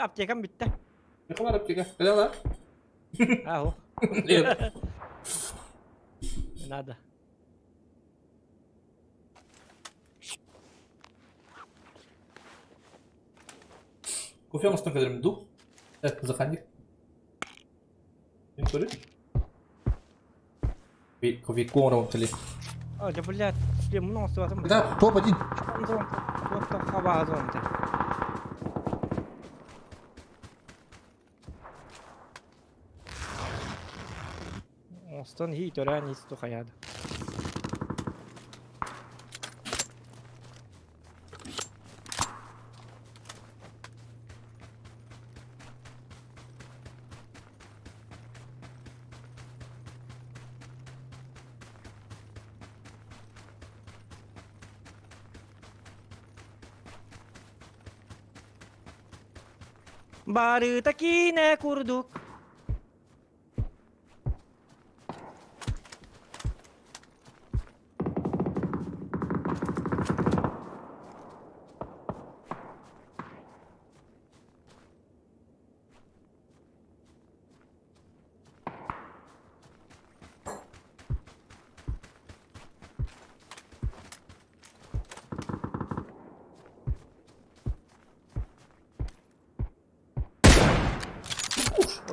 Аптекам битте. Миха бар аптека. Када ла? Ахо. Не надо. Кофе астын кадерим ду. Заханник. Им көрү? Кофе коро теле. А, да блядь, шлем много всего. Да, топ-1. Остон хи төрән исту хаяды. Бары такине курдук.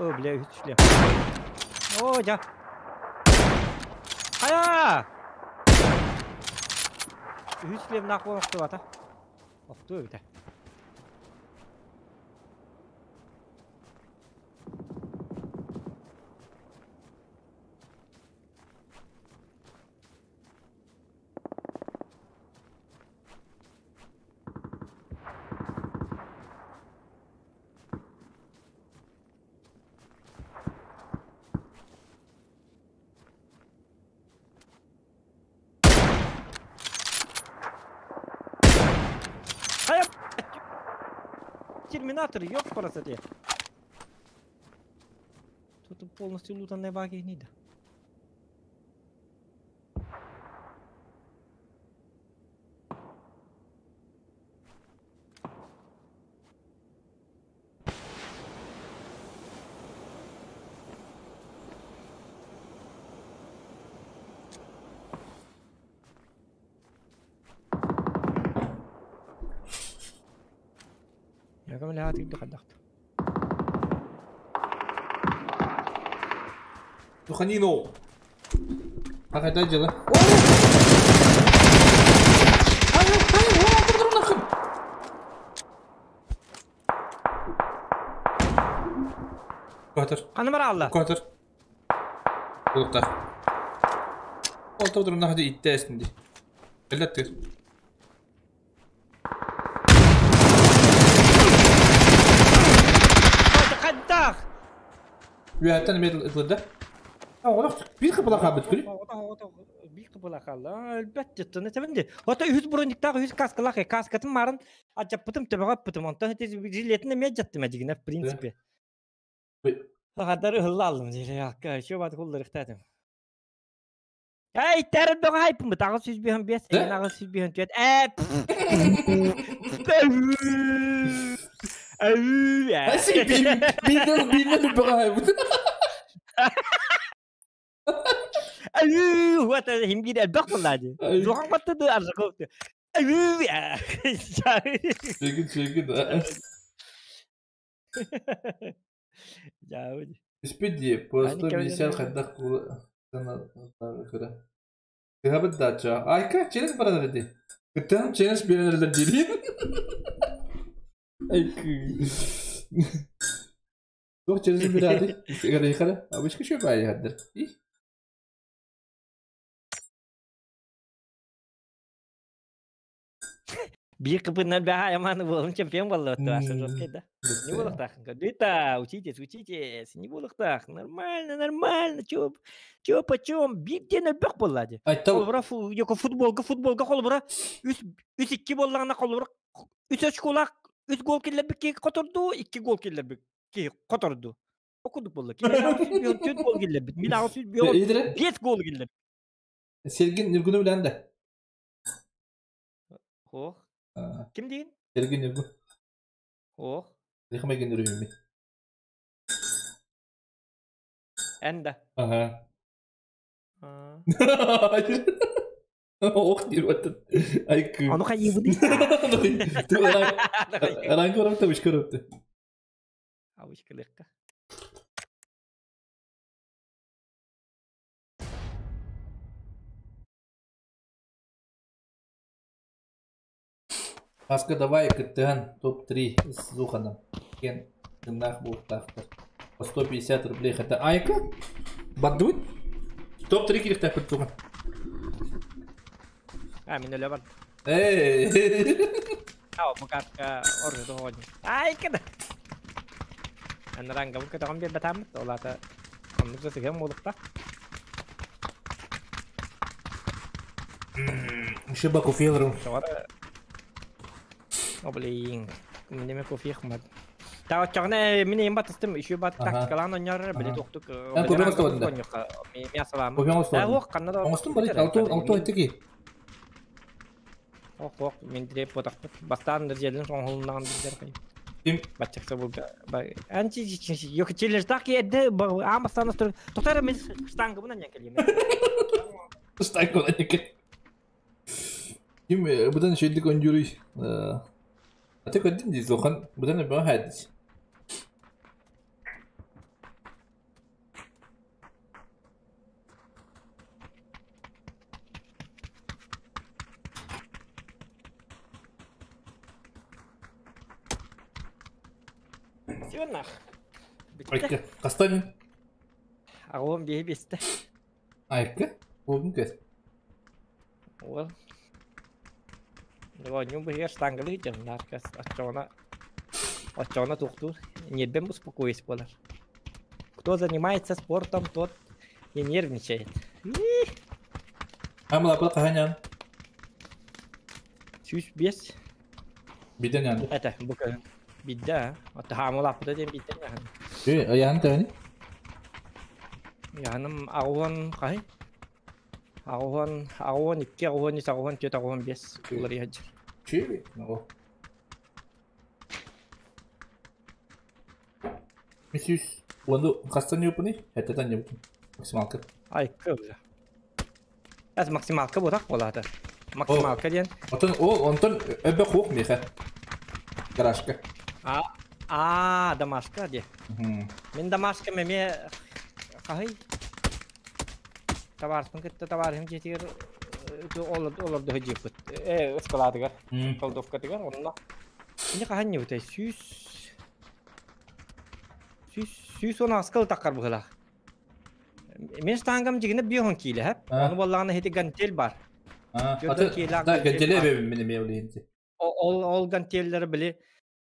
О, бля, үтүшле. О, жа. Хая! Үтүшле нақ болмақты бата. Оқту өте. Терминатор, ёпарасоте. Тут полностью лутанная баги гнида. Я кому ляхат Туханино. Как дело? Котор. Ханна баралла? Котор. Улуктар. Олтор нахди иттесинди. Элеттир. Хаддах. Үөһэттэн эмиэ ытылда. Олох биир кыпыла хаалбыт күрү. Биир кыпыла хаалла. Өлбөт жыттын этебин. Ото үһүс брониктаах үһүс каскалаах каскатын марын ачаппытым төбөҕө аппытым. Онтон жилетин эмиэ жаттым эдигине в принципе. Хаддар ыһылла аллым дире. Еще бат кулларыктаатым. Эй, тәрін бөҕө хайпым быт. Ағыз 105, эгин ағыз 104. Билмен бөҕө хайпыт. Вот хим биир элбэх буоллаа дии. Духан батты аржаков. Чегин чегин. Жаабы. Испеди по 150 хайдах кыра. Кыһабыт дача. Айка челлендж баран эди. Кыттан челлендж беренерлер дирин. Айкы. Туох челлендж берadi. Игара ихара. Абышка шөп ай хаддыр. Биир кыпыннан бэҕэ яманы буолун чемпион буолла отту жесткий да. Не буолуохтаах. Дита, учитесь, учитесь. Не буолуохтаах. Нормально, нормально. Чё, чё почем? Биирден элбэх буолла дии. Холобура, футболга, футболга холобура үс үс икки буоллаҕына холобура үс очколаах үс гол киллэрбит киһи хоторду, икки гол киллэрбит киһи хоторду. Окудук буолла. Кини 804 гол киллэрбит. Мин 805 гол киллэрбит. Сергин Нюргуну билэн да. Ох. Ким диин? Сергин Нюргун. Ох. Рихмеген үрүмми. Энда. Ага. Ох диир баттан. Айкы. Ону хайыбыды. Аранка барапта вышка барапта. А вышкалыкка. Хаска давай кыттыһан топ-3 с Зуханом. Кен тыннаах буолуохтаахтар. По 150 рублей хата. Айка? Бардыбыт? Топ-3 кириэхтээхпит Зухан. А, мин өлө бар. Эй! А, бу картка орду тоҕо. Айка да. Анаранга бу көтөҕөн биэрбэтааммыт, ол аата оннук да сыһыан буолуохтаах. Шиба кофе О, блин. Минеме кофе хмад. Та оччоҕуна мин эйим батыстым, еще бат тактикалаан онньор били туохтук. Кофе оҥостубатын да? Мясолаам. Кофе оҥостубатын. Ох, ханна да. Оҥостум бары, алты алты айттыки. Ох, ох, мин диреп ботахпыт. Бастаан да жерлин соңхолуннаҕын билдер кайым. Ким? Баччакса булга. Анчи yok челлендж так едде аан бастаан остор. Токтор мен штангыбынан якелем. Штангыбынан якел. Ким будан шейдик онжуруй. Аты көрдүм дии Зохан будан эбэ хайдыс. Все нах. Айка, кастан. Агуом бие бесте. Айка, болдун кес. Ол. Ньум быһыгар штангалыы дьон наркас оччоҕуна оччоҕуна туохтуур ньиэрбэм успокоюсь буолар. Кто занимается спортом, тот не нервничает. Амлапа ханян. 105. Биден ян. Это, бу Бидде, Ата хамыл аппыта диэн бидде яһын. Э, аян тәни? Яһыным агуон кай? Агуон, агуон 2, агуон 3, агуон 4, агуон 5 улар яһыджыр. Чиби, ну. Мисюс, онду хастан юпуни? Хәттәтән юпун. Максималка. Ай, кыбза. Әз максималка ботак болады. Максималка диэн. Отон ол онтон өбө хук меха. Гаражка. А, а, домашка де. Мен домашка меме кахай. Товарыспын кытта товарым жетигер олор олор дохы жиппит. Э, ыскаладыгар, колдовкатыгар, онно. Ini кахан не бутай сүүс сүүс сүүс он аскал таккар быгыла. Мен штангам жигине бихон кийле хеп. Оны боллагана хети гантель бар. Да, гантеле бе мен эме олейинти. Ол ол гантеллери били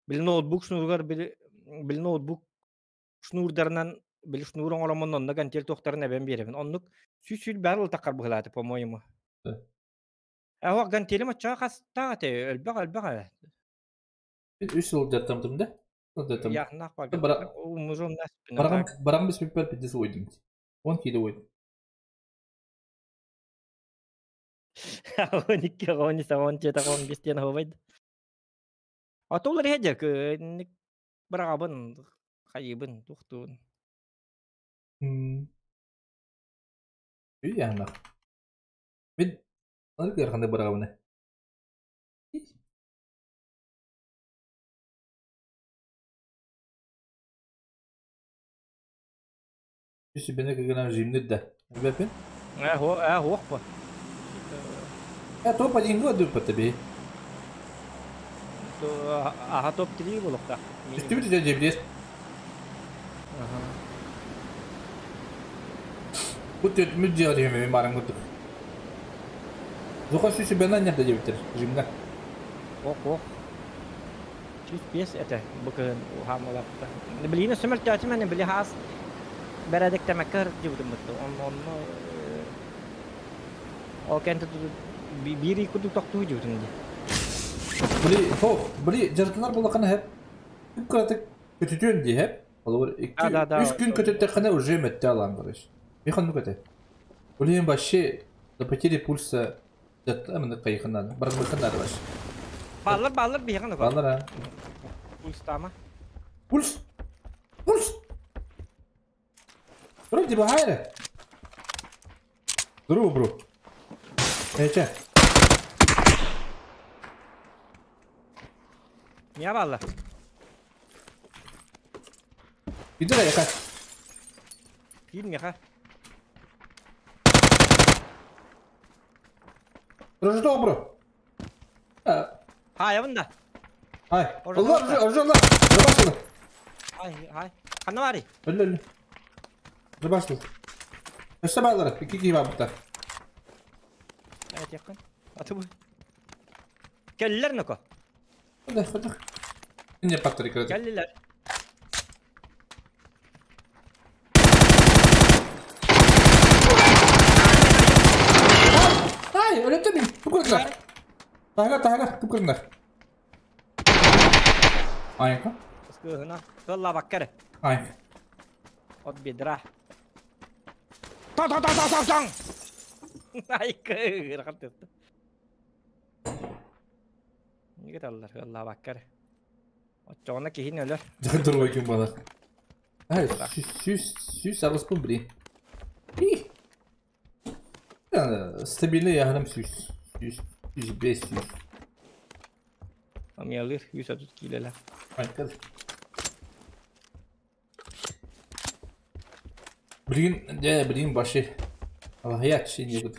били ноутбук шнургар били били ноутбук шнурдарынан били шнур оңоромон онно гантель тохтарын эбен беребин. Оннук сүүс сүүл бар ыл таккар быгылааты, по-моему. Э, гантели мачча хаста те өлбөк өлбөк. Үс жыл жаттамдым да. Жаттам. Яхнах бар. Умужум нас. Барам барам бис пипер пидис ойдым. 10 кило ойдым. 12, 13, 14, 15 тен хобайд. Атолар хеджер барабын хайыбын тухтун. Яхнах. Мен Аны кандай барабын. Үсү бене кыгынан жимнит да. Бепин? Э, хо, э, хоппа. Э, топ один год дүп тебе. То, ага, топ 3 болуқта. Үстү бит жебдер. Ага. Бу төт мүдже диме мен баран күттүк. Зоха сүсү бена нерде жебдер жимга. Ох, ох. Чүс бес это букын хамалапта. Билине сөмөр тәтимен били хас бәрәдек тәмәккә жибдим битте. Он онно ол кенте бири кудук токту жибдим ди. Били, хо, били жартылар болаканы хеп. Күп көтүтүн ди хеп. Олар 2 3 күн көтөттө кана уже метте алам барыш. Механ көтө. Улин башы до потери пульса жатта мында кайханан. Барак бакандар баш. Баллар баллар биган. Баллар а. Пульс тама. Пульс. Пульс. Вроде бы хайра. Здорово, бро. Эче. Не балла. Иди да, яка. Кил меха. Рождо, бро. Хай, абында. Хай. Allah, Allah, Allah. Рабашыл. Хай, хай. Ханна бари. Өллө, өллө. Рабашыл. Өстө баллар, iki киба бутар. Evet yakın. Atı bu. Geldiler Noko. Hadi hadi. Ne patladı kırdı. Geldiler. Hay, öyle mi? Bu kadar. Tahaga tahaga, bu kadar. Ayka. Скыгына. Кылла баккары. Ай. От бедра. Та та та та та та. Ай кыр катты. Неге таллар кылла баккары. Отчоғына кихин өлөр. Dur bakayım bana. Hayır, süs süs arası bu bir. Stabilne яһаным süs. Süs, 105 süs. Амиялыр 130 килелер. Айкал. Блин, не, блин, баши. Allah yak şey niye bu?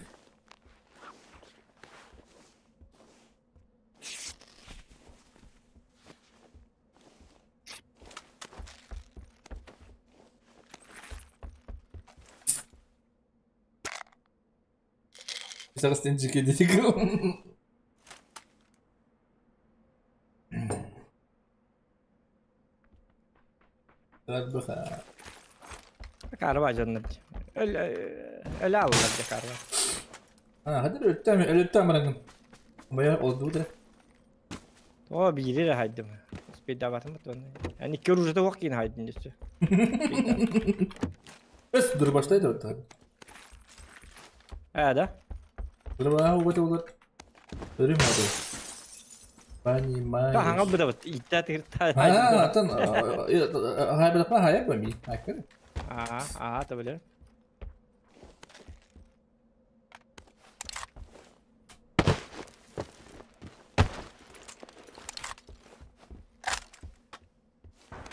Зараз тенджики дедик. Карва жанна. Öl öl allar karva. Ha, hadi öttüm, öttüm bırakın. Baya oldu da. О, бири хайдым. Успейдабатым бут. Ани көрүжөтө вак кин хайдын десе. Өс дурбаштай да оттар. А, да? Дурбаха убата олар. Өрүм ады. Понимаешь. Та хаңал быдабыт. Итта тырта. А, атын хай быдапма хай бами. Айкыр. А, а, та билер.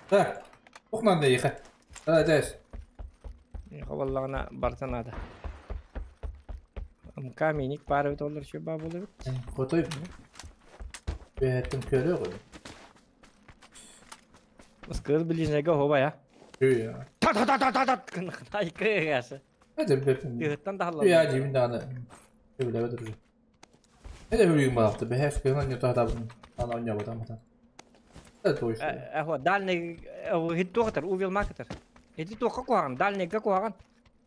Так. Ухнан да еха. Да, дәс. Хаваллагана барта надо. МК миник пары бит олар шөба болы бит. Хотой. Бәттем көрө ғой. Скыр ближнего хоба я. Я. Та та та та та та кын ясы. Это бәттем. Тыгыттан да Я димин даны. Өйләбе дружи. Это бүйүн балакты. Бәһәс кыйган не тата ана ойнап атам атам. Это точно. Ахо дальний хит увел макетер. Эти тоқа куаган, дальнийга куаган.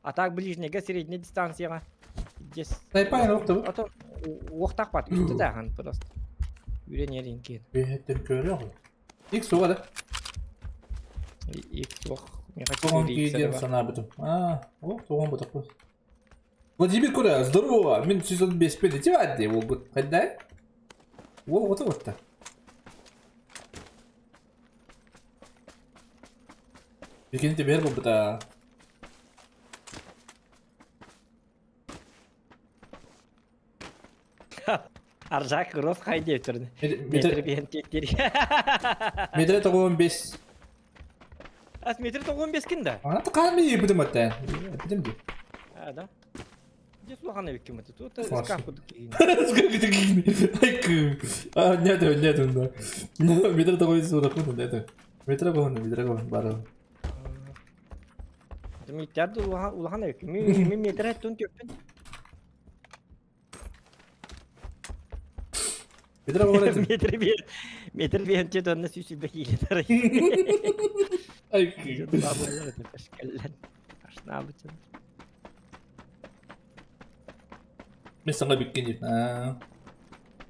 А так ближнийга средний дистанцияга. Здесь. Тайпайын оқты бұл. Ото оқтақ бат, үсті таған просто. Үйренерин кейін. Бәһәттем көрө ғой. Ик суға да. Ик суқ. Туган кийден санабытым. А, о, туган бутак бу. Владимир Кура, здорово. Мен 115 пен дети вадди, ол бут. Қайда? Ол оты отта. Бекенте бер бұл бұта. Аржак Рос хайде түрді. Метр бен теттер. Метр 95. Ас метр 95 кин да? Ана тақар мен епідім атта. Епідім де. А, да? Де сулағана беккен бі? Тут скаф кудук кейін. Скаф кудук кейін. Айкы. А, нет, нет, да. Метр 95 сулақ кудук, нет. Метр қоғын, метр қоғын, бары. Метрді улахан беккен. Мен метр әттін төппін. Метр қоғын. Метр бен. Метр бен тет онна сүйсі бекейлер. Айкы. Мен саңа беккен дейін.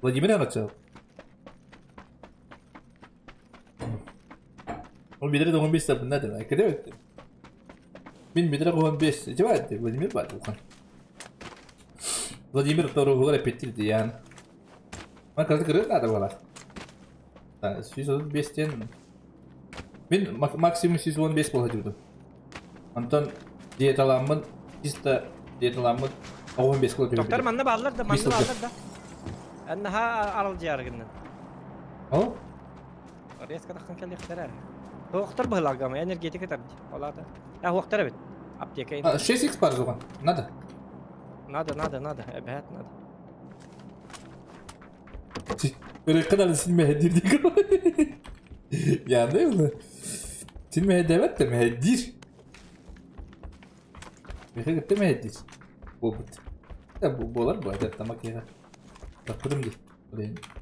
Владимир ағатшы. Ол метр 15 табында деп. Айкы деп өтті. Мен метр 15. Жеба әтті. Владимир бар. Владимир второго репетир ян. Ман қазір кіріп надо было. 115-тен. Мен максимум 115 болады жүрдім. Антон диеталамын, чисто диеталамын 15 қылып жүрдім. Доктор, манна баллар да, манна баллар да. Аннаха арал жиаргыннан. О? Резко таққан келі қытар. Доктор бұғылағама, энергетика табды. Олады. Я оқтар бит. Аптека. 6х бар жоған. Надо. Надо, надо, надо. Әбәт надо. Ырыққын әлі сен мәхеддир дейік. Янды оны. Сен мәхеддәбәт те мәхеддир. Мәхеддер мәхеддир. Бұл бұт. Болар бұл айтат тамақ еға. Тақпыдым дей.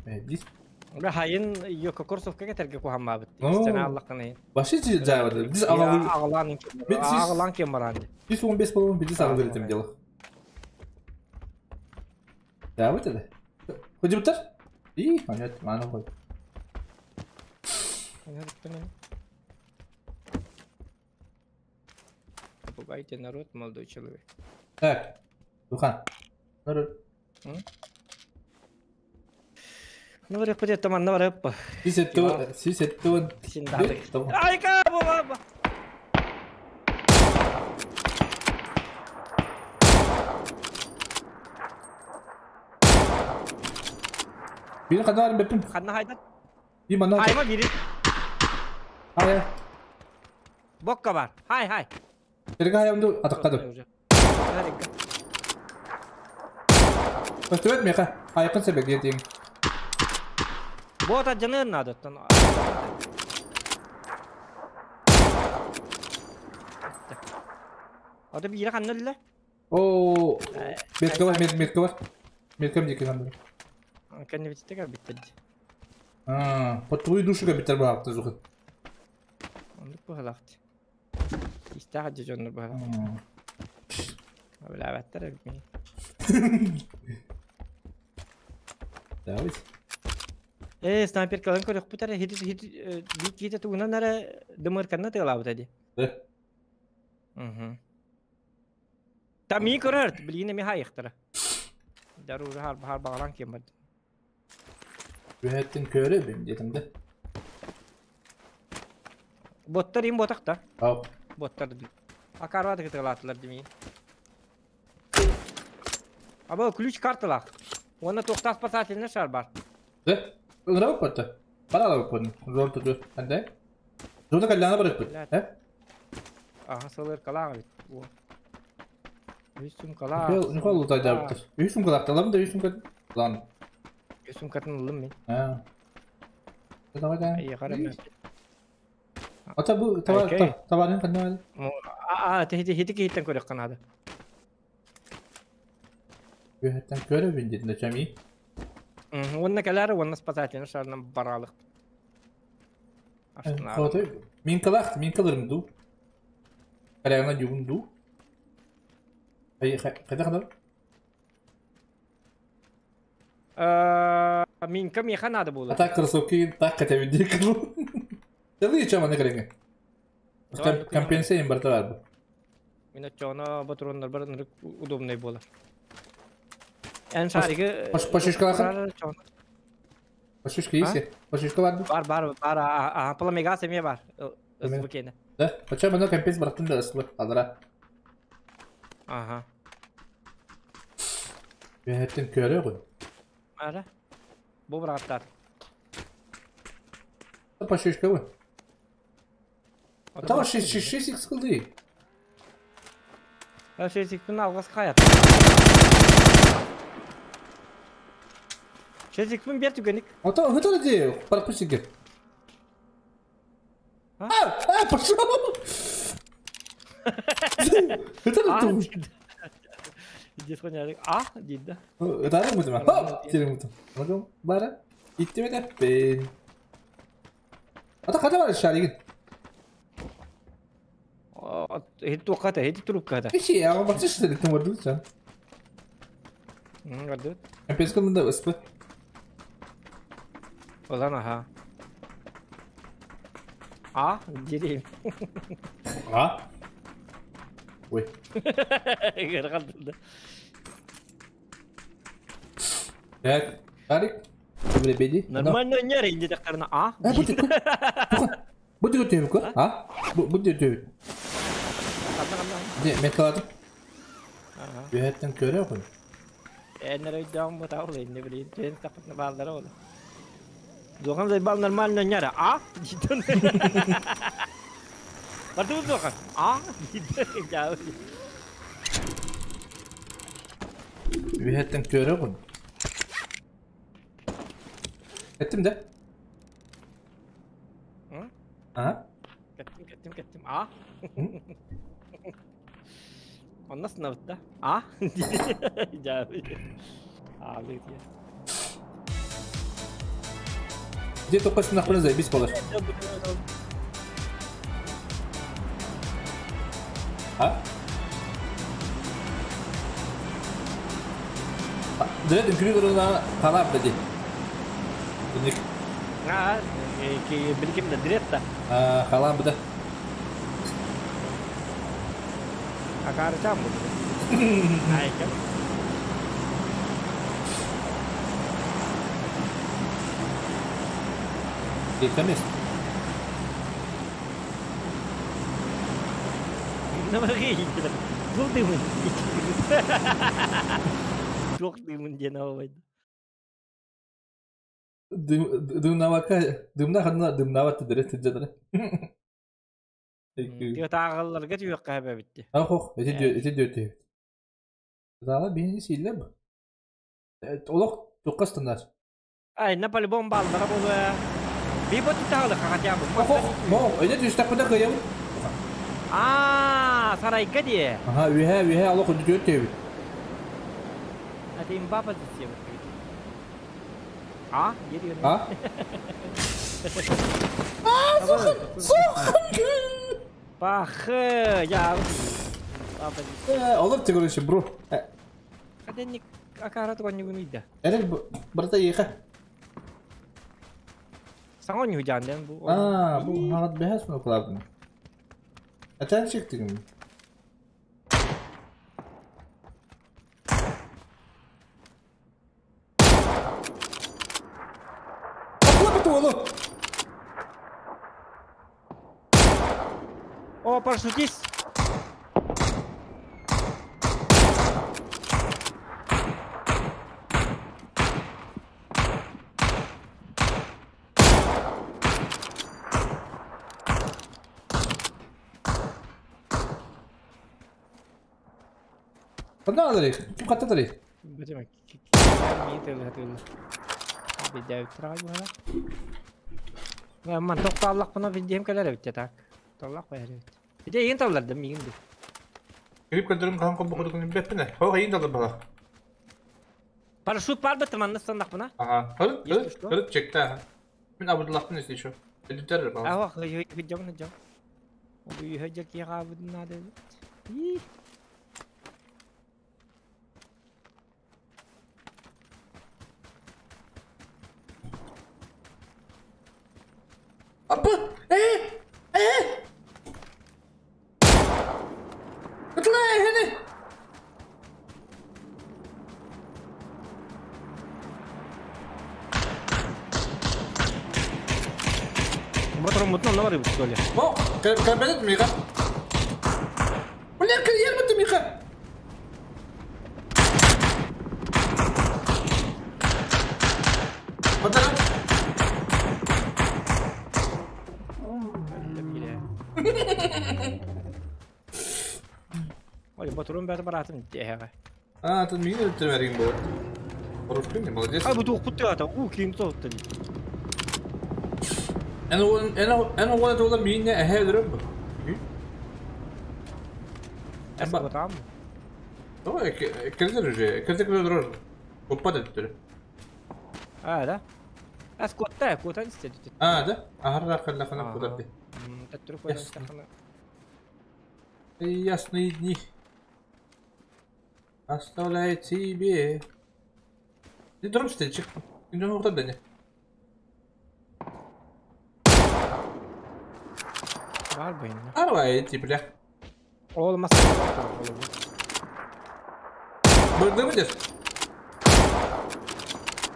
Мәхеддир. Хайын йоко курсовка кетерге кухамма бит. Истена Аллахтан айын. Башы жайбады. Біз ағылан кем баранды. 115 болуын біз ағылыр етем дело. Жайбады еді. Ходи бұттар? И, понятно, мана қой. Пугайте народ, молодой человек. Так, Духан. Народ. Ну, репет, там, на реп. Сисеттуын. Айка, баба. Бирин қанна барым беппин. Қанна хайдан? Би манна. Хайма бирин. Хай. Бокка бар. Хай, хай. Терге хаямды атаққадым. Көстөбөт меха. Айқын себек ертең. Бота жанын надо. Ата бири қанна ле? О, метка бар, метка бар. Меткам деке қанды. Кәне бітті бітті. А, по твою душу капитал бағықты зұқы. Ондық бұғылақты. Истаға жоныр бұғылақты. Біләбәттір әбімен. Давай. Э, снайперкаларын көрөхпүт эрэ, хити хити биир киһитэ тугунан эрэ дымырканна тыалаабыта дии. Да. Мгм. Там мии көрөр, билигин эмиэ хаайыахтара. Дарура хаар баҕалаан киэн барды. Үһэттин көрө бин диэтим да. Боттар им ботах да. Ау. Боттар ди. Акарва тыгытылаатылар дими. Аба ключ карталаах. Уонна туохтаах спасательный шар бар. Да? Ыҥырабыт батта. Баралабыт буолун. Зор туту. Андай. Зона калляна барыппыт. Э? Аха сылыр калаах эбит. Үс сумкалаах. Нихуя лутайдаабыттар. Үс сумкалаах да үс сумка. Ладно. Үс сумкатын ыллым мин. Аа. Давай да. Айыхара Ата бу товар товарын ханна Аа, хити хити киһиттэн көрөххө наада. Үөһэттэн көрөбүн диэтин да чами. Уонна кэлээр уонна спасательный шарынан бараалык. Хотой минкалаах минкаларым дуу. Калягна дьугун дуу. Хайда хада? Минка миэхэ наада буолар. А так кроссовки так хотя бы дик. Далы чем аны кэлэҥэ. Компенсия им барта бар. Мин оччоҕуна ботуруоннар бар ынырык удобный буолар. Эн шаригы Пошишкалаах? Пошишка есть? Пошишка бар? Бар бар бар а пламегаз эмиэ бар. СВК-не. Да, почему оно компенс баратын да СВ алара. Ага. Үөһэттэн көрө ғой. Ара. Бу бырағаттар. Пошишка ғой. Тава 6 6 х кылды. 6 х-пин алғас хаят. 6 х-пин бер түгенік. Ата хытар ди, паркусиге. А, а, пошел. Хытар ту. Дед хуйня. А, дед да. Ытары мутума. Хоп, терем мутум. Мутум бара. Иттеме теппин. Ата ката бар шаригин. Хит туқата, хит трубката. Иши, ага бачыш дедим вардылча. Вардыт. Компенска мында СП. Олан аха. А, дерем. А? Ой. Кыргалды. Так, Арик, добрый Нормально не рейди тактарына а? Бу диге төбүк, а? Бу диге төбүк. Де, мен каладым. Үһэттэн көрө ғой. Энер өйдөм бу таул энне билин тен тапытны балдары ол. Зохан зайбал нормально няра, а? Дитен. Барды зохан. А? Дитен жау. Үһэттэн көрө ғой. Эттим да? А? Кеттим, кеттим, кеттим. А? Онна сынабытта. А? Жау. А, бит. Где только сынақпын заебись болар. А? Дөрет үnkүрү қалап деді. А, билгим да дрет да. А, халам буда. Акарчам бу. Айкам. Кетемес. Намагы. Туох дымын. Туох дымын диэн албайды. Дымнавака, дымна ханна дымнават дырет жадыр. Тиө таагалларга түйөк каба битти. Ах, эти дөтө. Дала бини силле бу. Олох туккастындар. Ай, на по-любому баллара болу. Би бот таагалы хотя бы. Мо, эне түстәк буда кыям. А, сарайга ди. Аха, үһә, үһә, олох дөтө. Это имба позиция. А, geliyor. А? А, сохан, сохан. Бахы, я. Олар тегөрөшө, бро. Каденник акара туган югун ида. Эрел брата еха. Саҥа оонньуу дьаан бу. Аа, бу хаҕат бэһэс нуклабын. Этэн чиктигин. Туолу. О, парашютист! Ханна аларый? Ким хаттатарый? Бэтиме Ман тоқталлақпына видеем кэлэр эбит так. Таллах баар эбит. Ити эйин таллардым миигин ду. Кирип көрдөрүм хаан холбохудукун билбэппин. Хоо эйин таллар бала. Парашют бар бит манна станнахпына. Ага. Хырыт, хырыт, хырыт чекта. Мин абыдлахпын если еще. Эдитер бала. Ава хыджам хыджам. Бу хыджа ки хабыдын надо. И. Апа! Э! Э! Атлай, хene! Батырым мутна на бар что ли? О, кабинет Миха. Бля, карьер ты Миха. Батара. Ой, батырым бәрі баратын дияға. А, тут мигин өлтірмәрген болады. Хороший, молодец. А, бу туох путты ата, у ким тоқты. Эн оҕо туола миинне эһэ өлөрөм бу. Эба. О, кирдер уже, кирдер кирдер. Коппа деттер. А, да? Ас котта, котан истеди. А, да? Ахарра халла хана кударды. Таттыры котан хана. Ясные дни. Оставляю тебе. Не дұрым істе, чық. Күнден оқтады не? Бар байын. Арвай, эти, бля. Ол масса. Бұрды ма дер?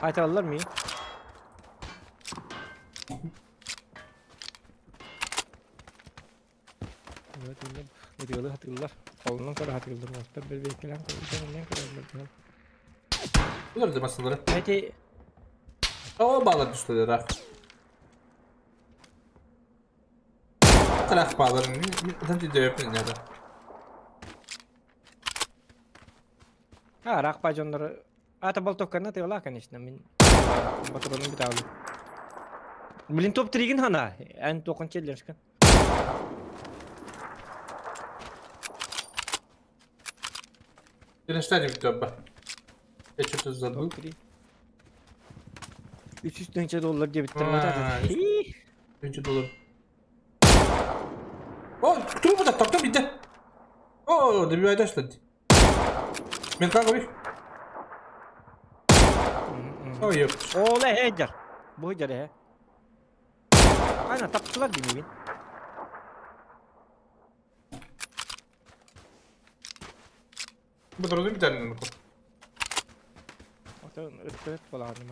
Қайталылар ми? Өтүгөлі хатылар. Қолынан көрі хатылар. Остар бір бекелен көрі. Бұлар да масалары. Әйте. О, бала түстілер, ақ. Тарақ балар. Мен түйде өпін не А, рақ пажондар. А, это болтовканы ты конечно. Мен батыронун бит алды. Блин, топ 3 хана. Ән тоқын челлендж. Ты на штане бит Я что-то забыл. 300 доллар деп бітті. 300 доллар. О, кто bu da taptım bitti. О, добивай что ли? Мен как вы? Ой, ёп. О, ле, хеджер. Бу хеджер, he. Aynen taptılar değil mi? Bu da bir tane mi? Öt болағын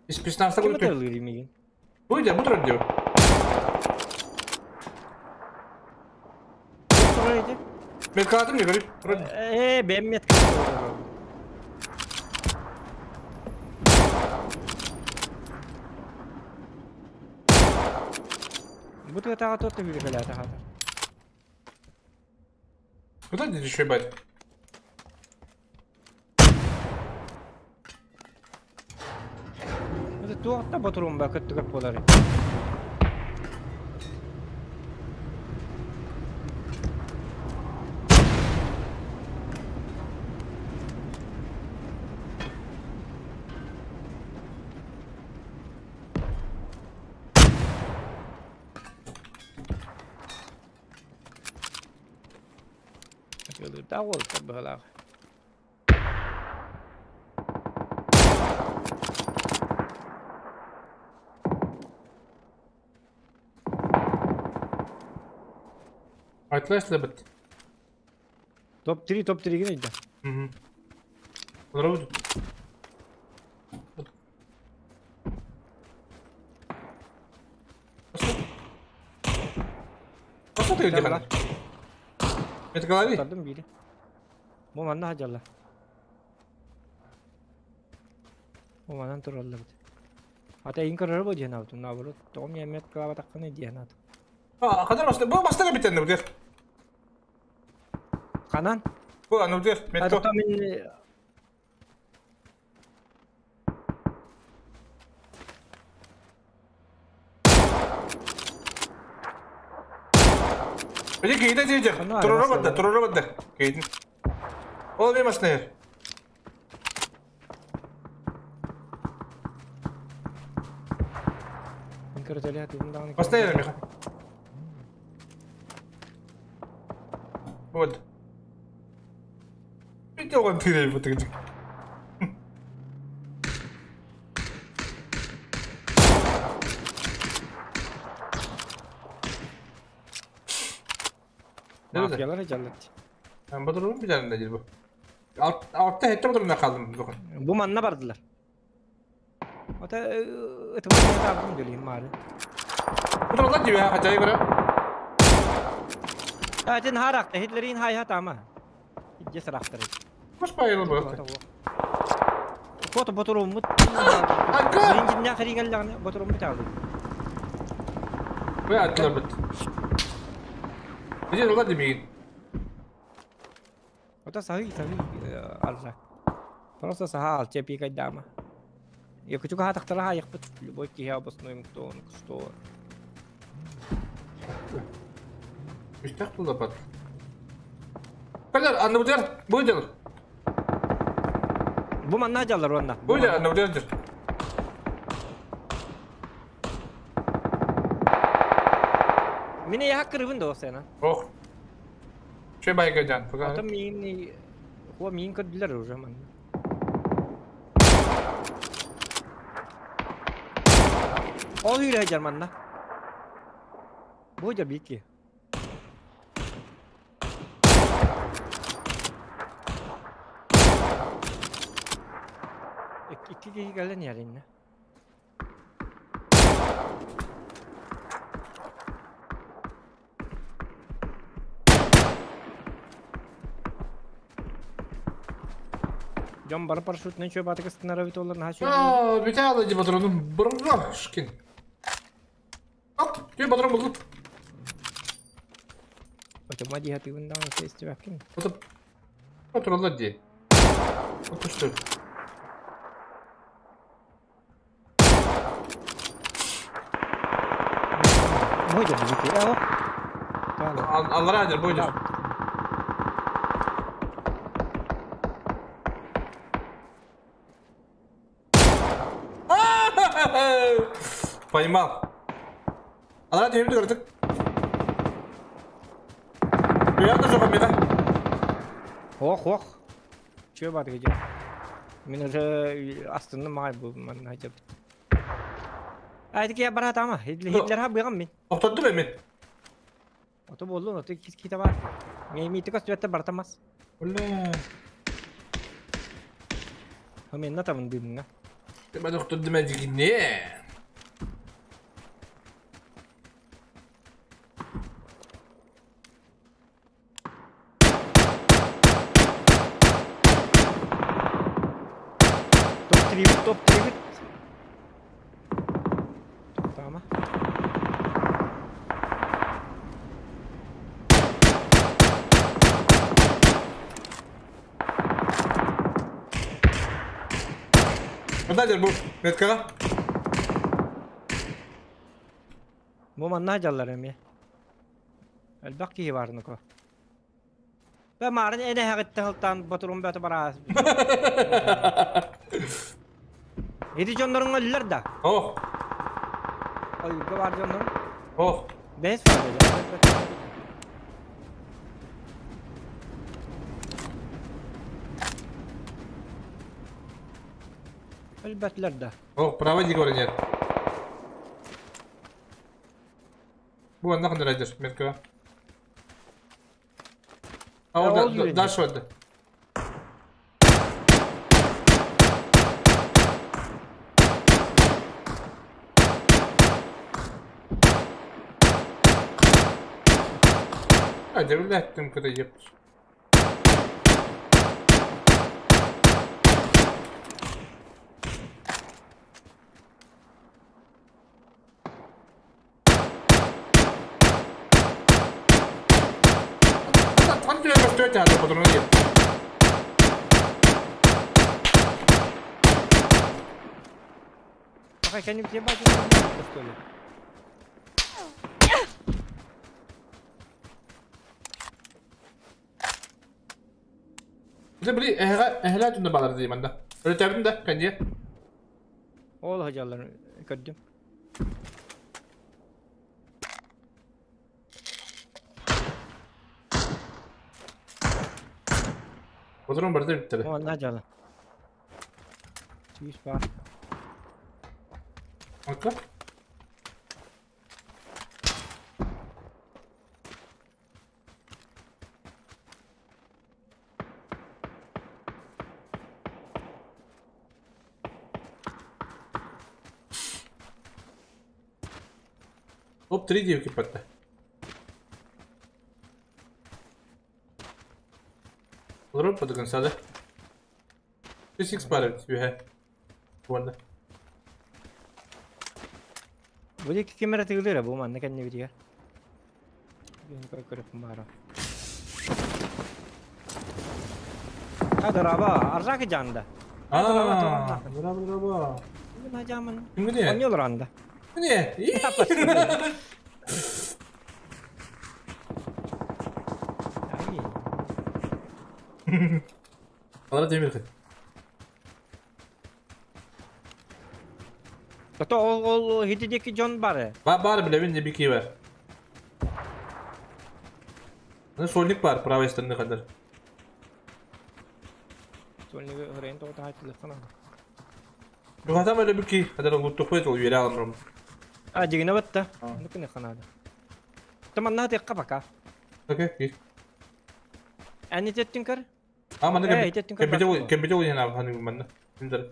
Исписнавса Ким это мигин? Буйда, бу турар диyor. Мен кадым не говорит? Бем метка. Бу тага тот бир калата хата. Куда ты еще ебать? Это туақта батырым ба көттүгөр болар. Да, вот быһалаах. Атлас лебет. Топ-3, топ-3 гинейді. Олору. Баста ты где? Это голови. Тардым бири. Бу манна хажалла. Бу манан тураллар. Ата ин көрөр бу диэн аутун наоборот. Тоҕом ямет клава такканы диэн ат. А, хадан баста, бу баста битен бу. Канан? Бу аны дер, метко. Мен Били кейде жейдер. Турора бадда, турора бадда. Кейдин. Ол мен басна ер. Басна ер, Миха. Вот. Видел он тырей вот где. Мафиялар жаллат. Ben bu durumun bir tane değil bu. Altta hette bu durumda kaldım bu. Bu manna bardılar. Ата это bu ne yaptım geleyim mari. Bu durumda gibi ha acayip bura. Atin harakta Hitlerin hay hat ama. Jesar aktarı. Koş bayılır bu. Фото boturum mut. Akka. Ne khari gallan boturum mut aldı. Bu atlar bit. Bizi durumda demeyin. Это сахи сахи алла. Просто саха алча пикать дама. Я хочу кага тахтара яхпыт любой киһи обоснуем кто он что. Müstah bulda pat. Kadar anı budur. Budur. Bu manna jallar онна. Budur anı budur. Mine ya kırıvın da o sena. Oh. Şey baygacan. Ата мин хуа мин көдүлөр уже манна. Ол үйрә жарманна. Бу жар бики. Икки киһи кэлэн яринна. Дьон бары парашютынан чөп атык ыстынара бит олар наха чөп. Aa, bir tane alıcı patronum. Bravo, şkin. At, bir patron buldum. Отома диһа тыгын даҕаны фестивакин. Patronlar diye. 34. Бойдер бизики. Ало. Аллара адыр бойдер. Поймал. Аллара демді көрдік. Буяқта жоқ амеда. Ох, ох. Че бар где? Мен уже астынны май бу мен айтып. Айтык я барат ама. Хитлер ха быгам мен. Тоқтатты мен. Ото болду, ото кис кита бар. Мен митик өстүбәттә бартамас. Ула. Мен на табын дымга. Ben тоқтатты мен дегенне. Топ 3 бит. Тоқтама. Куда бу? Меткаға? Бу манна жаллар эми. Элбак киһи барныко. Бе марын эне хагытты хылтан батурум бәті бараас. Эди жоннорун өллөр да. Ох. Ой, бар жоннор. Ох. Бес бар. Өлбәтлер да. Ох, право не говорят. Бу анна кандай радиус меткага. А вот дальше вот. Hadi ülettim kırayıp. Пока я не что ли? Да били, эхла түнде балар деймін да. Өтәбін да, кәнде. Ол хажалар көрдüm. Отырым бірде бітті. Ол хажалы. Түйіс бар. Aka. Топ 3 девки патта. Олар падыгын сады. 6 бар бит, Буанда. Бу диэки ким эрэ тыгылыыра бу манна кэннибитигэр. Көрүп баара. А дораба, аржаки жанда. А, дораба, дораба. Мына жамын. Кимге? Оньолор анда. Не? Алар демир хит. Зато ол хитидеки жон бары. Бар билебин не бики бар. Ну сольник бар правой стороны кадар. Сольник хрен то та телефон. Бу адам эле бики кадар лутту койт ол бере аламрым. А дигине батта. Ну кene ханада. Таманна текка пока. Окей. Әни теттин көр? А манда кембете кембете ойнап ханы манда. Индер.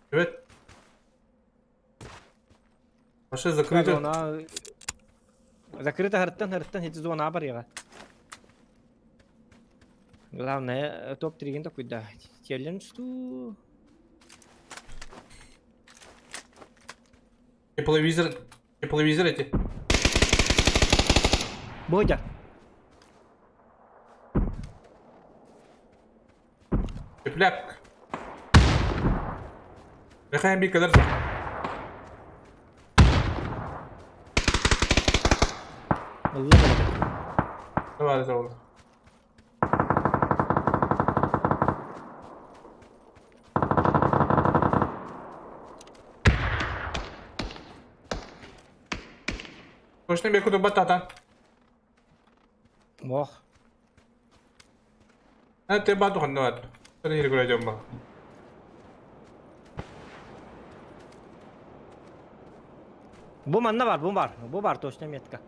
Привет. Машина закрыта. Зона... Закрыта хартан, эти зона абарьяга. Главное, топ-3 такой, да. Челлендж ту. Тепловизор эти. Бодя. Тепляк. Лехаем бик кадар. Давай, давай. Точно беку батата. Мох. А ты бату ханнат. Ты не гуляй дома. Бу манна бар, бу бар. Бу бар точно метка.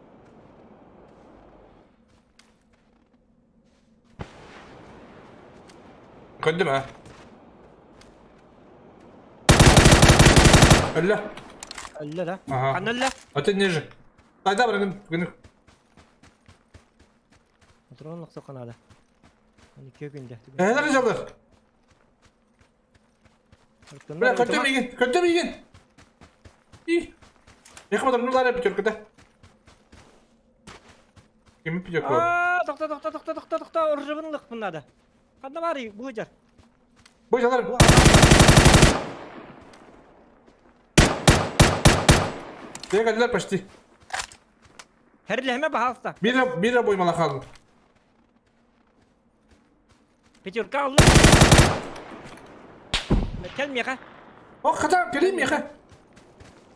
Көндүм а. Өллө. Өллө да. Ага. Кан өллө? Аты ниже. Тайда бар гын. Патрон лыксы канада. Аны көкүндө. Элер жалдар. Бля, көттөм иген, көттөм иген. И. Яхмадар нулар пятерка да. Ким пятерка? А, токто, токто, токто, токто, токто, оржыбын лыкпын надо. Канда бар бу жер. Бу жалар. Бегадилер почти. Херлеме бахалта. Бир бой малахал. Пятерка алды. Кел меха. О, хата, кели меха.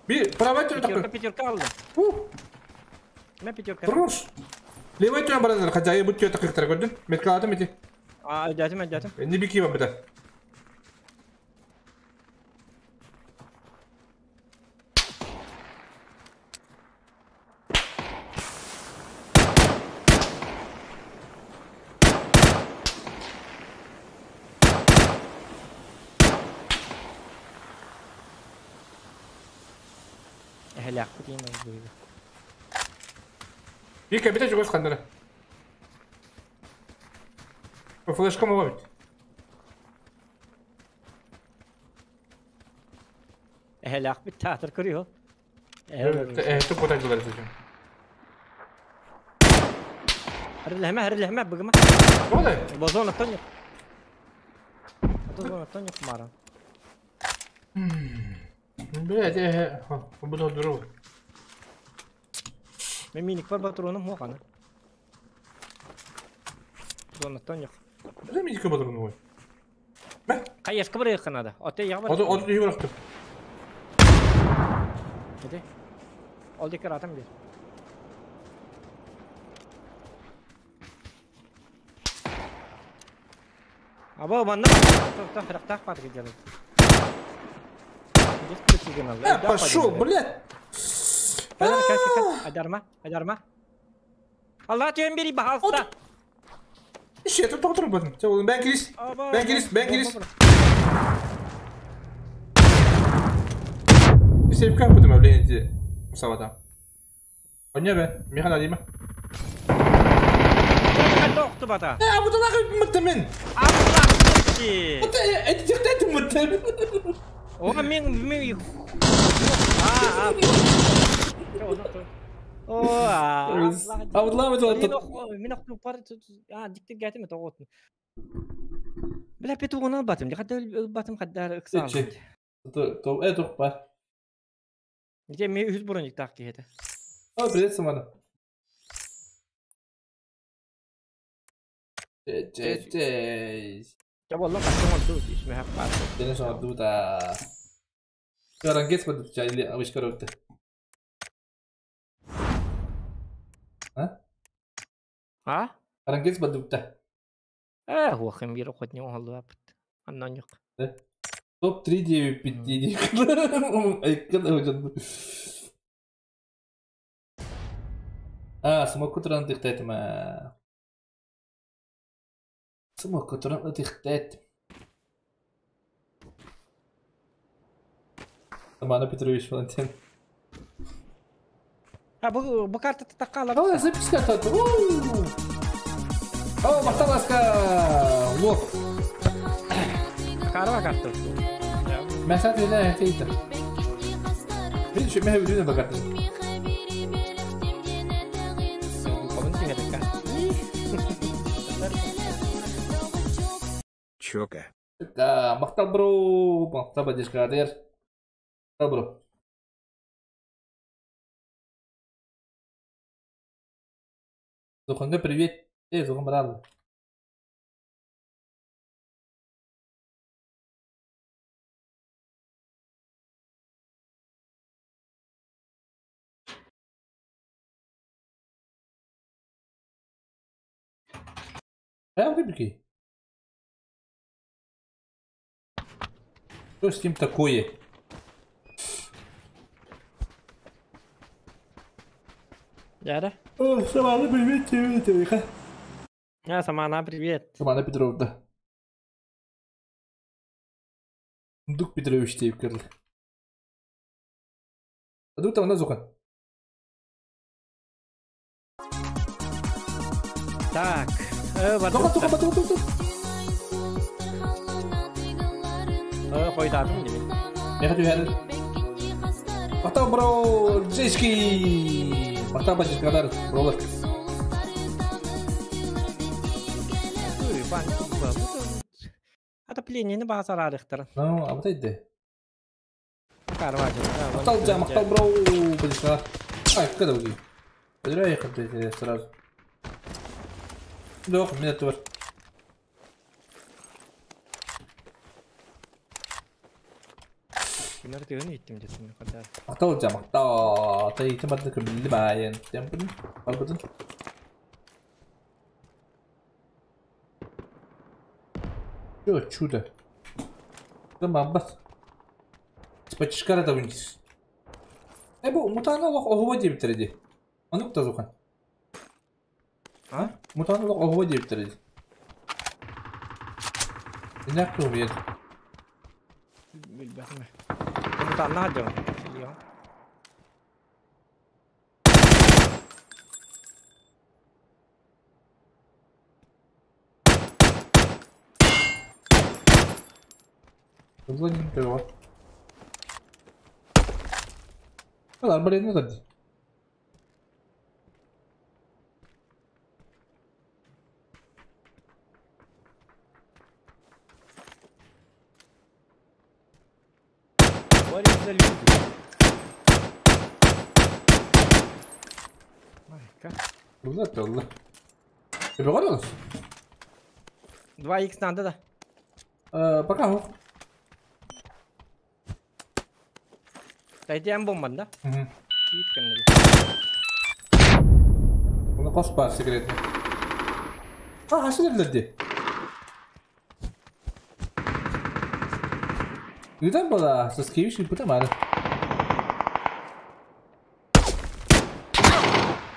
Bir правая түрі Пятерка, пятерка алды. Мен пятерка. Руш. Левой түрі барадыр, хотя я буду таких көрдүн. Меткаладым эти. А, дядим, дядим. Не бики вам это. Эхлях бутин быйга. Вика, бите чугас хандара. Флешка мова бит. Эхлях бит театр көрüyor. Э, туп вот так зачем? Харлахма быгма. Ода. Бозон тоник. Бозон тоник мара. Блядь, буду здорово. Мен миник бар патроным хоқаны. Зона тоник. Да миник патроны ой. Кайышка бір қанады. Оте яғы бар. Оты оты үйге бұрақтым. Оте. Ол декер атам бер. Аба манна тоқта хырақтақ батыр келеді. Пошел, блядь. Адарма, адарма. Allah tüyün biri bahalsta. Şey, tut tut bakın. Ben kilis. Ben kilis, ben kilis. Сейф капытым öyle Савата. Оня бе, Михан алима. Тоқты бата. Э, bu da мıттымын. Это тихтет мыттым. О, мен мен А, а. О, а. Абдулла Мен оқту пар а диктер гәтеме тоғытын. Бля, петугын батым. Хадда батым хадда ыксан. То э тоқ Где мен үз броник так кете. О, привет, Самара. Я والله قسم الدود اسمها قاسم. Tienes una duda. Arranques cuando ya le авиш коротте. А? А? Арангес бадупта. Э, هو خمير قدني والله بت. Аннаньк. Топ-3 9 5 9. А, смокутран тихтетма. Смокутран тихтет. Романа Петрович Валентин. А, бу карта такала. О, записка тут. О, махталаска. Во. Карва карта. Mesaj ne хейта. Видишь, мы видим на карте. Чока. Да, махтал бро, махтал бадишка адер. Махтал бро. Зуханга привет. Эй, Зухан брат. Э, Что с ним такое? Да, да? О, Самана, привет тебе, тебе. А, Самана, привет. Самана Петровна. Дух Петрович тебе кырл. А тут там Зухан. Так. Тока, тока, тока, тока. Қойдадым деме. Я хочу хәл. Мақтау бро, Джейски. Мақтау бачишкадар, бролар. Отоплениені бағасар арықтыр. Ну, а вот это. Карважы. Мақтау жа, мақтау бро, бачишкадар. Ай, когда уги. Подирай их сразу. Жоқ, мен бар. Күнәр тегін еттім десін қадар. Мақтау жа, мақтау. Тай кім барды көмілді майын. Темпін, барбытын. Чё, чудо. Да мамбас. Спачишкара да вниз. Э, бу мутаны лох оғыва деп тіреді. Анық та зухан. А? Мутаны лох оғыва деп тіреді. Не қылып еді. Білбәтім. Мутаны адым. Звоним его. Ладно, блин, ну тогда. What is the люди? Майка. Ла ла. Ты погодилась? 2х надо, да? Пока хох. Тайдиан бомбан, да? Угу. Киит Оны қос бар секретный. А, қашы дерлерде? Үйден бала, сіз кейвиш үпіті мары.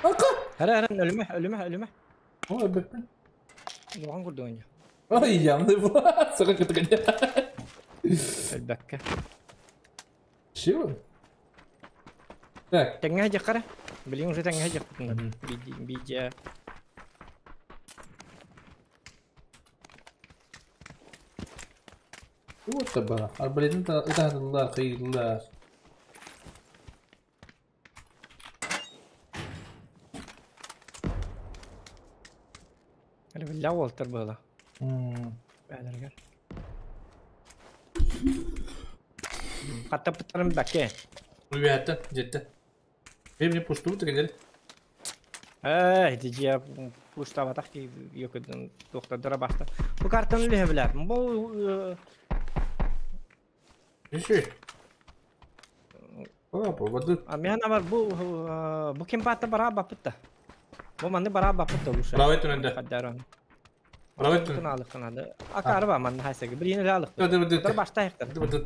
Ака! Хара, хара, ölüme, ölüme, ölüme. О, өбөппін. Оған көрді ойны. Ой, ямды бұл. Соға күтіген. Әлбәкке. Чего? Так. Тәңге жақ қара. Білің уже тәңге жақ. Бидя. Вот таба. Арбалетин ытаһынылар, кыйдылар. Әлі білі олтыр было. Бәлергер. Қатта пытарым бәке. Уйбәтті, жетті. Мен мне пушту тегендер. Эй, дижия пуштабатах ки йокудун тоқтадыра баста. Бу картаны лүһэ билэр. Бу Неше? Папа, воды. А мен амар бу бу кемпатта бара бапытта. Бу манны бара бапытта луша. Браво этүнэнде. Каддарон. Браво этүнэн. Алык канады. Акары ба манны хайсага. Бир йини алык. Да, да, да. Бир башта хектар. Да, да.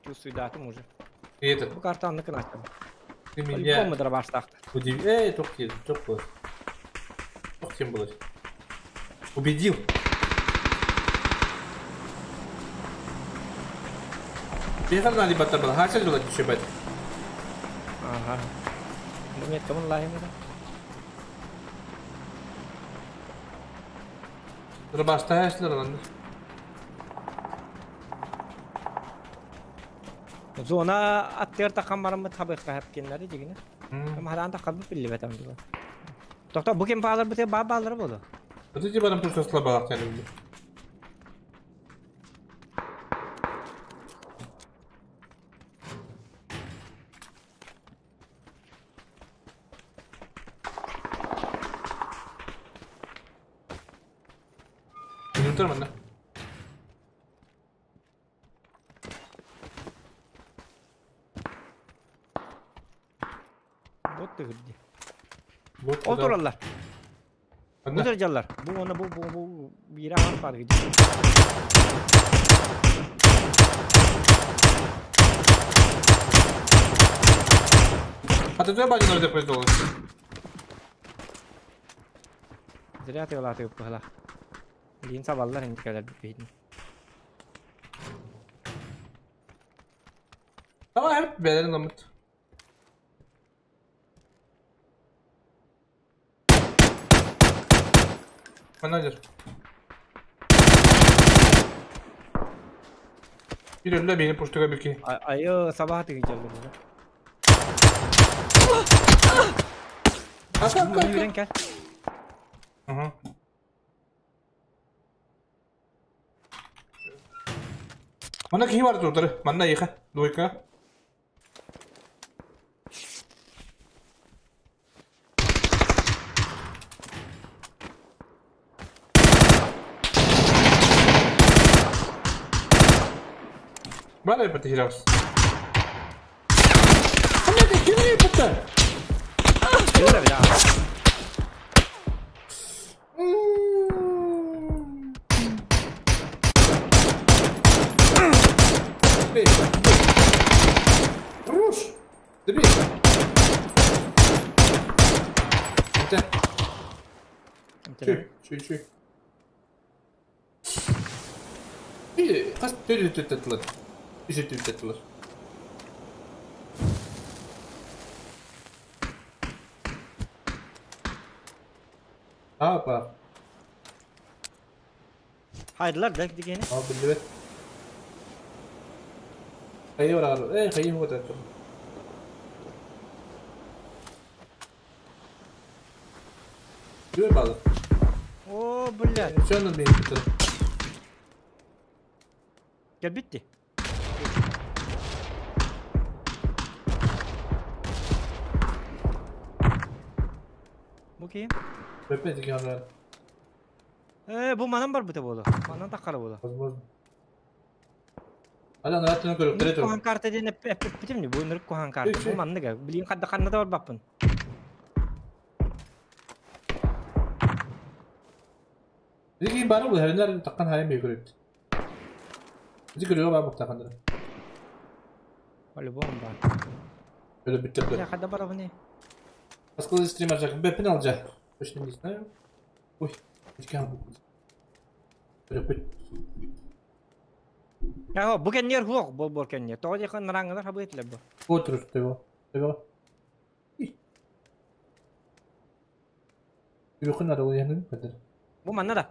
Чувствую уже. И этот. Бу картаны кынаттым. Ты меня... По-любому баштахта. Удив... Эй, тоқ тоқ был. Тоқ кем был. Убедил. Бейхарна ли баттар был? Хасел был еще бат. Ага. Нет, кому лахим это? Рабашта хасел лан. Зона аттер таққан барымы табы қағып кенлері дегені. Мадан таққан білі бәтам деді. Тоқта, бұл кем бағалар біте ба бағалар болды. Вот эти барым просто слабалақ тәлімді. Минутар мында. Вот ты где. Вот Otururlar. Bu dereceler. Bu ona bu bir an var gidiyor. А ты твоя база на произвел? Зря ты латы упала. Лин саваллар инде кәләр бит. Давай, бәләр намыт. Менеджер. Bir öyle beni puştuğa bir ki. Айы sabah тигән җыр. Yürен кәл. Ага. Мана кихи бар турдары. Манна еха. Двойка. Vale, потерялся. Блядь, кими puta? Руш! Добей! Это... Чүй, чүй, чүй. Қас төді-төді Үсөтү Апа. Хайдылар да дигени. Ал биллибэт. Хайы барар. Эй, хайы вот это. Түөр балы. О, блядь. Все на бейт. Кэлбитти. Бу ким? Пепе деген. Бу манан барбыта буолуо. Манан таххара буолуо. Возможно. Ала нааттан көрүктөрө тур. Куһаан карта диэн эппитим дии. Бу ынырык куһаан карта. Бу манныга. Билигин ханна ханна да барбаппын. Билигин бары бу таххан хайын бей көрөт. Ити көрүө баа буктаханнара. По-любому бар. Өлө бүттөр. Я хада барабыны. Раскладывай стрим ажак. Бэпин алжа. Точно не знаю. Ой, Көрөппүт. Яго, бу кэннер хуох бол бол кэннер. Тоҕо диэхэ нараңҥалар хабыытылар бу. Отур төбө. Төбө. Үрүхүн арылыянын кадыр. Бу манна да.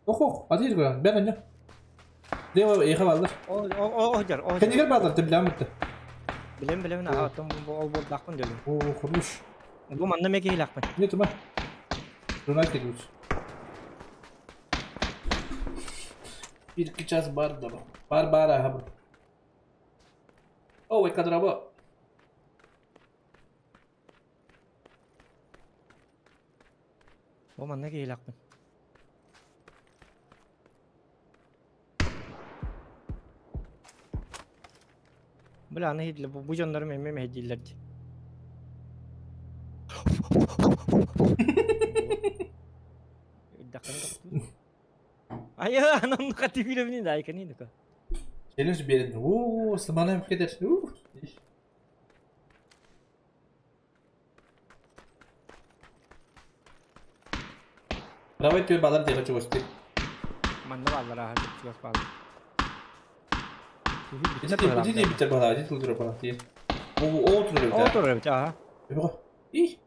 Ох ох, адыр көрөн. Бен анья. Дева эха балдар. О о о жар, о. Кенигер балдар ты билем битте. Билем билем на аттым бу ол бол дакпын дөлүм. О, хорош. Бу манна меке хилакпын. Не тума. Рунай кедүс. 1-2 час бар да бар. Бар аха. О, ой кадраба. Бу манна киһилэхпин. Бля, аны хидле бу дьоннорум эмиэ мэһэйдииллэр дии. Үрдэххинэ тохтуур. Айа, анан хати билэбини да айкани дука. Челлендж берин. Уу, сымана кетер. Уу. Давай тебе балар диэхэ чугасты. Манна бааллар ааһа чугас бааллар. Ити ити битер бала, ити тулдура бала тиер. О, о турар эбит. О турар эбит, аха. Эбэ. И.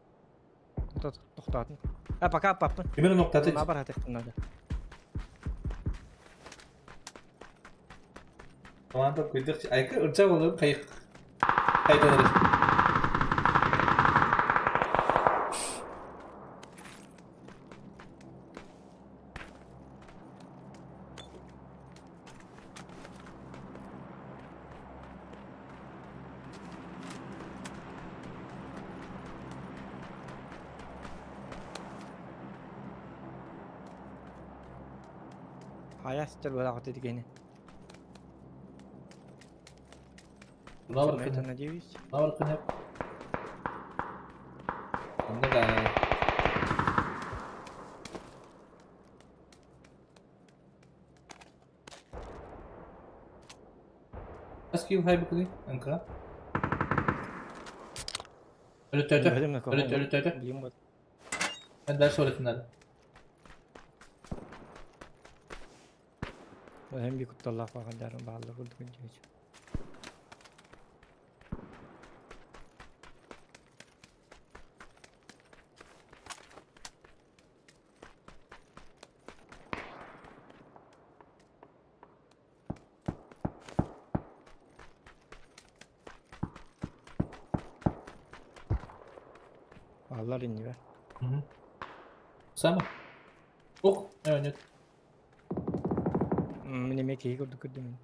Тохтоотун. А пока паппын. Именно ноктаты. Ма бар хатыктын надо. Команда күйдік айкы ырча болуп кайык кайтаныр. Хайа ситер балаҕыт итигини. Навар Это надеюсь. Навар кынеп. Онда да. Аскил хай букуни анка. Өлө төтө. Өлө өлө төтө. Мен дальше өлөтүн Hem bir kuttallах баҕалларын бааллар курдук дьиэч. Бааллар иннибэ. Сама. Ох, нет. Мин эмиэ киһи курдук көрдүм.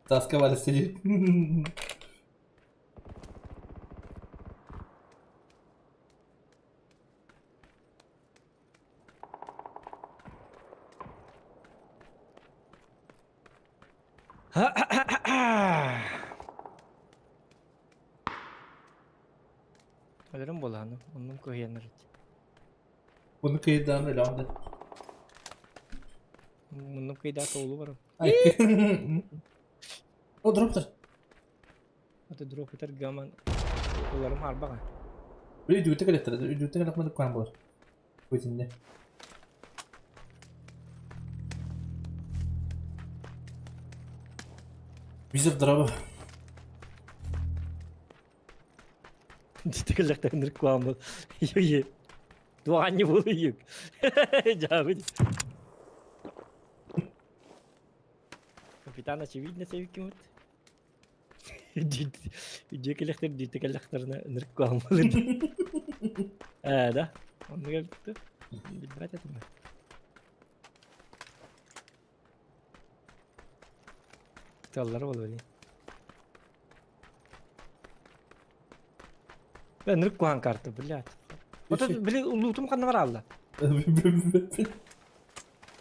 Тасковали сидит. Өлөрүм буолааны, оннум кыһыйаннар ити. Bunu kıyıdan öyle aldı. Муннум кыйда тоолу барым. О, дроптер. Аты дроп этер гаман. Уларым харбаға. Bir düğüte kelektir. Düğüte kelekmedi koyan болар. Өзінде. Визор дроба. Дитекеллэхтэрин куамыл. Йы. Дуанни болу юк. Жабы. Капитан очевидно севикимут. Дитекеллэхтэр дитекеллэхтэрин ынырык куамыл. Э, да. Он говорит, билбэт этим. Таллар болу. Ынырык куан карта, блядь. Вот это, били, лутум ханна бар алла.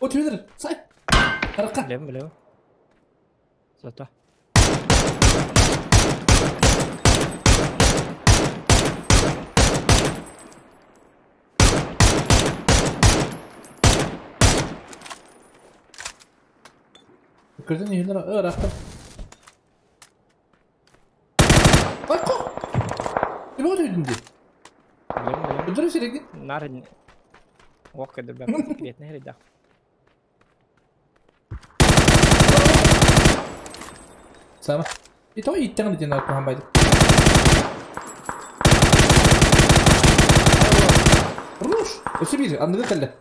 О, телевизор, сай. Харакка. Билем, билем. Зато. Көрдөн иһилер, ырахтар. Айко! Ким өтөйдүн ди? Билем, билем. Өдөрө сирегин. Нар Ох, кадыр бәм секретный рядах. Сама. И то иттең ден артын байды. Руш! Өсө бир, андыгы кэллэ.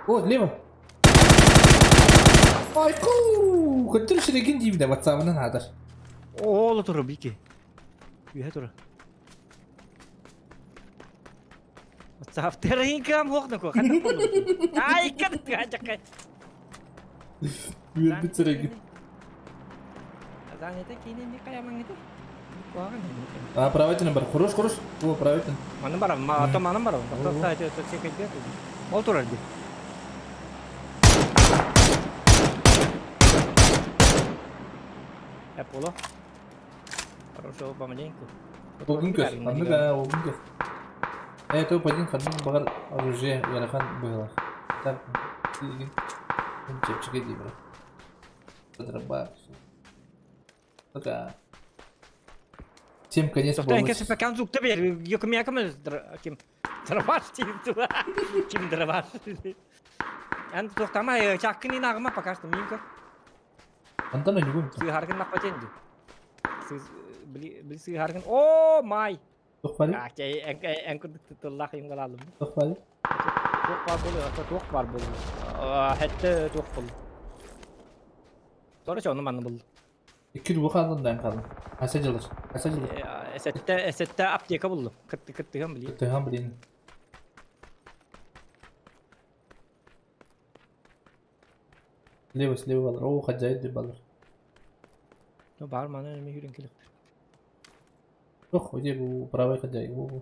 О, лево. Айко! Көттөр сирегин дейм да WhatsApp-ынан адар. Оолу туру бики. Үйе туру. WhatsApp теринкам хохна ко хата болу. Ай кат гажакай. Үөрбүт сирегин. Азан это кини не каяман это. Куаган. А, правительный бар. Хорош, хорош. О, правительный. Манын бар, ма ато манын бар. Ато это секрет. Ол турар ди. Эполо. Хорошо, помаленьку. Огун көз. Андыга, огун көз. Топ-1 ханның бағар оружие ярахан было. Так, деген. Чепчиге дей брат. Подраба. Пока. Всем конец Тоқта, полностью. кесіп кән зукты бер. Йокым якым ким дробаш тип Ким дробаш. Ән тоқтама, чаккын инағыма пока что минка. Антон не гум. Сыгаргын напатенди. Сыз били били сыгаргын. О май. Тоқпали. А, кей ән күрдік тыллақ им қалалым. Тоқпали. Тоқ бар болу, ата тоқ бар болу. Хәтті тоқ болу. Sonra onu manı buldu. İki ruhu kaldım ben kaldım. Asa жылыр. Аса жылыр. Эсетте эсетте аптека булду. Кытты кытты хам били. Тыган билин. Слева, слева балар. О, хажайып деп балар. Ну бар маны неме хүрен келип. Ох, оде бу правый хажай. О,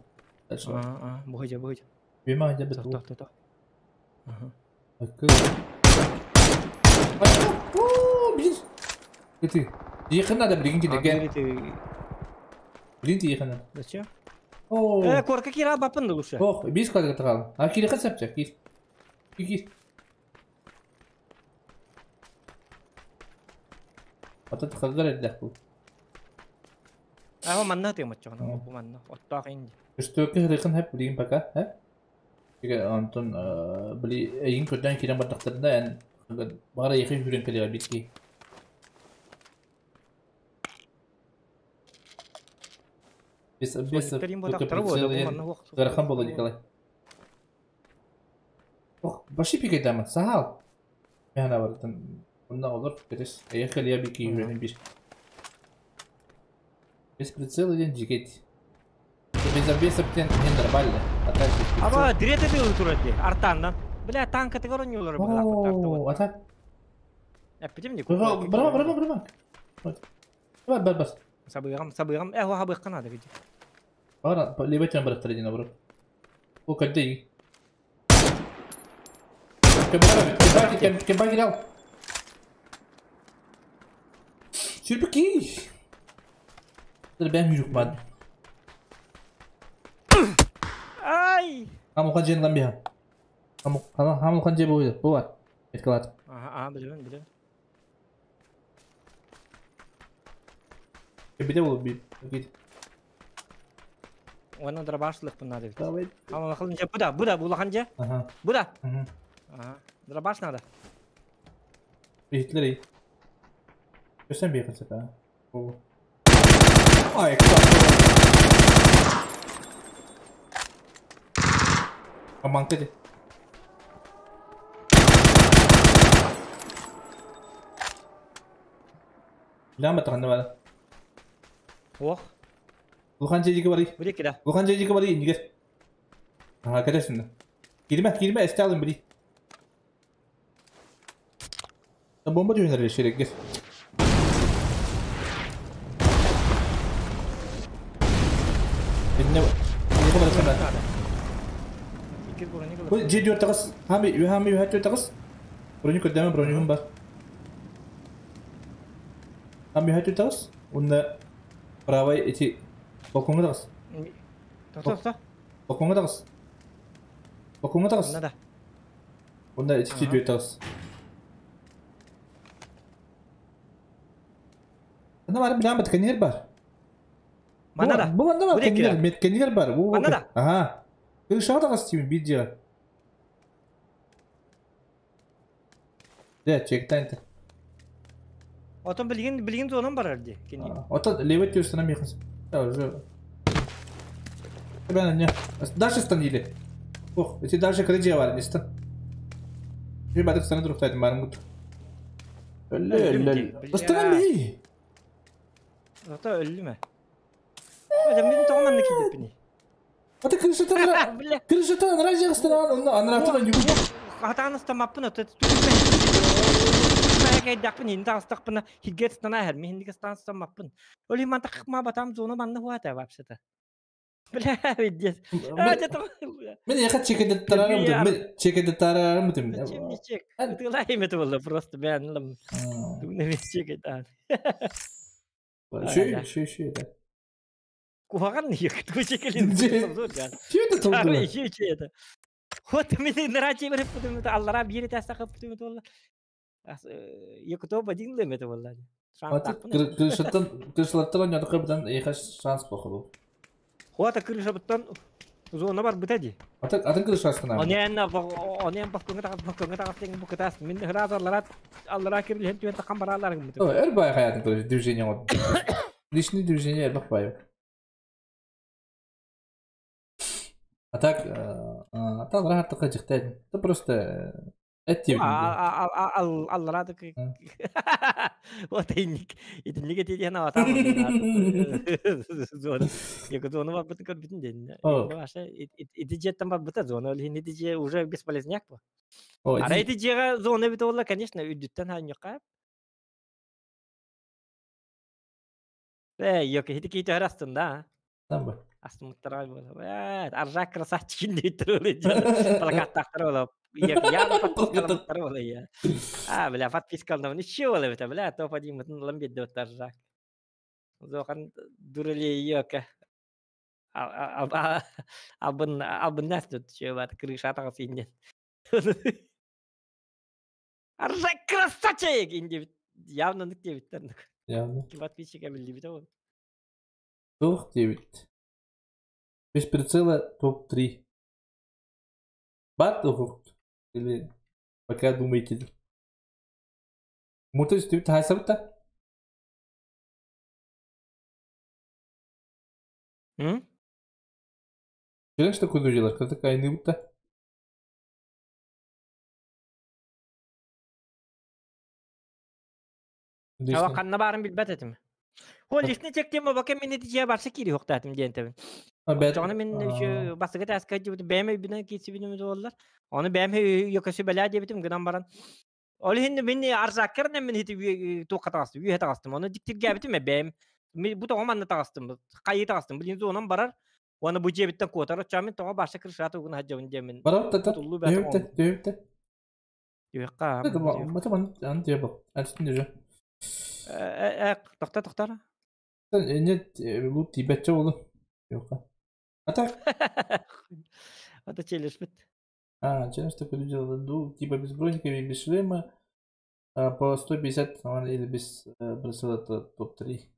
дальше. А, а, бу хажа, бу хажа. Бема хажа бит. Тох, тох, тох. Ага. Акы. О, бир. Ты. Якын надо, блин, келеге. Блин, ты якын. Зачем? О. Корка кира бапын лучше. Ох, бис кадр тагал. А кире хасапча, кир. Кир. Ата тахагар элдэх бу. А, манна ты маччагана, бу манна. Оттаах инди. Үстөкө хырыкын хеп билин пока, хэ? Тиге Антон били эйин көрдөн кирен бардактарында эн бара якын хүрен келе битки. Без без Гархан болу Николай. Ох, баши пикетама, сахал. Мен абартын. Онда олар берес. Ехали я бики хүрен бир. Без прицела ден жигет. Без обвесов тен не нормально. А так без прицела. Аба, дирете де турады. Артандан. Бля, танка ты горон юлары была. О, а так. Эпидем не. Браво, браво, браво. Бар, бар, бар. Сабыгам, сабыгам. Э, ха бык канады гиди. Бара, лебетен бараттар един обрат. О, кадей. Кем кем кем кем Сүрбүки. Бәм жүрүк бад. Ай! Хамухан жен лан биха. Хамухан же бу бу бар. Эткалат. Ага, ага, билем, билем. Бите болуп бит. Гит. Оны дробашлык надо. Давай. Хамухан же буда, буда, булахан же. Ага. Буда. Ага. Ага. Дробаш надо. Битлери. Көсөн бир кылса. О. Ай, кто? Аманка де. Ляма таханна бара. Ох. Улахан дьиэ барый. Бу диэки да. Улахан дьиэ барый иннигэр. Аха, кэлэ сүннэ. Киирмэ, киирмэ, эстэ алын били. Бомба түһүнэр шереггер. Инне инне барасына. Иккис броник Бу дьиэ түөрт таҕыс. Хами, үһэ хами үһэ түөрт таҕыс. Броник көрдөмө бронигым бар. Хами үһэ түөрт таҕыс. Уонна правай эти балкоҥҥа таҕыс. Тохто, тохто. Балкоҥҥа таҕыс. Балкоҥҥа таҕыс. Надо. Уонна эти түөрт таҕыс. Ана бар билэн бат кэннигэр бар. Манна да. Бу манна бар Бу диэки кэннигэр, да. мет кэннигэр бар. Бу Манна да. Аха. Крышаҕа таҕыс тиим биир дьиэҕэ. Дэ, чектан это. Отон билигин билигин зонан барар ди. Кини. Отон левый түөрсүнэн миэхэ. Да, уже. Тебя не. Дальше станили. Ох, эти дальше кыры дьиэ бар, не стан. Bir badık sana durup барым гут. Өллө, Өллүм өллө. ди, бля. Ыстаган бей. Ото өллүм ээ. Ото мин тоҕо манна киирбиппиний? Ата крышатан Бля. крышатан анара жагыстан онно анаратан югу. Хатаан ыстамаппын ото кайдахпын инде астахпына хиггет стана хер мин хиндик стан ыстамаппын. Оли ман тахма батам зона манна хуата вообще-то. Бля, пиздец. А, это Мен яха чекеде тарарым бутым. Мен чекеде тарарым бутым. Зачем мне чек? Тылайым это было просто, бля, ну там. Думаю, весь чек это. Шүй, шүй, шүй, да. Кухаган их, твой чек или Чё это толку? Еще че это? Вот мен нрачи берип бутым, аллара бири тастакып бутым это Якутоба один лем это было. Ата крышаттан крышалаттан ойнадык бутан яха шанс походу. Хуата крыша буттан зона бар бутади. Ата атын крышастан. Онен онен баккыңа тагас баккыңа тагас деген букатас. Мин храз аллара аллара кирил хен түен такан баралар бут. О, эр бай хаятын крыш движение вот. Лишний движение эр бай. А так, а там рахат такая жихтайдын. Это просто эти. Аллара да Вот инник. Итинник эти на атам. Зона. Яко зона бар бутын көр бүтүн ден. Вообще ити жеттен бар бута зона. Ол хин ити уже бесполезняк бу. Ара ити жега зона бит олла, конечно, үдүттен хан юкка. Э, йок, ити кийте арастын да. Там бы. Астымыттар бол. Э, аржак красавчик дейт олы. Плакаттактар боло. Я подпискалар боло я. А, бля, подпискалар ничего боло это, бля, топ один мытын ламбет деп аржак. Зохан дурали йока. Албын албын нас тут чё бат крыша тагыс инден. Аржак красавчик инде явно нык дебиттер. Явно. Подписчика билди бит ол. Тух дебит. Без прицела топ-3. Бат Или пока думаете. Мурта үстүбүт хайсабыта? М? Керек что куду делать, когда такая не будто. Ава канна барын билбет этим. Хол лишний чектем бака мен нетиже барса кири хоктатым диэн тебин. Жоны мен еще басыга таска дибит бәме бинен китси бинем доллар. Оны бәме йокасы бәлә дибитим гынан баран. Ол хинде мен арзаккар мен хити тоққа тагастым, үйе тагастым. Оны диктирге битим бәм. Мен бу тоға манна тагастым. Кайы тагастым. Билин зонан барар. Оны бу жебиттен котар. Чамин тоға башы кыршаты угун хаджабын демен. Барап та та. Дөйүптэ, дөйүптэ. Юкка. Мата ман ан дебо. Астын же. Э, тохта, тохта. Нет, бу тибетче болду. Юкка. А так? Это челлендж бит. А, челлендж такой делал. Ну, типа без броника и без шлема. По 150 или без браслета топ-3.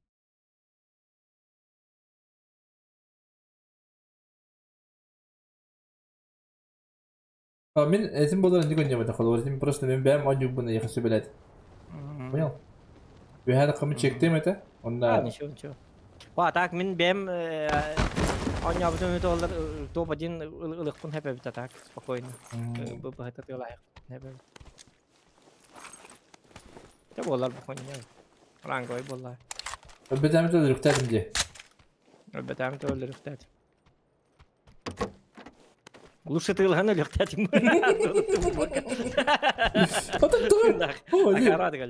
А, мен этим болар не гоним это холор, этим просто мен бэм он юбына я хочу блядь. Понял? Бэхэр кому чектем это? Он на. Ничего, ничего. А так мин бэм оонньообутум үтэ олар топ-1 ылыхпын хэп эбит а так спокойно. Быһыта тыалаайах хэп эбит. Те буолар бу хонья. Ранговый буолла. Өлбөтөөмүт өлүрүктээдим дии. Өлбөтөөмүт өлүрүктээдим. Лучше тыылаһан өлүөхтээтим.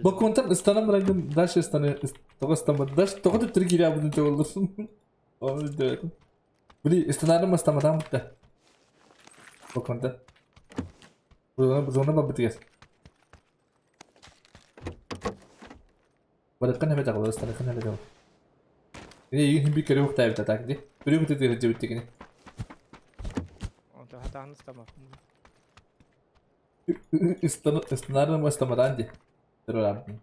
Боконтан ыстанан барагын дальше ыстаны тоҕо ыстаммат дальше тоҕо төттөрү киирээбитин төбөллөрсүн. Оны өйдөөтүм. Били ыстанарым ыстаматаан бутта. Боконтан. Зона барбытыгар. Барыккын эбэ таҕылар ыстаныккын эбэ таҕыл. Кини игин би көрү ухтаабыта так ди. Көрү буту тыырдыбыт кини. Онто хатаан ыстамаппын. Ыстан ыстанарым ыстаматаан ди. Төрөраабытын.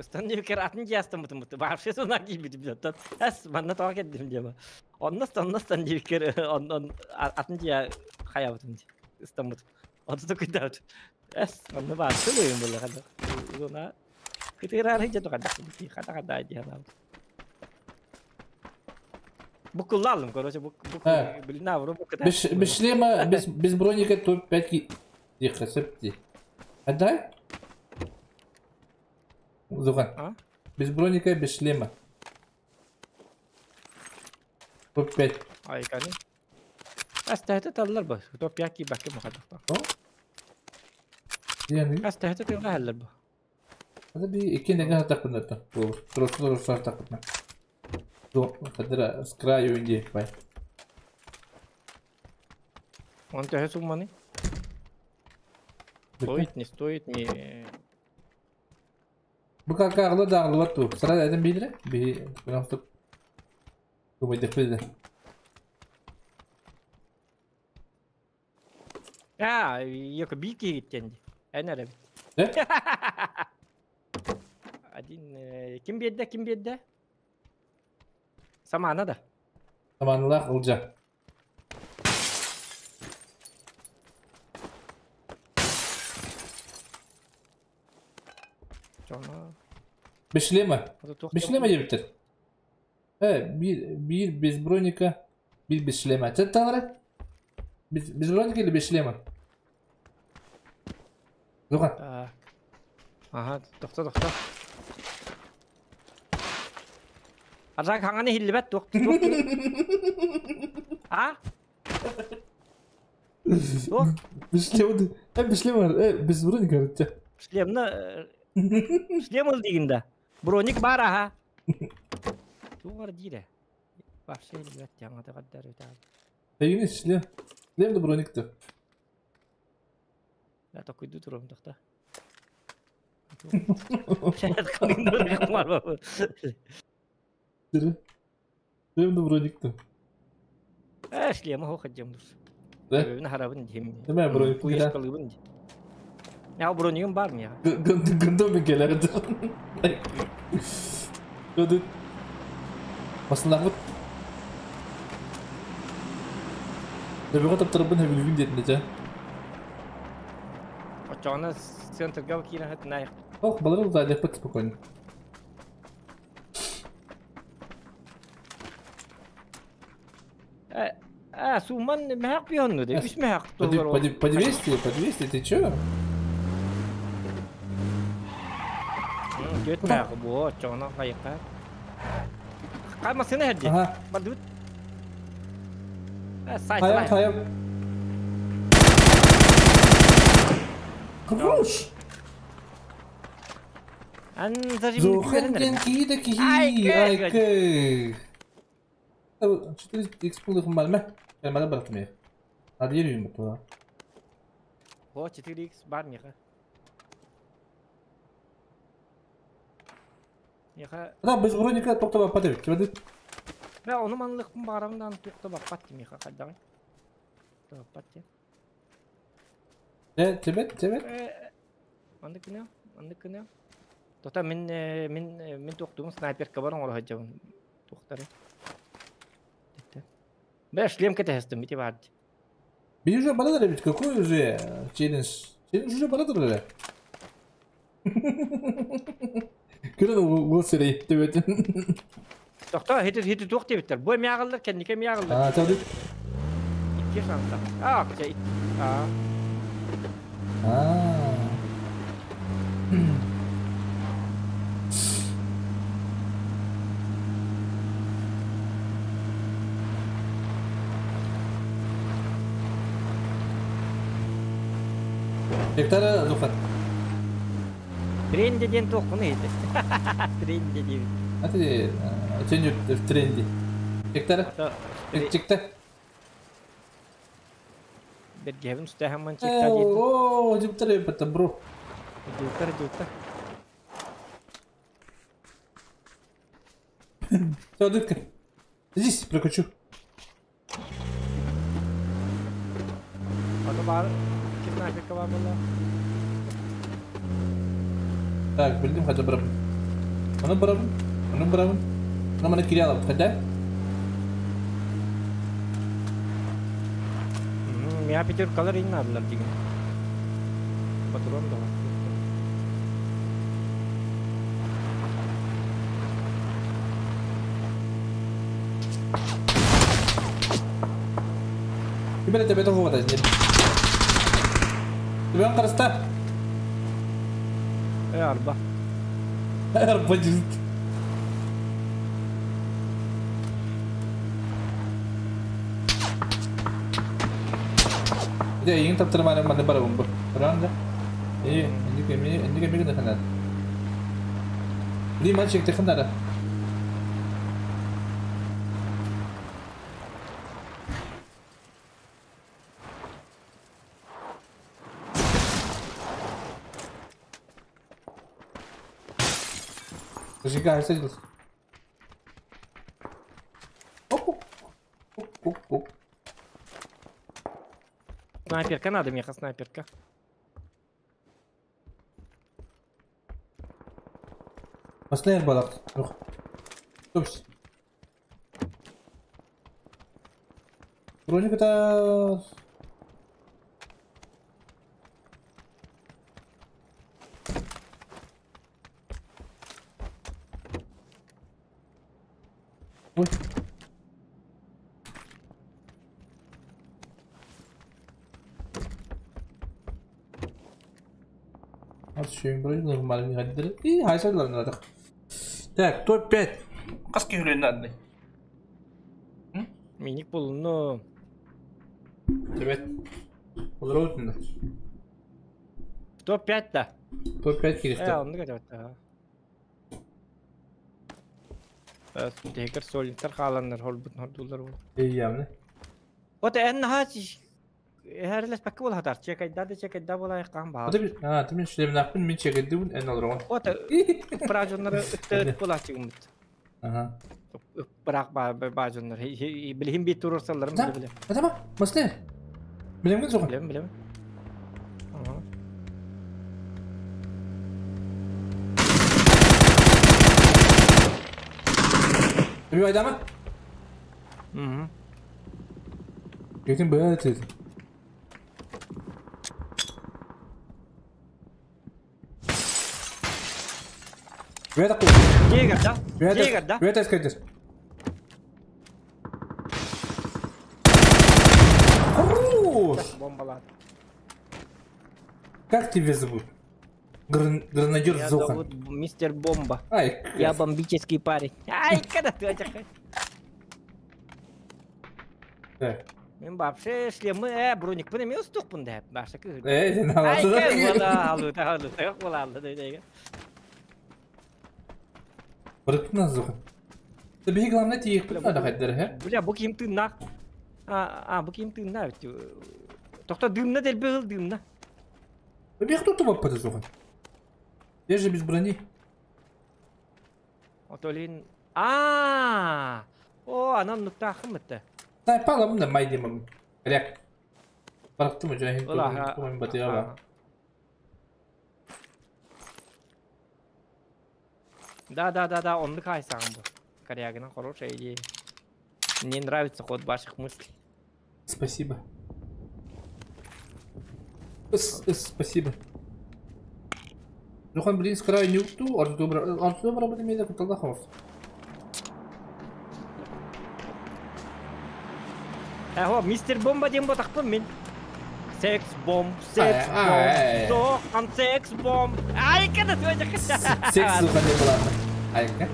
Ыстан диэбиккэр атын дьиэ астаммытым буту. Вообще сонаа киирбитим дьоттон. Эс манна тоҕо кэлдим диэма. Онно ыстан ыстан диэбиккэр он атын дьиэ хайабытым ди. Ыстаммытым. Онто тукуйдаабыт. Эс онно баар сылыйым буолла хада. Зона кытыыраары дьэ тухадах хата хата дии санаабыт. Букуллалым, короче, бук бук блин, наоборот, бук Без, без шлема, без, без броника топ-5 тихо, септи. Отдай. Зухан. А? Без броника, без шлема. Топ-5. Ай, кани. Астаһыта таллар бу. Топ-5 киирбэккэ мухадахта. Диэн. Астаһыта тылга халлар бу. Hadi bir iki neden атакпын Буолур. Тросу тросу атакпын. Хадыра с краю инди бай. Он төһө сумманы? Стоит, не стоит, не... Бу кака агла да аглыбат ту. Сара эден бидре? Би графтык. Думайдык билде. А, екі би киһиттен ди. Эн эрэ бит. Один ким биэрдэ, ким биэрдэ? Самаана да. Саманалаах Ылдьа. Дьоно. Без шлема. Без шлема диэбиттэр. Биир, биир без броника, биир без шлема. Чэ таҥара? Без, без броника или без шлема? Духан. Ага, тохто, тохто. Аржак хаҥаны иһиллибэт туох туох А? Туох? Без шлема, без шлема, без броника короче. Шлемна шлем ыл диигин да. Броник баар аха. Туох диирэ? Вообще иһиллибэт яҥата каддар үтаал. Эйигин шлем. Шлем да броник да. Я токуйду турам тохто. Шлем да броник да. Э, шлема хо хадьям дус. Да? Өбүн харабын дим. Демэ броник Куеш калыбын ди. Я бронигым бар ми? Гындом келер. Көдү. Басылаңыт. Төбөҕө таптарбын хөбүлүүбүн диэтин дэ. Очоҕуна центрга киирэн хатынайық. Ох, балары узайдыхпыт спокойно. А, сумман мэһэх пионну де, үс мэһэх По, по 200, по 200, ты чё? Түөрт мэһэх буо, очоҕуна хайыққа. Қай машина херди? Ага. Бардыбыт. Сайт Хайам, хайам. Хорош! Ан зажим Зохан кида кихи, ай кэ. 4 x пулых малме. Мала баратмы. Hadi yürüyün bu. О, 4x бар меха. Меха. Да, без броника тохто баппат эбит. Кибеди. Бә, оны манлыкпын барамдан тохто баппат меха кайдагы. Баппат. Э, тебет, тебет. Анда күнә, анда күнә. Тота мин мин мин тохтугум снайперка бар оңор хаҗабын. Тохтары. Бә, шлем кетәстем, бите бар. Би уже барадыр ведь какой уже челлендж? Челлендж уже барадыр эле. Көрөн уол сирэй төбөтүн. Тохтоо, хити хити туох диэбиттэр. Бу эмиэ аҕаллар, кэнники эмиэ аҕаллар. Аа, чалдык. Икки шанса. Аа, чэ, аа. Аа. Гектара Зухат. Тренди диэн туоххун иһити. Тренди диэбит. А ты что в тренде? Гектара? Чикта? Бэргэһэбин устааһамман чикта диэтим. Оо, дьиптэр эппэтэ, бро. Дьиптэр, дьиптэр. Все, дытка. Здесь прокачу. Ото баар ким нафиг баар буолла? Так, билдим хотя барабын. Ону барабын, ону барабын. Ону маны кире алабыт, хотя? Миа пятеркалар иин наадалар дигин. Патрон да бар. Ким эрэ төбөтө хугата дьин. Төбөҥ харыста. Э, арба. Арба дьин. Дьэ, эйигин таптарымаары манна барабын бу. Бараҕын да? Ээ, инник эмиэ, инник эмиэ гыныахха наада. Блин, мальчик, тихо надо. Зажигай, садился. Оп, оп, оп, оп. Снайперка надо, меха снайперка. Баснайр балак. Рух. Тупс. Броник это... Ой. Нормально. И хайсалар надо. Так, топ-5. Хас киһи надо. Миник булну. Привет. Олоротун. Топ-5 да. Топ-5 киристе. Э, оннук этэ. Тегер солинтар хааланнар холбут хордулар бу. Эйямны. Ота эн наһаа эһэрлэспэккэ буола сатар. Чекайда да чекайда буола хаан баар. А, ты мен шлемнахпын, мен чекайдыбын, эн олорон. Ота пражоннары ыттыт буолааччыгыммыт. Ага. Быраак баажоннор. Билихин бит турурсалларым биле биле. Атама, масне. Билемген соҕун. Билем, билем. Төбө айдама? Угу. Кетин бөт. Бөт. Жегер да? Жегер да? Бөт эскетер. Хорош! Бомбалар. Как тебя зовут? Гранадер Меня Зохан. зовут мистер Бомба. Ай, Я бомбический парень. Ай, когда ты это? Так. Мен вообще шлемы, э, броник пын эмес тухпун деп. Баша кы. Э, сен Ай, аласың. кэ, бола, алу, алу, так бола, алу, дейге. Бырыктын Зохан. Ты беги, главное, тиек пын надо хайдер, хэ? Бля, бу ким тыыннаах. А, а, бу ким тыыннаах бит. Тохто дымна делбе ыл дымна. Бег кто то баппа Зохан. Я же без брони. Отолин. А! О, анан нуктаахым битте. Тай пала мында майдимым. Ряк. Барактым жахин Ола, туман батыяба. Да, да, да, да, оннук айсаҕым бу. Корягина хорошая идея. Мне нравится ход ваших мыслей. Спасибо. Спасибо. Зохан блин с краю не укту, орту добро имеет куталлах. Эһо, мистер Бомба диэн ботахпын мин. Секс бомб, секс бомб, Зохан секс бомб. Айка да туожа. Секс Зохан не была. Айка.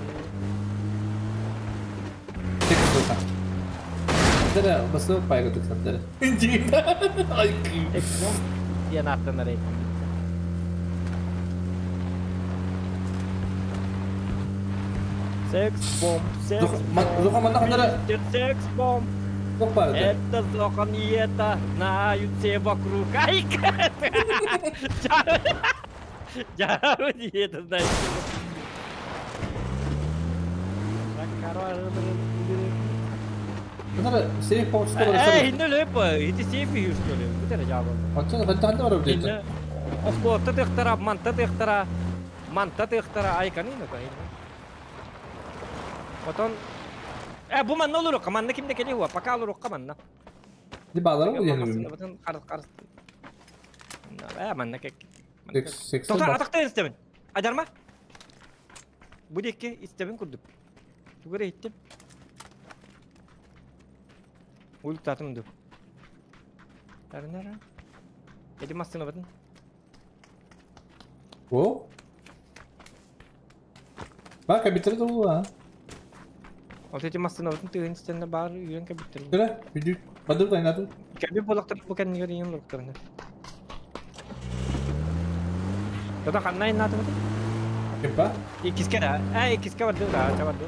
Секс Зохан. Да, басып пайга туксаттары. Айка. Секс бомб диэн аттанар эйтим. Секс бомб, секс бомб. Зохан манна ханара. Секс бомб. Это Зохан и это знают все вокруг. Айка! Я это знаю. Сейф по что Эй, ну лепо, иди сейф что ли? Вот это жабы. Отсюда хантан бар бит. Осколта тыхтара, манта тыхтара, манта тыхтара, айканы ну кай. Потом бу манна олурук, манна кимде кели хуа, пока олурук манна. Ди балары бу дигән. Потом карыс карыс. Манна кек. Токтор атакта истебин. Адарма? Бу декке истебин курдук. Тугура иттим. Ульк татым ду. Тарнара. Эди мастына батын. О? Бак абитер долу а. Вот эти мастына батын тыгын стенде бар үйрен кабитер. Кара, үдү. Бадыр дайнады. Кәби болактар бу кән нигер иң локтарны. Тота ханна иннаты батын? Кепа? Икиске да. Икиске барды да, чабарды.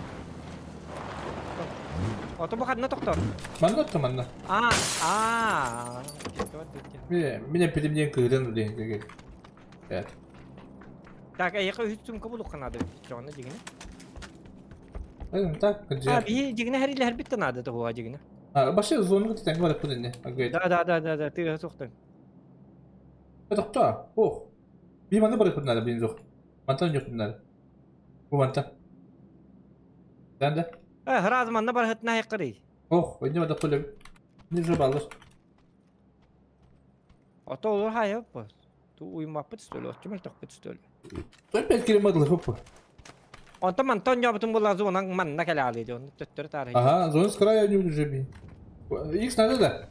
Ото бу ханна токтор. Манна то манна. Меня перед кырын дигән. Evet. Так, яка үстүм кабул канады. Чоны дигәне. Э, так, где? А, би дигәне һәр иле һәр бит надо того дигәне. А, башы зону тәң бар күдәне. Да, да, да, да, да, ты сохтың. Токта. Ох. Би манда бар күдәне бин зох. Мантан юк күдәне. Бу манта. Сәндә? Раз манда бар хытна якырый. Ох, өйдә бада кулым. Не жобалыр. Ото олар хайып бу. Ту уймаппыт стөлө, отчумал тохпыт стөлө. Той бәлки мадылы хоппу. Онто мантон жабытын була зонан манна келе алды, он төттөр тарый. Ага, зон с края не уже би. X надо да?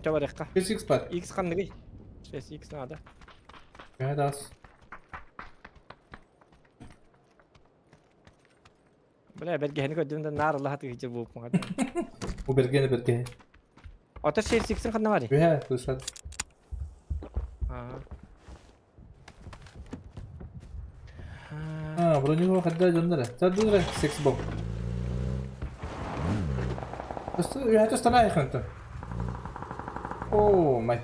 Чабарыкка. 6x бар. X кандыгы? 6x надо. Кайдас. Бля, бергени көдүм да нар Аллах тыгы буп мага. Бу бергени бергени. Ото 6x канда бар? Бе, слышат. А. А, броню хадда жоннара. Таддыра 6 бомб. Просто я станай ханта. О, май.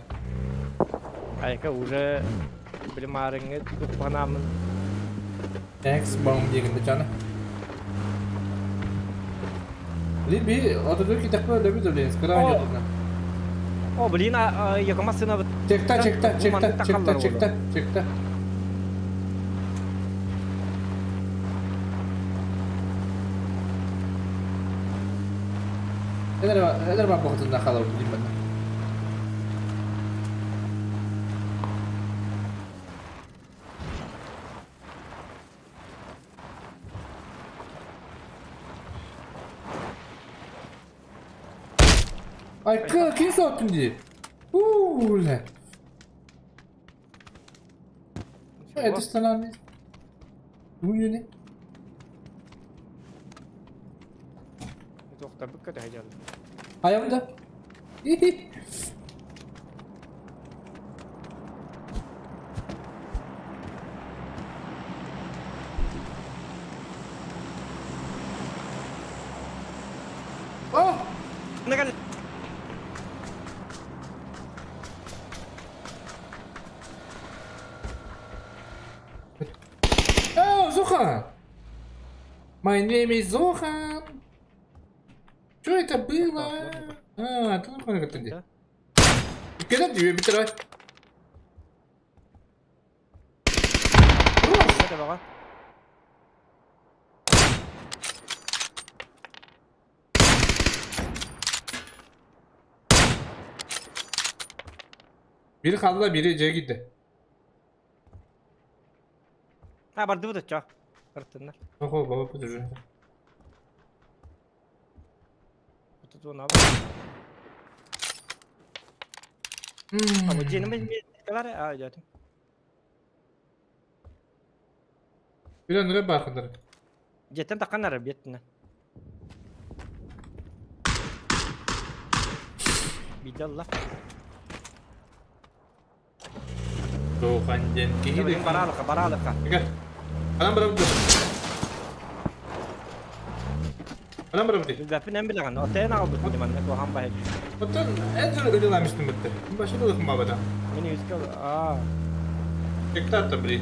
Айка уже билмарыңы тупанамын. X бомб деген бечана. Блин, би, отодыр китапы лөбү блин, скоро не О, блин, а якома сына Чекта, чекта, чекта, чекта, чекта, чекта. Эдер ба бохтун халау блин бана. Ай, ким соттun ди? Ууу, Это станами. Уюне. Айамда. О! Oh, Zohan! My name is Zohan! Что это было? А, ты нормально как-то где? Когда тебе битра? Biri kaldı, biri C'ye gitti. Ha барды бу чо. Картыннар. Ого, баба подержи. Вот это на. А вот дьиэни калар а идёт. Билен нure баахындар. Дьиэттэн тахханнар биэттинэ. Бидалла. Тохан диэн киһи Блин, баралыка, баралыка. Эгэ. Анам барабыт. Анам барабыт. Билбэппин эн билэҕин. Отейн аҕалбыт манна куһаҕан баһы. Оттон эн жыл ыдыламыстым бытты. Башы дылыхым бабада. Мин үскэ аа. Диктатор, блин.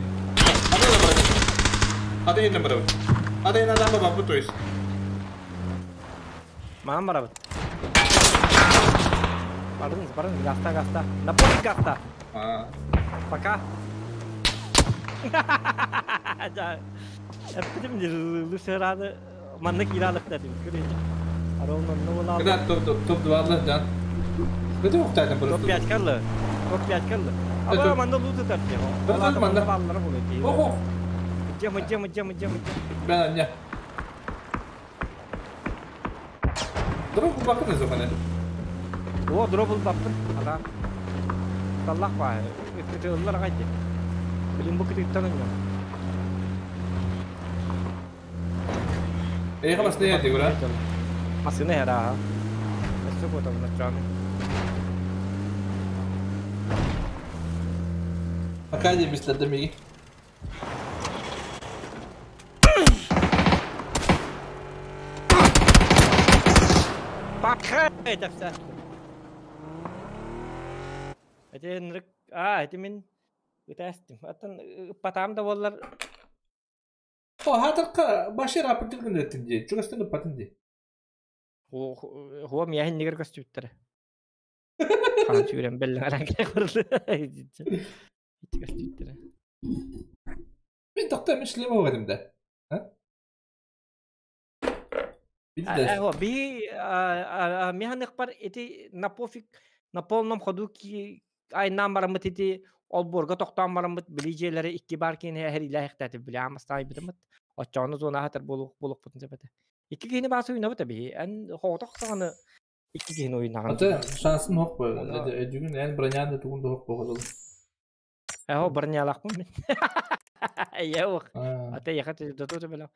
Аны да барабыт. Аты иннен барабыт. Аты иннен адам бабы, то есть. Маан барабыт. Бардыңыз, бардыңыз, гаста, гаста. На пофиг гаста. А. Пока. Да. Эппитим лучше рады манна кииралык дедим. Көрейін. Аронна ну Когда топ топ 2 алар да. Көтө уктайдым просто. Топ 5 калды. Топ 5 калды. Это- Аба манна луту тартты. Бір манна. Баллары болот. Ого. Жема, жема, жема, жема. Ben anne. Дорогу бакын өзі ғана. О, дробул баппын. Ала. Таллах ба. Көтөллөр кайды. Билин бу көтөттөн ойно. Эйха басны яды гура. Масына хера. Өссө котом начаны. Пока не бислерде меги. Бакха тапса. Эти нрык, а, эти мин үтәстим. Аттан патам да боллар. О, хатырка башыр апыртыр күн өттін де. Чугастын патын де. Хуа мияһин нигер көстүттер. Хан сүрен беллен аран кырды. Ити көстүттер. Мен тоқта мен шлем оғадым да. А? Э, би михан бар эти на пофиг на полном ходу ки ай нам барамыт эти олборга токтоон барамыт билижелери икки бар кин хер илахтаты биле битимит очону зона хатар болук болук бутун себете икки кихини басы уйнабыт би эн хооток саганы икки кихини уйнаган. Ата шансын хоқ бой. Эдүгүн эн броняны тугун да хоқ боғадыл. Э, бронялакмын мен. Яух. Ата яхат дотото бела.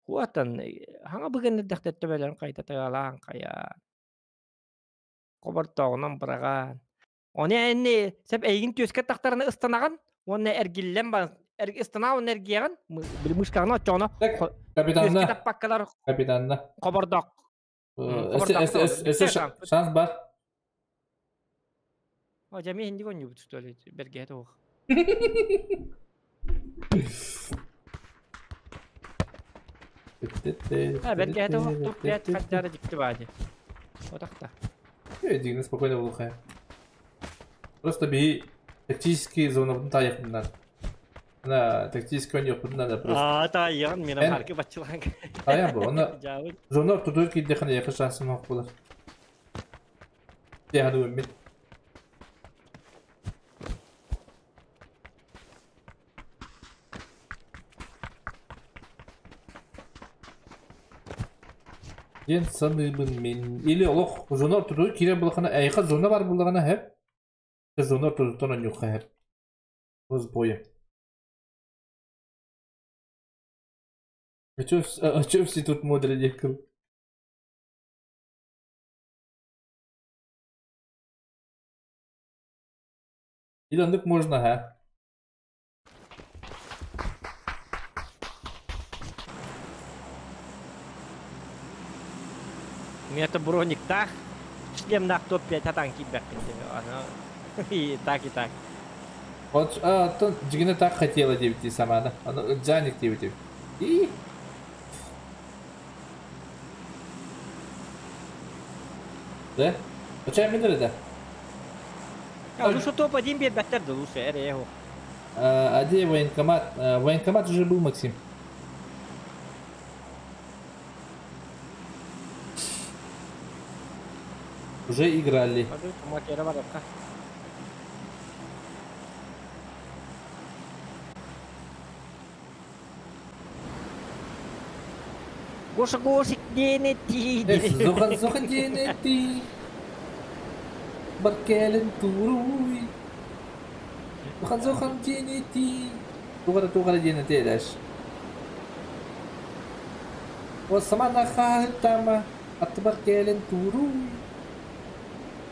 Хуатан хаңа бүгін дәхтетті бәлерін қайта тағалаан қая. Қобар тоғынан бұраған. Оны әнне сәп әйгін төске тақтарына ыстанаған, оны әргиллен ба ыстана оны әргияған, бір мышкағына чоғына. Капитанна. Төске таппаққалар Капитанна. Қобардақ. Эсе шанс бар. О, жами хинди гон юбут что ли, берге это ох. А, берге это ох, топ 5 хаттары дикти бади. Отақта. Дигне спокойно булухай. Просто би тактический зонабын таяқын надо. Ана тактический он yo'q надо просто. А, таяғын мен арки батчылан. Таяқ бу. Оны зона тудур ки дехана яқы шансым yo'q bo'lar. Дехана мен. Ден саныбын мен или олох зона тудур кире булхана айха зона бар булгана хеп. Зона тудутон юк хеп. Оз бойы. А чё, а чё все тут модели ехал? Или андык можно, ха? Это броник так, шлем на топ-5 атан кибер. И так, и так. Вот, а, то Джигина так хотела 9 сама, да? Она Джаник 9. И... Да? А чем мы да? А лучше топ-1 беттер да лучше, эре А где военкомат? Военкомат уже был, Максим. Уже играли. Гоша Гошик диэн этии. Зохан Зохан диэн этии. Бар кэлин туруй. Зохан Зохан диэн этии. Тугара тугара диэн этиэлэш. Самана хаһытама аттыбар кэлин туруй.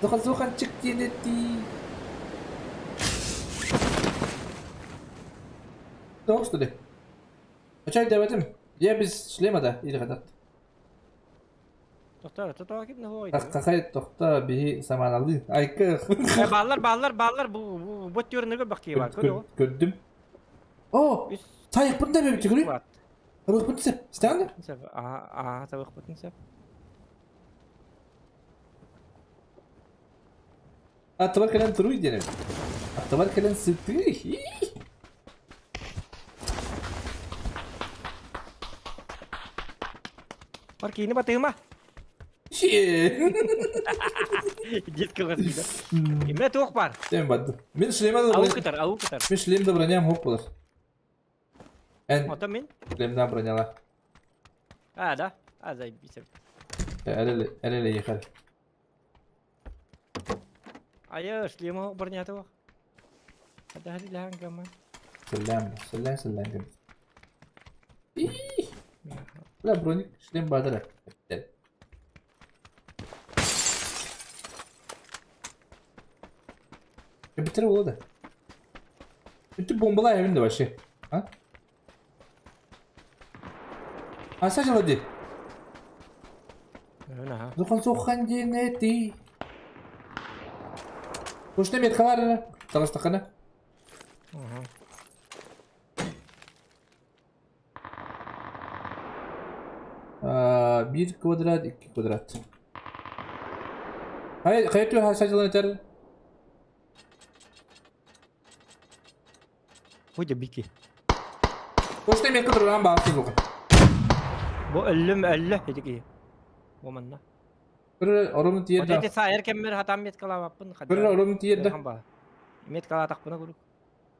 Зохан Зохан чик диэн этии. Тоқ что ли? Очай дебетим. Я без шлема да или хотят. Тохтоо, тохтоо ким не Какай тохтоо биһи саманалыы. Айка. Баллар, баллар, баллар бу бу бу түрнүгө бакки бар. Көрдүм. О, сайык бunda бе чыгыры. Табык бутсы. Станы? Аа, аа, табык бутсы. Аттыбар кэлэн туруй диэн. Аттыбар кэлэн сытыы. Бар киини батыма. Детка кылгас Име туох бар. Тем барды. Мин шлема да. Ау кытар, ау кытар. Мин шлем да броням хоп болар. Эн. Ото мин. Шлемда броняла. А, да. А, заебись. Әле әле ехал. Ая, шлема бронята бар. Хада хали лахан гама. Сәлам, сәлам, сәлам. Бля, броник шлем бадыра. Битер oldu. Bütün bombalar evinde вообще. А? А сначала ди. Зухан сухан диэн ти. Кушна меткалар Таластахана. Bir kvadrat, 2 kvadrat. Hayır, hayır, сначала этер. Хуйда бики. Кушна метка турган баасы буга. Бу өллүм өллө эдики. Бу манна. Бір орумун тиерде. Оте сайыр кеммер хатам меткалабаппын. Бір орумун тиерде. Меткала такпына курук.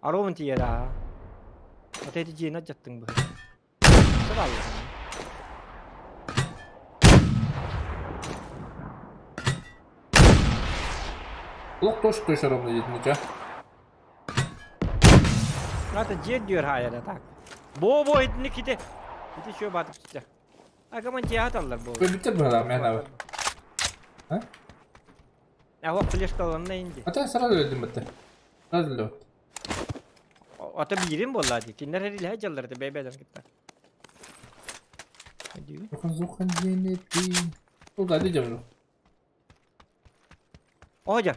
Орумун тиерде. Оте жиына жаттың бу. Сабалла. Лох тош тош орумун дейт нича. Ата жер диyor hayır так. Бо бо итини ките. Ити шо батып түстө. Агаман жаат аллар бу. Битер бу мен abi. Ha? А вот флешка алганна инди. Ата сразу öldüm битте. Сразу öldüm. Ата бирим болла ди. Киндер херил хажаллар да бебеден китте. Зухан зухан диэн ти. Ол да дижем. Ожа.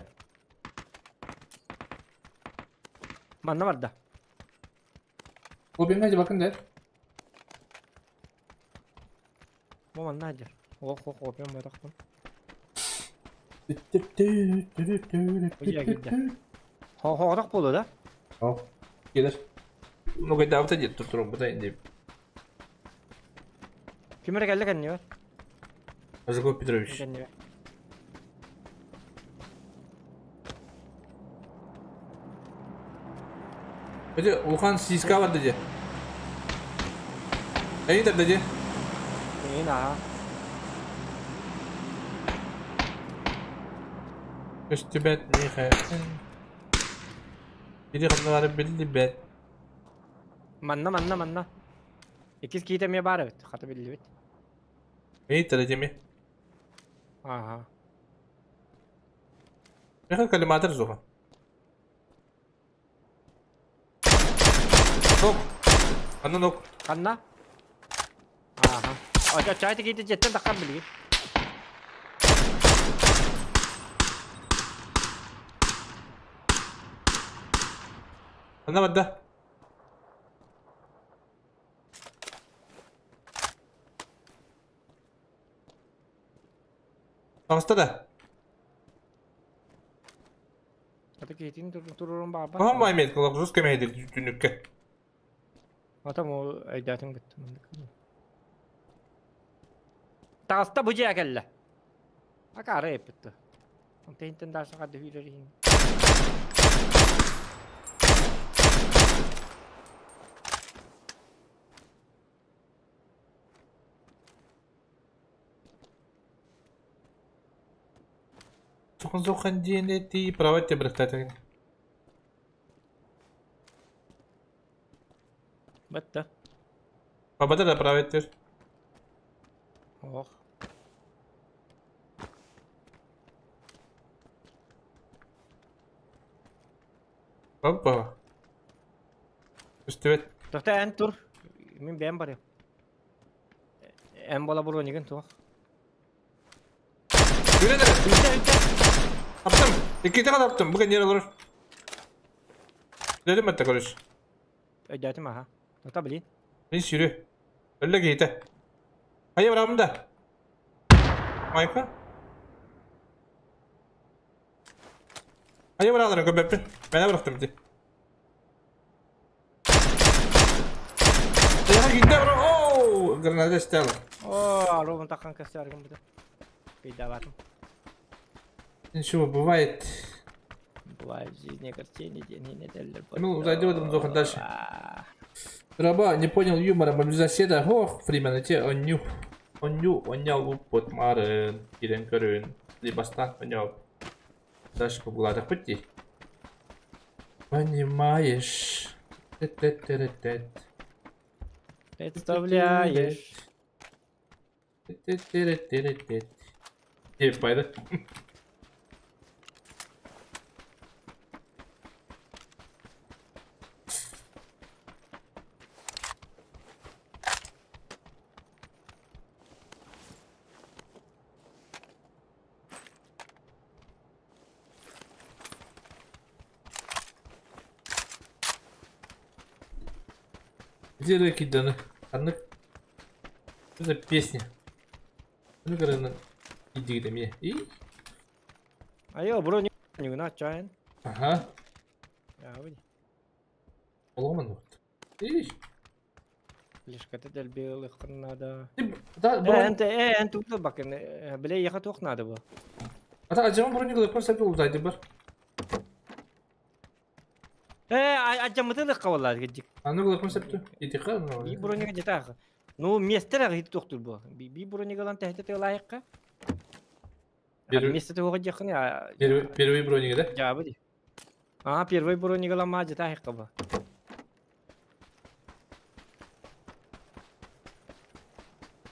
Манна барда. О бен хажы bakın der. Бу манна хажы. Ох ох ох мен батакпын. Хоғырақ болу да? О, келер. Ну, когда авто дед тут турум, будай инде. Кимер келді кәнне бар? Ажигов Петрович. Өте, улхан сиска бар деде. Әйдер деде. Мен аға. Көстүбэт михаил. Бири кымналары билдибэт. Манна, манна, манна. Икис кейте ме бар бит, хаты билдибит. Эйтер деме. Ага. Михаил коллиматор зуха. Нок. Анна нок. Анна? Ага. Ача чайты кейте жеттен таққан билги. Анна бадда. Ағыста да. Ата кейтин турурун баба. Маған баймет, колақ жус кемейді түнікке. Атам ол айдатын бітті. Тағыста бұ жия кәлі. Ака ары еппітті. Онтейнтен дарсы қады үйререйін. Сухан диэн ти права те брахтата. Бетте. Бабада да права тер. Ох. Баба. Үстүбэт. Тохта эн тур. Мин бэйэм барыам. Эн бола бронигын туох. Үрэн эрэ. Аптым. Иккитэ аптым. Бу кэнниэр олорор. Дедим этте короче. Өйдөөтүм аха. Тота блин. Мин сүрү. Өллө киһитэ. Хайа барабын да. Майка. Хайа бараларын көрбөппүн. Мэнэ бырахтым ди. Я киирдэ бро. Оу, граната стел. О, ровно такан кестергин бу. Пейдаватым. Ничего, бывает. Бывает в жизни картины, деньги не дали. Ну, зайдем в дальше. Раба, не понял юмора, мобилизация, ох, временно те, оню, оню, онял упот марын, кирен көрүн, либастан онял. Дальше побула, пойти. Понимаешь. Тет-тет-тет-тет. Представляешь. Тет-тет-тет-тет. Не, пойду. Где реки даны? Одна... Что за песня? Ну, короче, иди к мне. И? А я бро не не на чайн. Ага. Я выйди. Поломан вот. И? Лишь когда белых надо. Да, бро. Энт тут бакен. Бля, ехать ох надо было. А так, а чем бро не говорит, просто был сзади бар. Аджамытылык кабалар гидик. Аны булакмын сәптү. Итиха. Би бронега жетах. Ну, местер гит доктор бу. Би бронегалан тәһтә тылайыкка. Месте того жакын. Первый бронега, да? Жабы ди. А, первый бронегалан ма жетах каба.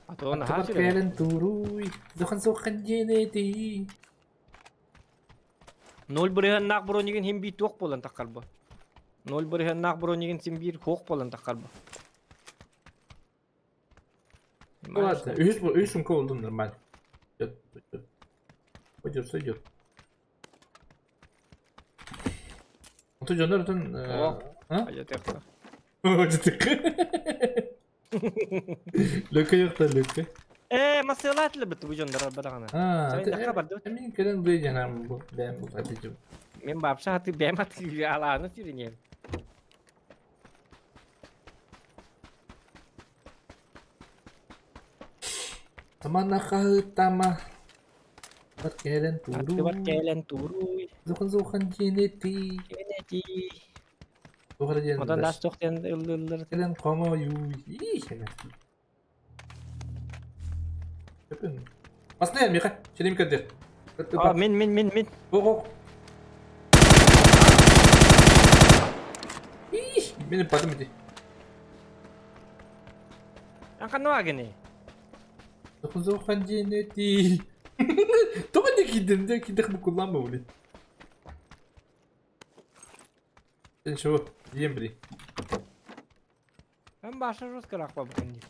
А то на хачы. Кэлен туруй. Зохан сохан денети. Ноль бирген нак бронеген хим би ток болан таккар бу. Ноль бирген нак бронеген сим бир хок болан таккар бу. Ладно, үс сумка болдум нормально. Идет, идет. Пойдет, сойдет. А то жонор тон. А? Ажатыкка. Ажатыкка. Лөкө жок да лөкө. Масылат лы бит бу жондар барагана. А, мен келен бу жанам бу бәм бу атыжым. Мен бапша аты бәм аты аланы сиренем. Тамана хатама. Бар келен туру. Бар келен туру. Зохан зохан женети. Женети. Одан Одан дас тоқтен ыллылыр. Келен комо ю. И Басны Миха, челим кәдер. А, мен. Ого. Ih, мені потом иди. Аңқануа гене. Зохан женети. Тоға не кидім, де кидіх бұл kullanma блин. Сен шо, ем бри. Мен башы жестко рақпа бүгін.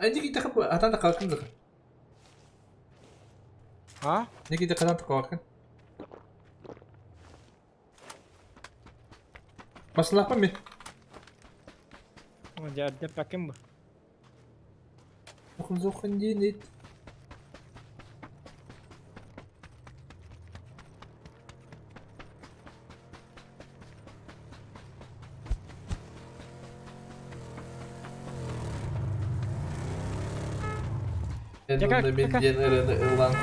Эдики тахып атан да қалқын зақы. А? Неки де қатан қалқын. Басылақпын мен. Жәрдеп бәкем бұ. Зоқын зоқын денет. Мен ылан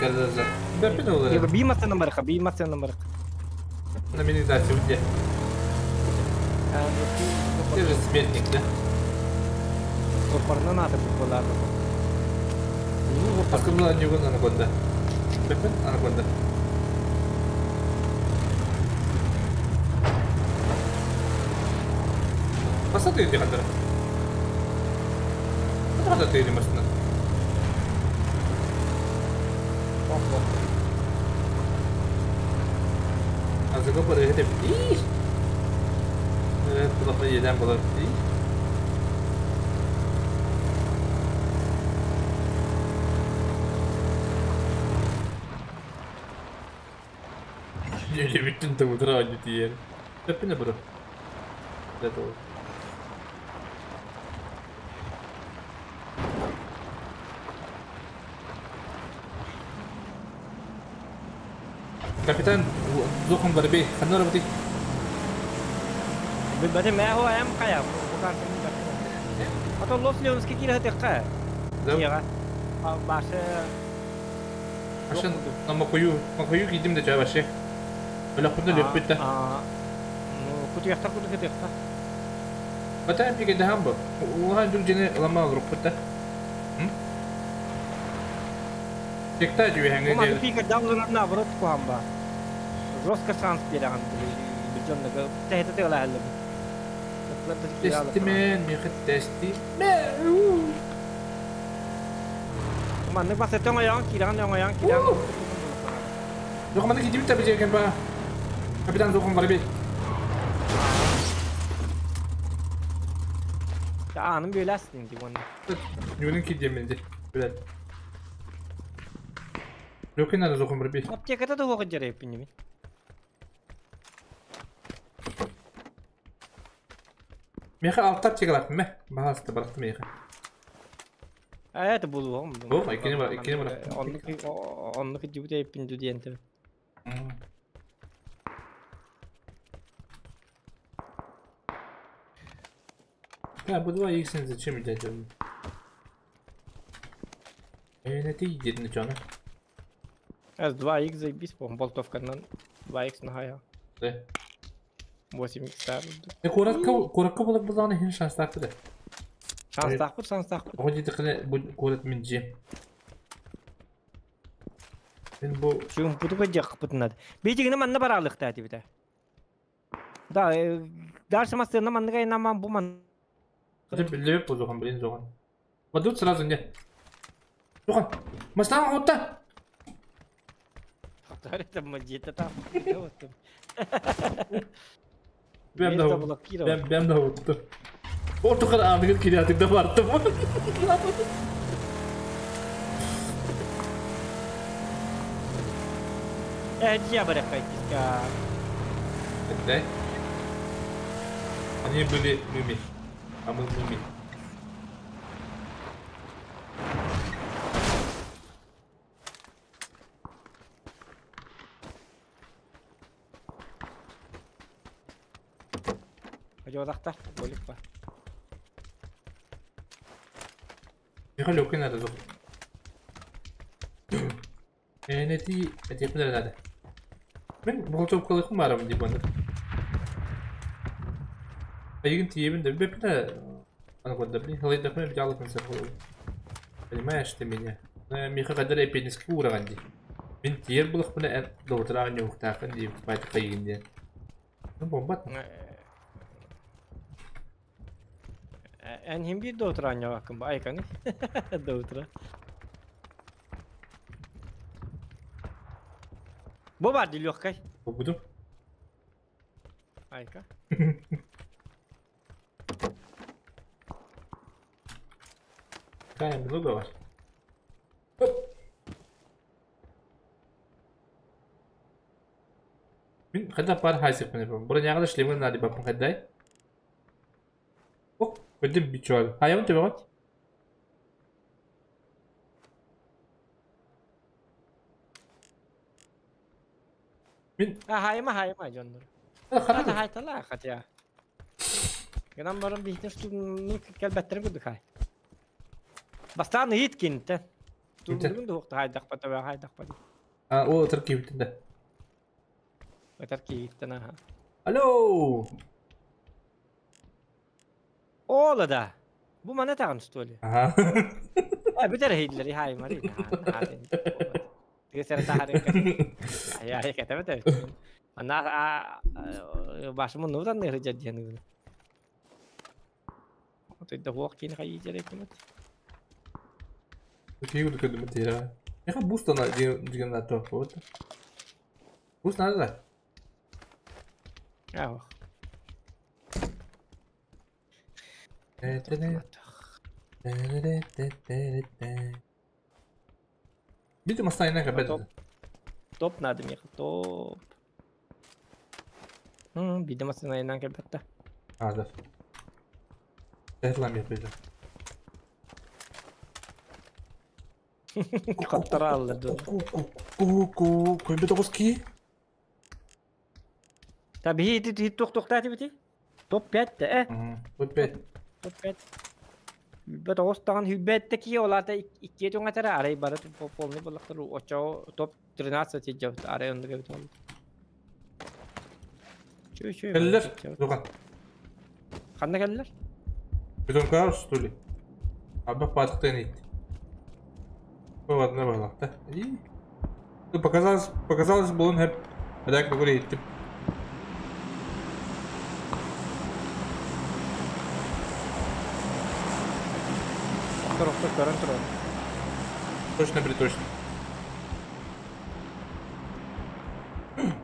Бәпін олар. Би масынан барыққа, би масынан барыққа. На минизацию где? Ты же смертник, да? Сорпарынан атып боларды. Аскыбыла ньугун анаконда. Бэппин анаконда. Хаса тыйды хандара. Хата тыйды машина. Азыга барыһы деп. Evet, bu da yeden bular. Өлебүттүн тыбытыра анньы тиийэн. Тэппинэ бро. Дэ того. Капитан Зохан Барбей, ханна барбытый? Билбэтим мэ хо эм хайа Ато Лос Леонски киирэ сытыахха. Дьиэҕэ. Башы Ашын намакую, макую кийдим да чаа вообще. Өлөхпүтүн өлүөхпүт да. Ну, кутуйахтар курдук ытыахха. Бата пике даһан бу. Улахан дьук дьине ылама олорукпут да. Текта дьүөһэҥҥэ Бу маннык диэри. пика даалларар наоборот куһаҕан баар. Жестко шанс биэрэҕин били дьоннорго тэһитэ тыалаһаллар. Тестимен, миэхэ тестимен. Маннык басыттан оҥойоҕун киирэҕин оҥойоҕун киирэҕин. Жоқ, маннык киирбит да бижеген ба. Капитан Зохан Барбей. Аанын бүөлээстин ди уонна. Нүгүнэн киирдиэм ди. Билэр. Лөкин надо Зохан Барбей. Аптеката да уоҕа дьэрэйпин мин. Миэхэ алта аптекалаах мэ. Баһаалыста барахтым миэхэ. А это булуоҕум. Бу, иккини бар, иккини бар. Оннук оннук дьибит эйпин ду диэн тебе. Да, бу два иксен зачем дядя? Э, ты иди на чё, С 2х заебись, по болтовканан 2х нахая. Да. 8х Э, куоракка куоракка буолар буоллаҕына иһин шанстаахпыт ээ. Шанстаахпыт, шанстаахпыт. Оҕо диэтэххинэ бу куорат мин дьиэм. Мин бу Чуумпутуга дьахпытын надо. Биитигинэ манна бараалыахтаа этибитэ. Да, дальше массыына манныга инаман бу ман. Это биллибэт бу зохан, блин, зохан. Падут сразу не. Зохан, мастаан оҕутта! Это мадьета там. Бэм да бэм бэм да оҕутта. Ортукар аныгын кириатык да бартым. Э, дьиэ барахай киска. Да? Они были мыми, а мы мыми. Одьуодахтар, болик ба. Миха легкий надо зох. Э, эти надо. Мен болтовкалыхым барам деп аны. Айгын тиебин да бепне аны кодда блин, халайда мен жалыкын сыр. Понимаешь ты меня? Миха кадар эпенески ураган ди. Мен тиер булых мына эн доутыраган юктакын дип байты кайгын ди. Ну бомбат. Эн хим бир доутра аньявакын ба айканы. Доутра. Бу бар ди легкай. Буду. Айка. Какая много бар. Мин хада пар хайсып мен бу. Бұрын яғда шлемін нади бапын хадай. О, көдім бичуал. Хаямын тебе гот? Мин А хайма хайма дьоннор. Хара хайтала хотя. Гынан баран бихтен что ну кэлбэттерин курдук хай. Бастаан ыйыт кинте. Тургун дуохта хайдах пата хайдах пати. А, о, таркибитин да. Таркибиттен аха. Алло! Ола да. Бу мана тагын что ли? Ага. Бүтэр эһииллэри хааймары. Тыга сэрэ таһарын Ай кэтэбэт. Ана башым нудан ныры дьадьаны. Отойда хуох кини хайы жерекимит. Киһи курдук көрдүм тиэрэ. Меха буст ана деген ато вот. Буст надо да? Ах. Бити мастайна кабет. Топ надо меха топ. Биде мастайна кабетта. А, да. Этлам я Хаттараллар. Ку-ку, көйбөт оҕус ки? Та биһи ити туох туохтаати бити? Топ 5 э? Топ 5. Топ 5. Хүлбэт оҕус таҕан хүлбэт ки олата икки туҥатара арай бары полный боллахтар очо топ 13 тиджабыт арай оннук эбит ол. Чү чү. Кэллэр. Дуга. Ханна кэллэр? Бетонкар что ли? Аба патықтан ит. Ладно, балақта. Ну, показалось, показалось, был он хэп. Аdak бүгүр иттим. Охтор охтор көрөн турар. Точно при точно.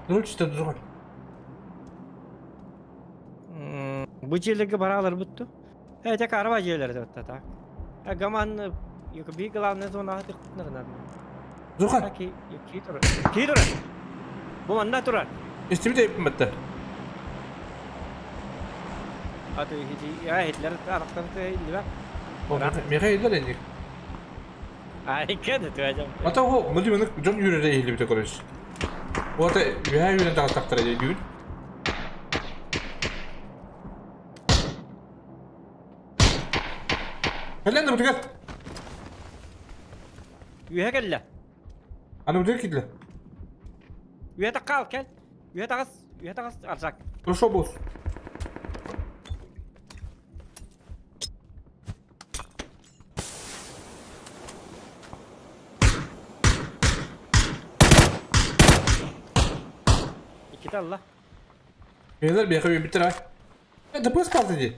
Короче, друга. Бу жерлерге баралар бутту. Э, тек арба жерлер деп так. Э, гаман би главная зона тыктырнар. Зухан. Ки ки тур. Ки тур. Бу манна турар. Истибит эппин батта. Аты хити я хитлер арактан тыйлы. Меха елдер энник. Ай, кеде туажам. Ата о, мылды мені жон юрere eğildi bir de короче. Ота үһә юрен тагы тактыр эди бүгүн. Кэлэн бутугар. Үһә кэллэ. Аны бутугар кидле. Үһә таккал кел. Үһә тагыс, үһә тагыс аржак. Хорошо, босс. Икките алла. Бейлер бейхэ битер ай. Э, ДПС kaldı ди.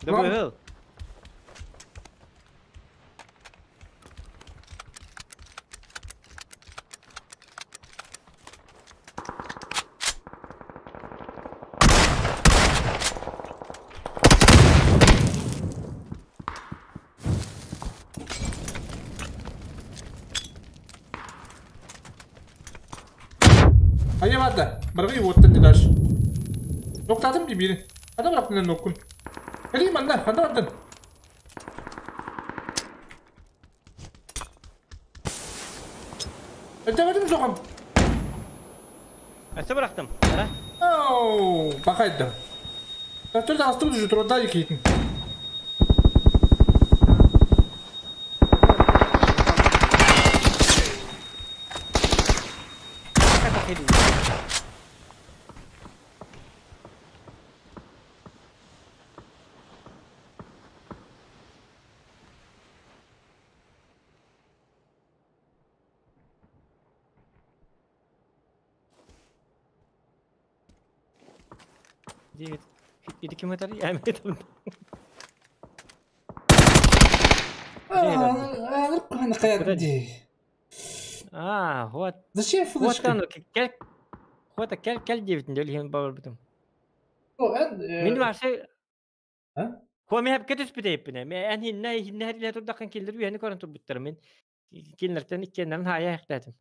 ДБЛ. Айя барды. Баргы оттан ди дальше. Ноктадым ди бири. Ада бырактын ноккун. Кели манна, анда бардын. Эдебедим соғам. Әсі бырақтым. Оу, бақайды. Төрт астым жүр тұрда екейтін. Иди ким этер? Я метам. А, вот. Зачем флешка? Вот оно, кел. Вот кел кел девитин дел бабар бутум. Мин ваше. А? Хо мен хеп кетүс битеп бine. Мен хинне хинне херле турдакан келдер үйәне көрөн турбуттар мен. Келнертен иккеннерин хая хактатым.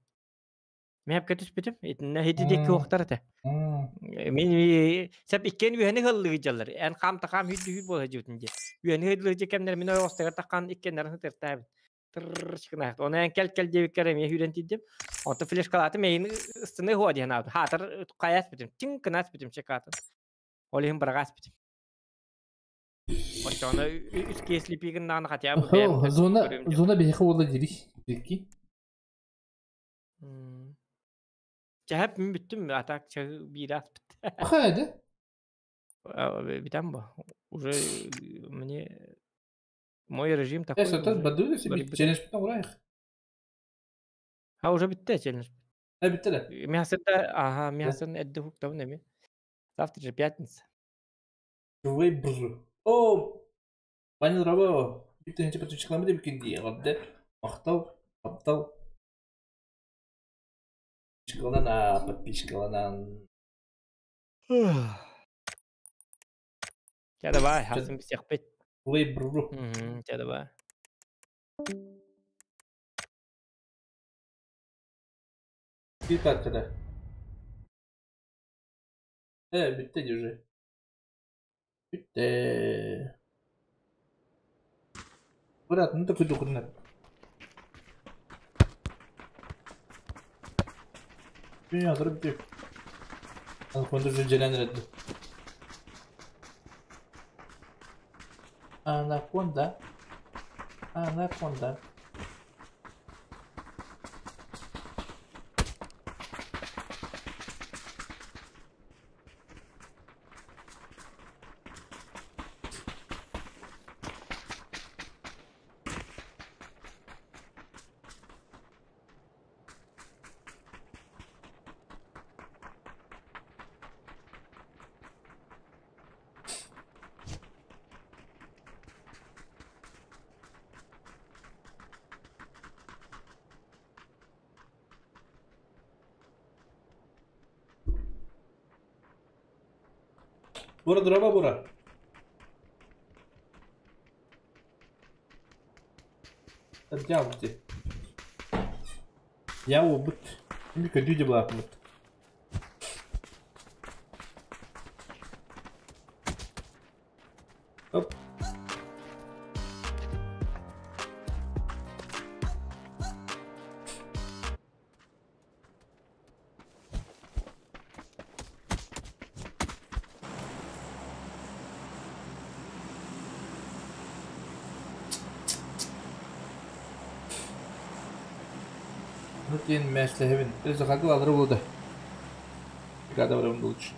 Мен хеп кетүс битим. Итинне хити дек хоктар та. Мен сәп иккен үйәне хыллы жаллар. Эн кам такам хүдү хүд бола жутун же. Үйәне хыллы же кемнер мен остагар таккан иккеннерин тыртабын. Тырр чыкна. Оны эн кел кел деп керем үйрен тидим. Онта флешкалаты мен ыстыны хуа ден алды. Хатыр каяс битим. Тин кынас битим чекатын. Олихин баргас битим. Очоны үс кесли пигин наны хотя бы. Зона зона бейхе ола дирих. Дирки. Чәһәп мин бүттүм, а так чәһ бир ас бит. Хәйде. Битәм бу. Уже мне Мой режим такой Э, уже. бадыы себе Борьбы. челленджпитин ураайах. А уже бүтте челлендж. Э, бүттэ да. Мясо ага, мясо эдди хуктабын эми. Завтра же пятница. Вей бр. О! Ваня Рабо. Биттен подписчикламы деп екен дии. Габды. Мактау, таптау. Подписчикалана, подписчикаланан. Чэ давай, хасын бисиэхпит. Вей бр. Чэ давай. Bir dakikada. Э, bitti уже. Bitti. Брат, ну такой духовный. Dünya bitiyor. Anakonda rücelendirdi. Anakonda. Anakonda. Bura duraba bura. Дьявол. Я убыт. Мика дюди блакмут. Оп. Ну, тен мәсләһебин. Өзі қақыл алыры болды. Бригада бар лучше.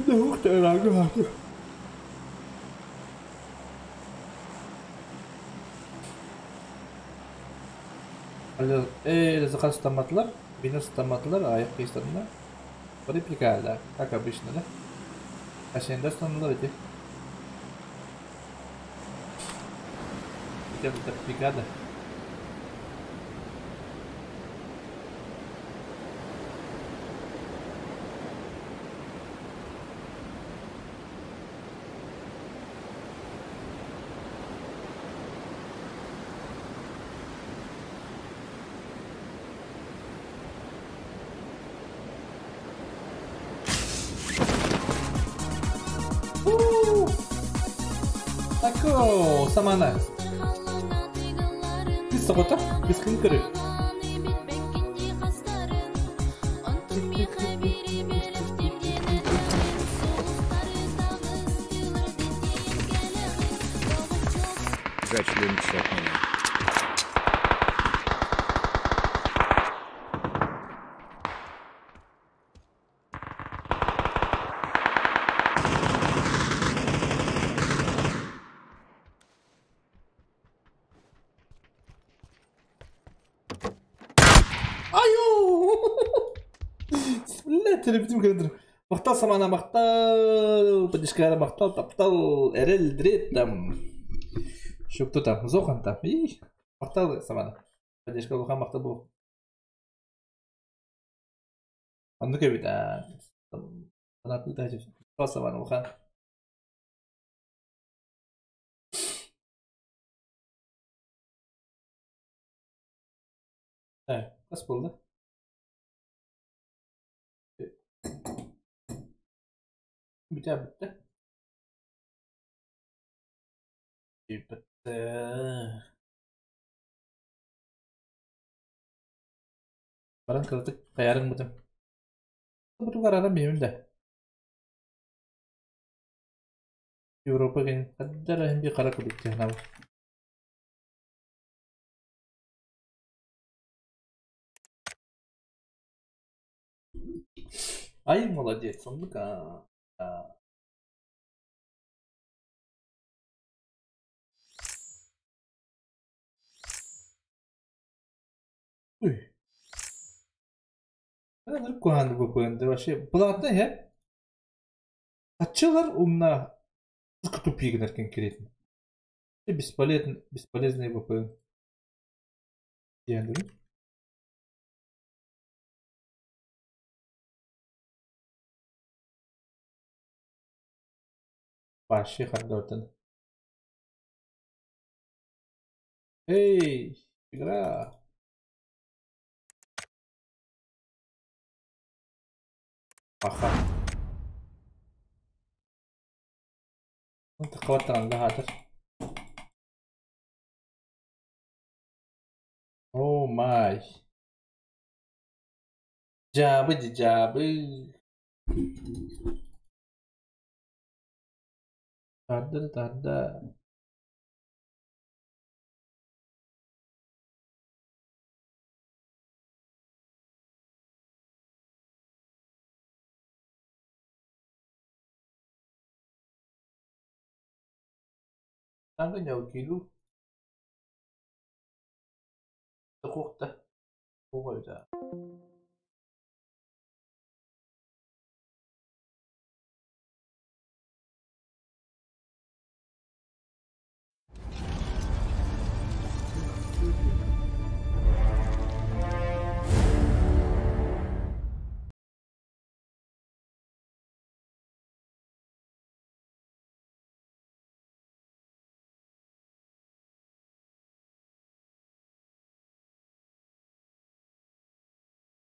Да ух ты, рага. Заказ томатлар, вино томатлар, аяк кейстерinde. Реплика, как обычно, да? А сен станылар эти. Где-то бригада. Тако, самана. Соғыта, біз кім көрі? Зачлюнься от меня. Телебитим кырдыр. Мактал самана мактал, поддержка мактал, таптал, эрел дрет там. Еще кто там? Зохан там. И мактал самана. Поддержка луха мактал был. А ну-ка бит, а. Она самана луха. Evet, nasıl oldu? Biter bitti. Bitti. Баран кыратык каярың бутым. Буту карарым беймин да. Европа ген каддара хим би кара кудук технабы. Ай, молодец, он Куһаҕан VPN вообще платный иһэ. Аччылар умна тупик гынар конкретно. Бесполезный, бесполезный VPN. Диэн Вообще хардотын. Эй, игра. Аха. Таххабаттаҕын баһаатар. Oh my. Дьаабы ди дьаабы. Тарда да тарда. Таҥҥа ньалгыйлуу. Токуохта. Туох эбитэ.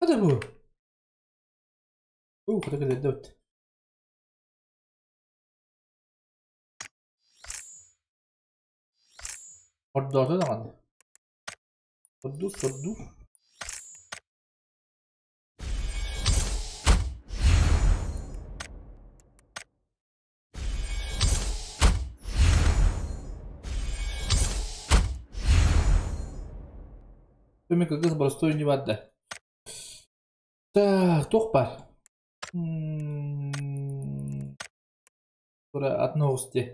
هذا هو. أوه خذ الدوت. Ордоото даҕаны. Ордуу сордуу. Түмүк кыргыз боростуой не барда. Так, туох баар? Тура атын оҕус дии.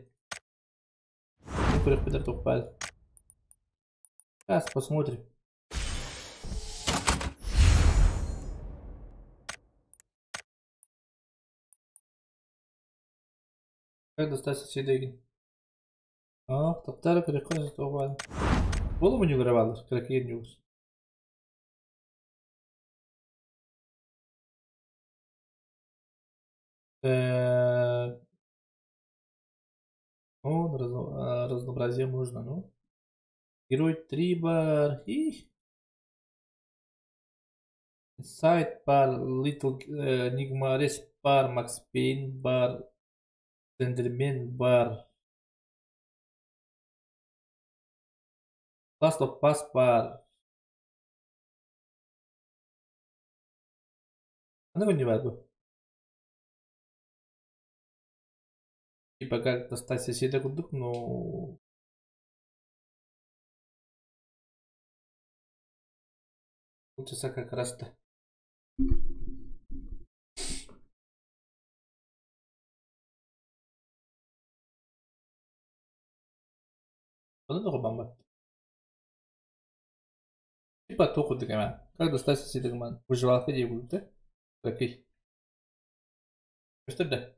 Күрэхпитэр туох баар? Сейчас посмотрим. Как достать соседей? А, таптары күрэххэ туох баар? Буолу мунньугара бааллар, кыракый ньуус. О, разнообразие можно, ну. Герой 3 бар. И... Inside бар, Little Enigma, Res бар, Max Payne бар, Slenderman бар. Last of Us бар. Аны не бар бу. Типа как достать соседа курдук, но... Полчаса как раз-то. Ону да бамбат. Типа туох курдук эмэ. Как достать соседа гыман? Выживалка дии курдук да? Такий. Көстөр да?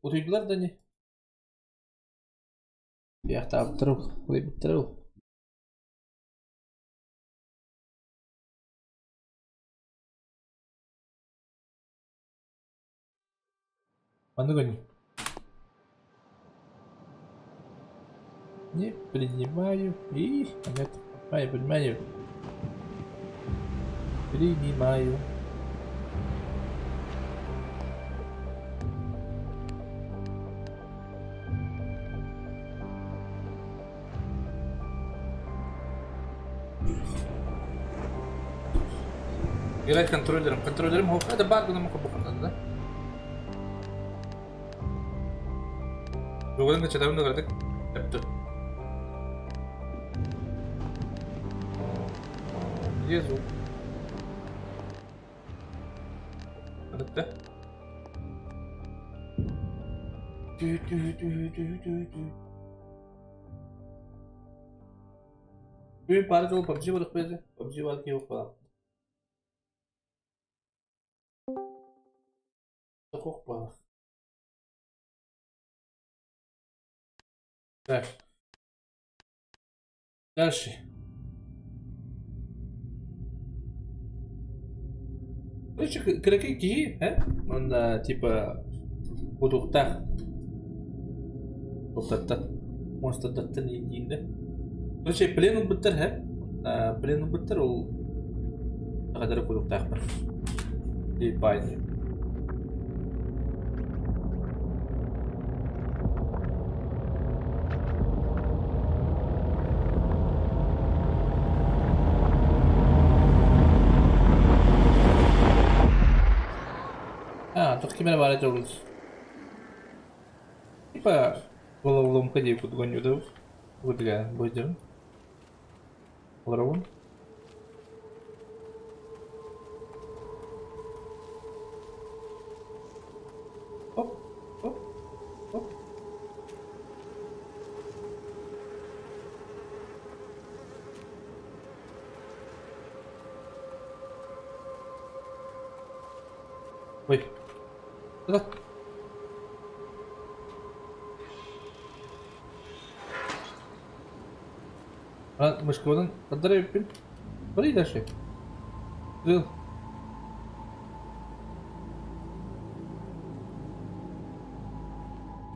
Утуйдулар да не? Яхтаабыттар ол, улайбыттар ол. Маннык оонньуу. Не принимаю. И, понятно. Понимаю, понимаю. Принимаю. Играть контроллером. Контроллером хоп. Это баг, но мог да? Бүгүн кычатабын да кыратык. Өптү. Где звук? Аныкта. Тü-тü-тü-тü-тü-тü. Бүгүн пара жол PUBG барык бэйдэ. PUBG бар киһи укпалап. Токок бар. Так. Дальше. Короче, кыракый киһи, э? Онно типа кутуктаах. Тоқтаттан. Монстрдаттан иин да. Короче, плен ылбыттар, э? Плен ылбыттар ол хадары кутуктаах бар. И бай. А, тут кимere бар это Типа головоломка деп күткөн Выдля будем. Олоробун. Оп, оп, оп. Ой. Куда? А, мышкабынан поддарайбын. Барый дальше. Крыл.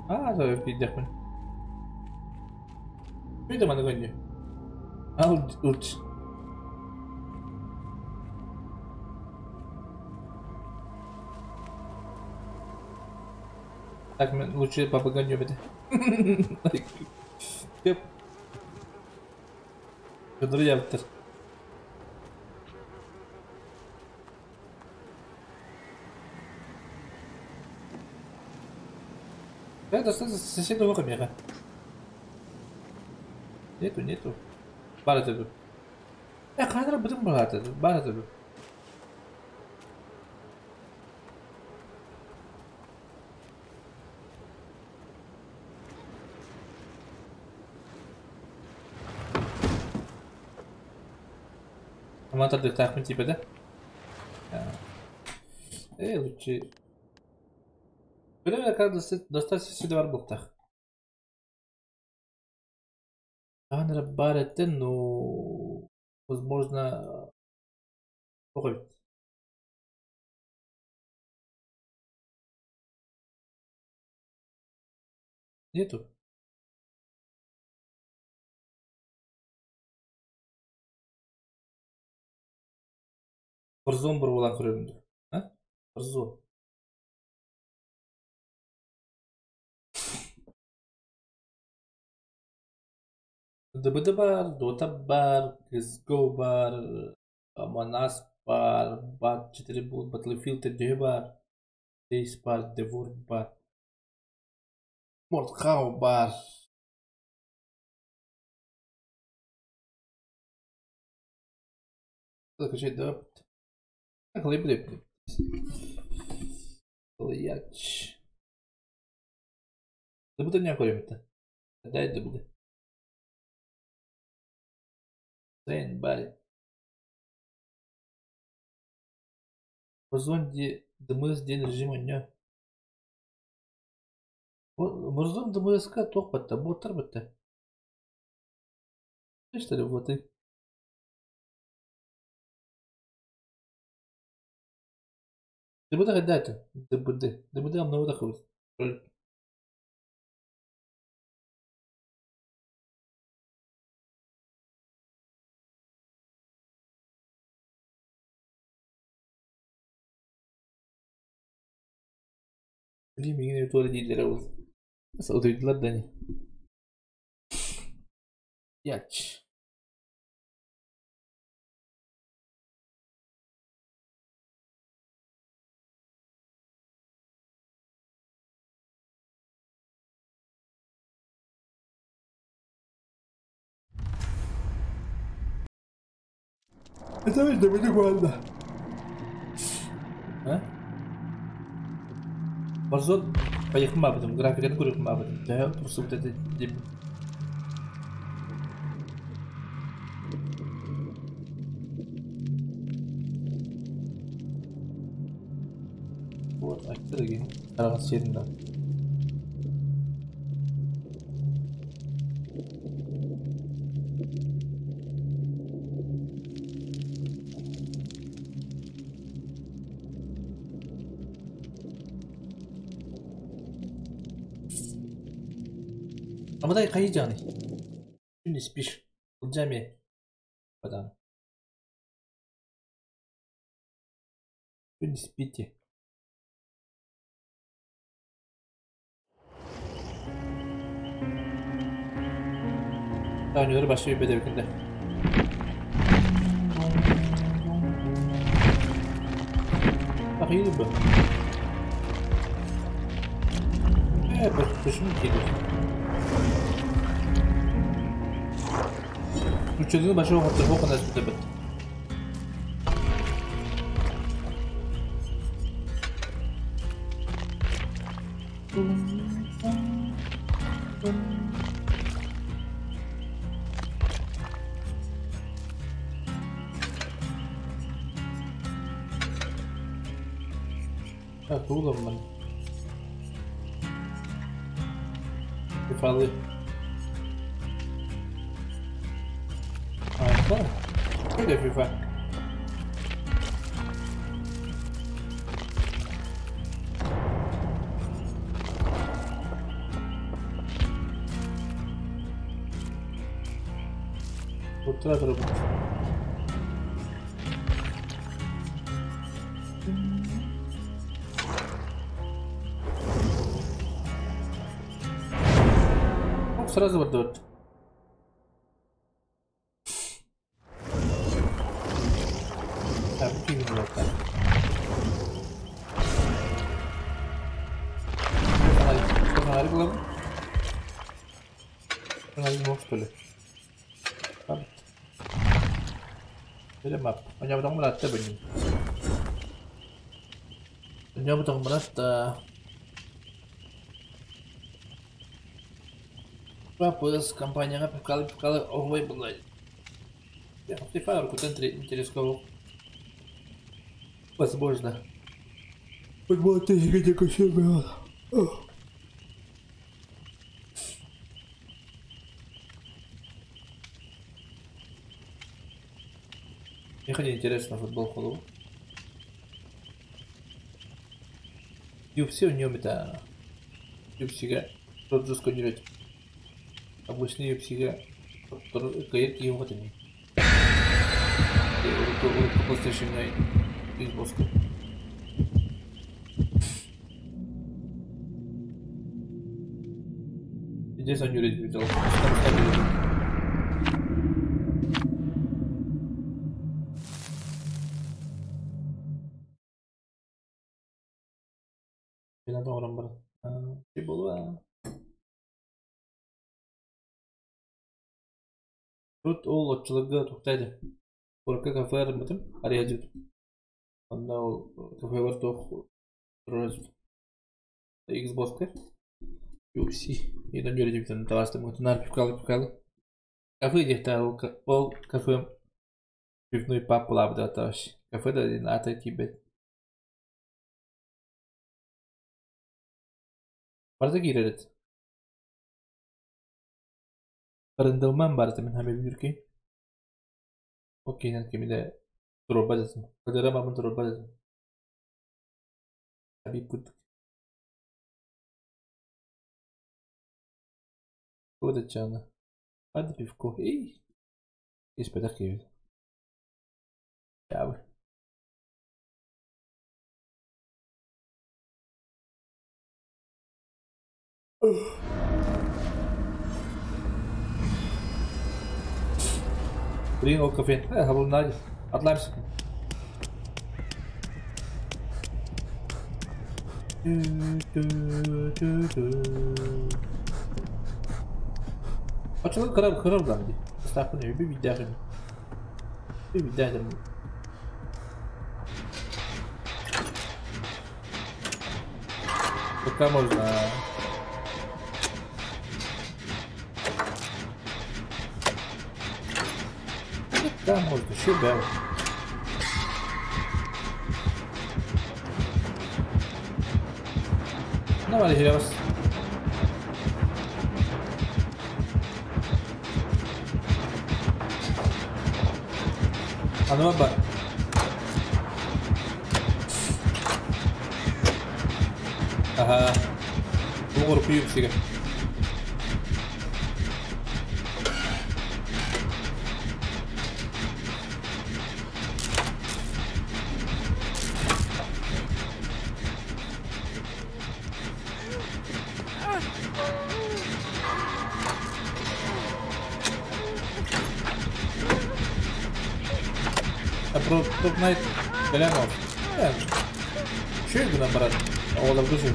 А, да, пиздехмин. Видимо, маны көннү. Ал урч. Так, мен лучше папа гоню беде. Кеп. Кыдыры яптыр. Да, достаточно соседнего камера. Нету, нету. Бар это. Кадр бутын бар это. Бар это. Аматор тахмин типа, да? Лучше. Билем как достать сюда бар буктах. Жанр бар это, но возможно, Ой. Нету. Warzone бар болан көрөмүн. А? Warzone. ДБД бар, Dota бар, CSGO бар, Among Us бар, Bat 4 был, Battlefield 3 бар, Days бар, The World бар, Mordhau бар. Закачать, да? Так, лейб. Лаяч. ДБД не көрөмүн. Дай ДБД. Зейн, Барри. Warzone ДМС день режима дня. Warzone ДМСК тоқ бітті, боттар бітті. Что ли, вот и. ДБД қайда это? ДБД. ДБД амнауы да қылыз. Блин, мені тура дейлер ол. Nasıl duydular da ne? Yaç. Это ДБД guarda. А? Warzone поехал об графиканы көріп об Да, просто вот это. Айтты Хараҕын сиэринэн. Амадай хайыжаны. Ты не спишь. Джами. Потом. Вы не спите. Oynuyorlar başka bir bedevkinde. Bak iyi bu. Evet, başım geliyor. Uçadığını başa o kadar bir Tuğla mı? Fifalı. Ah, tamam. Şöyle FIFA. Otura duralım. Сразу вот dört. Так, вот так. Фонарик главный. Фонарик мог, что ли? Map. Andiamo da Папас компанияга пивкалы пивкалы оғбай булай. Free Fire кутен интересковал. Возможно. Футбол ты где кушал. Мне интересно футбол холу. UFC у нее это UFC-га тот же сканировать. Обычный UFC-га кайыр киім ғатыны. PlayStation Xbox. Здесь он юрид взял. Тут ол отчылыгы туктайды. Орка кафе армытым, ария Онда ол кафе бар тоқ Xbox UFC. Едан жөрі деп таластым. Нар пивкалы пивкалы. Кафе где-то ол кафе пивной пап была таш. Кафе да на ата кибет. Барда киререт. Barındırmam bardı min hame büyürki. Okey, nan kimi de droba dedim. Kaderamamın droba dedim. Tabii kurduk. Bu canı. Hadi pivko. Ey. Hiç bedek gibi. Ya. Блин, ол кафе. Хабыл Отламся. Açılın kırarım kırarım lan diye. Estağfurullah bir vidahım. Bir vidahım. Пока можно. Да, можно еще да. Давай, раз. Аны бар. Ага. Бугор күйүк сиге. Топ Найт Белямов. Şu гына брат. Оғлар души.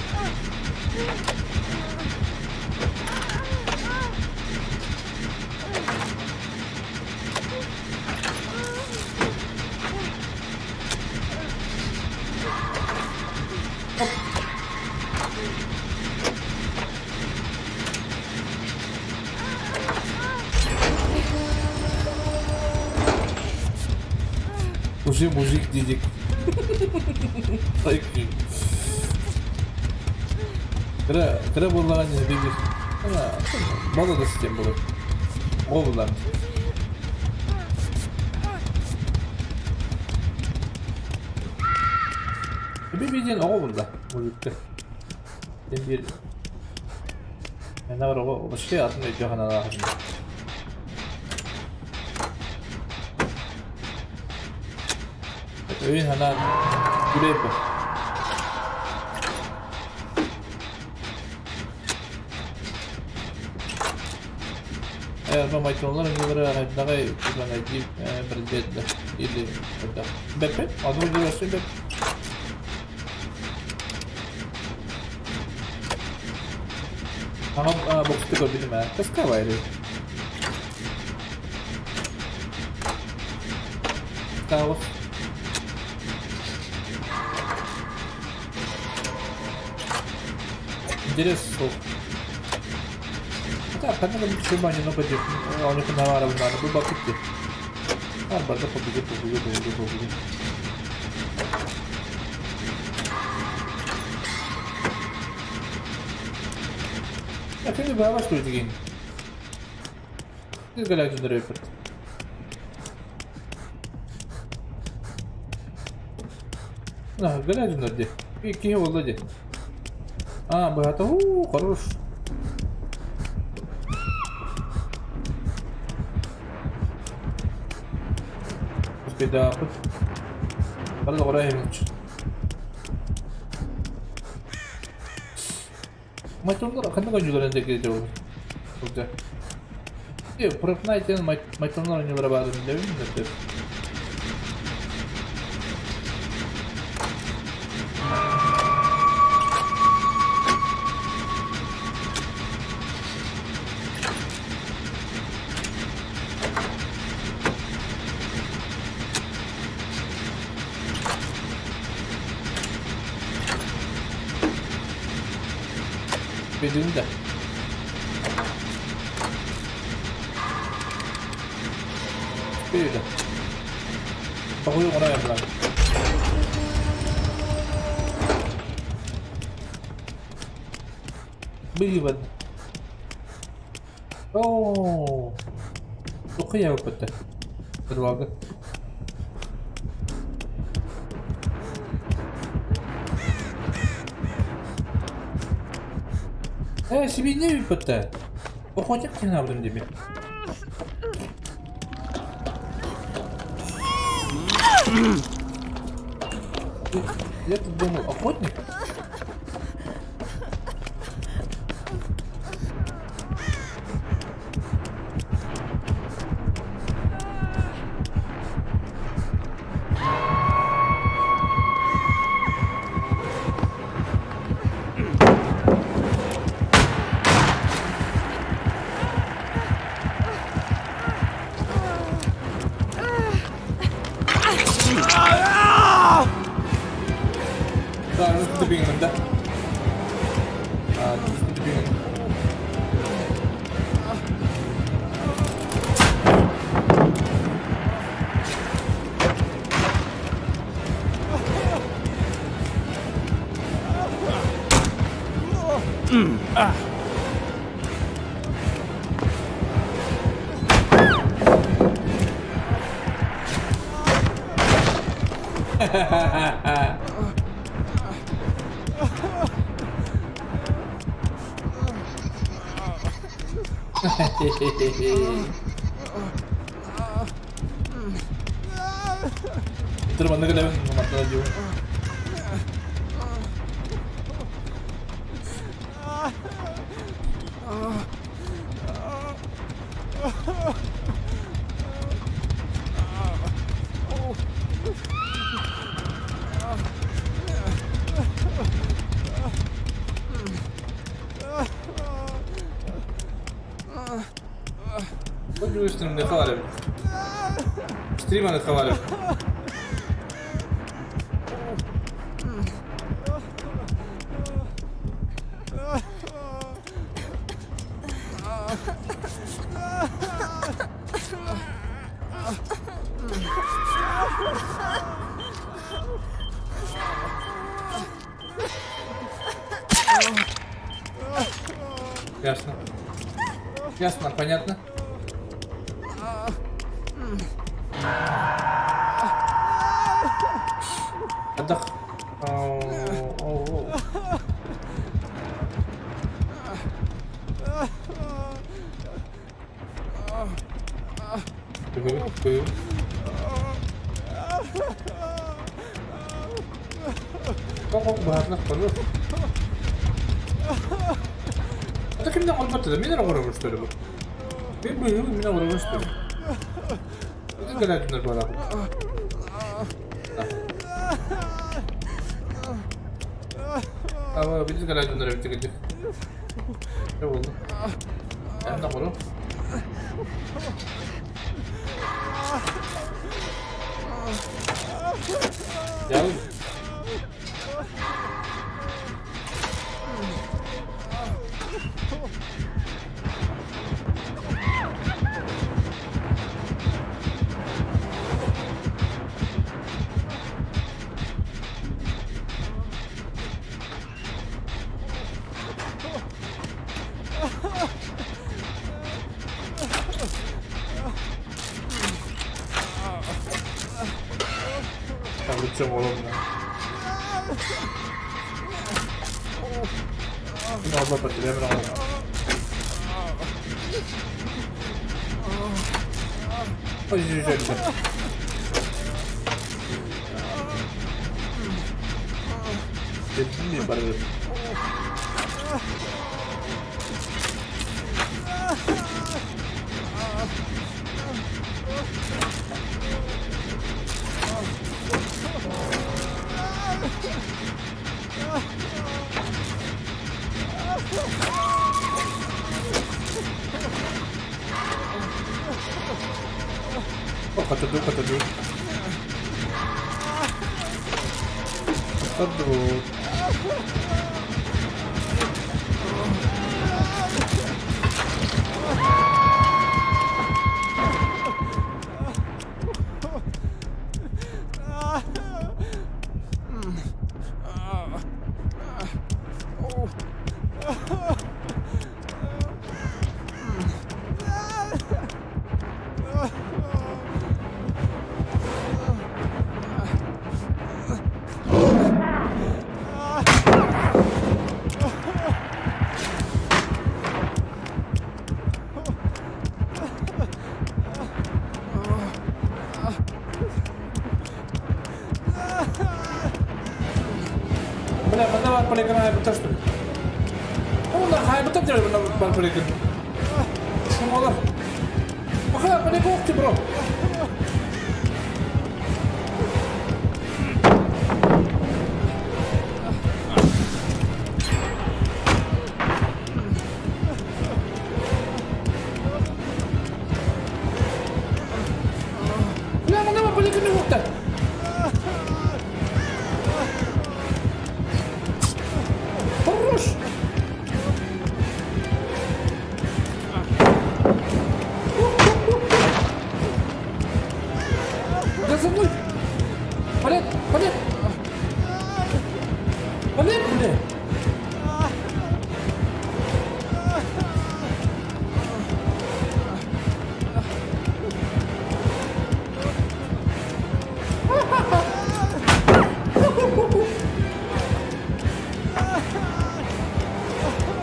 Уже мужик дедик. Кыра боллаған не бир. Бала да систем болар. О булар. Bir bildiğin o bulda. Mujikte. Bir Ne var o şey adını Johanna Өйін хана күлеп. Майтонлар өнүлөрө айдагай күләнәди бирдедде или когда. Бепе, аду дөрөсү беп. Ага, боксты көрдүм ә. Кыска байры. Каос. Интерес сол. Хотя, канада шибани, но поди, он их наварил надо, был бакутти. А, барда побеги, побеги, побеги, побеги. Я ты не бава что это гейм. Ты галяк рэпер. На, галяк где? Какие володи? А, богато. У, хорош. Успей да. Бalla ورايا Майтонлар ханнык ойнуулар энде келе Burada. Fortnite'ın Maytonlar oynuyorlar bazen değil mi? Bedünde. Bir de. Bakıyor oraya bırak. Bir bad. Oo. Okuya yaptı. Durvaga. Себе не выпадает. Охотник не надо тебе. Я тут думал, охотник? Terus mana kena mata laju. Стрим не хавали. Стрима не хавали. Ясно. Ясно, понятно. Отдох. Kok bahatlah perlu. Ata kimden olmadı da minera uğramıştır bu. Ben bu yıl minera uğramıştır. Ne kadar günler bu adam. Ama biz kadar günler bitti gitti. Ne oldu? Ben de bunu. Ya.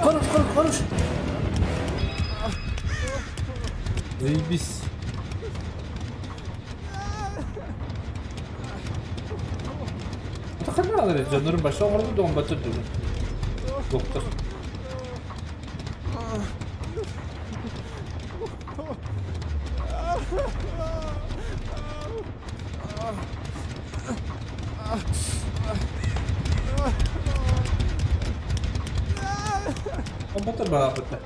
Хорош, хорош, хорош. Заебись. Ханна дьоннорун баша оҥорду дом батыр дуу. Доктор. Батыр баҕаппыта.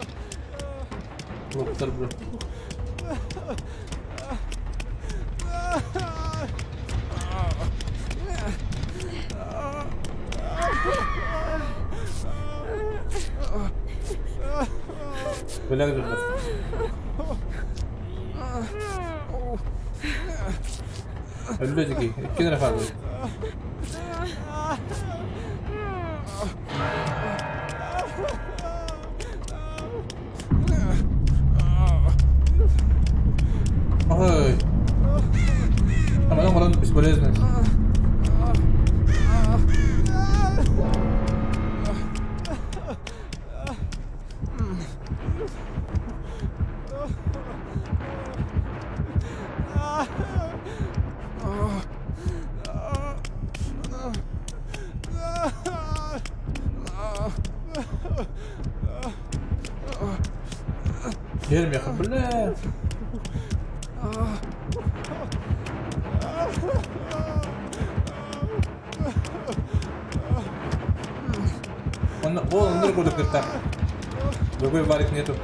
Доктор бро. Бэлэг дьоннор. Өллө дики. Икки эрэ хаалбыт. Ой. Там оно бесполезно. Ермеха, бля. Он, он другой кырта. Другой варик нету.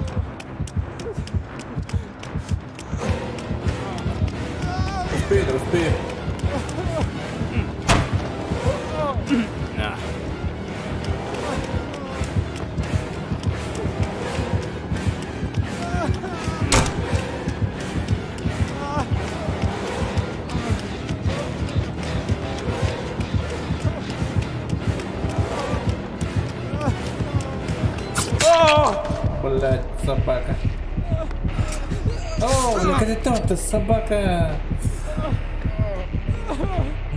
Успей, да, успей. Блять, собака. О, бля, это собака.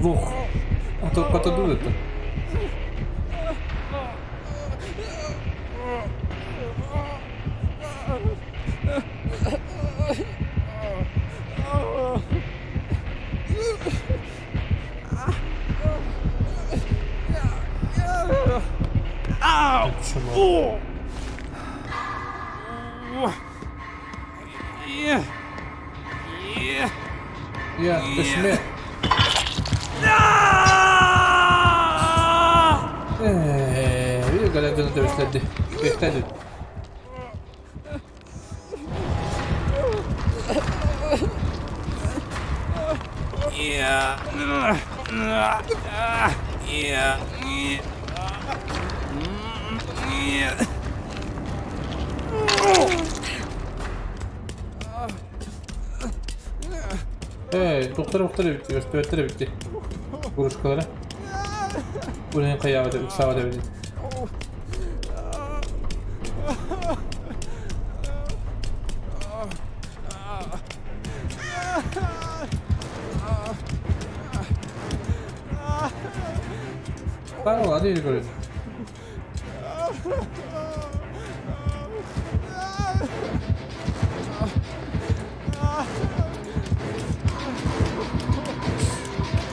Лох. А тут потоду это. Ау! Я, ты смех. Видел, когда на тебя следы? Перестань. Эй, доктор bitti, gösterleri bitti. Vuruşkaları. Buraya kıyafet, sağ edebilir. Tamam, hadi yürü.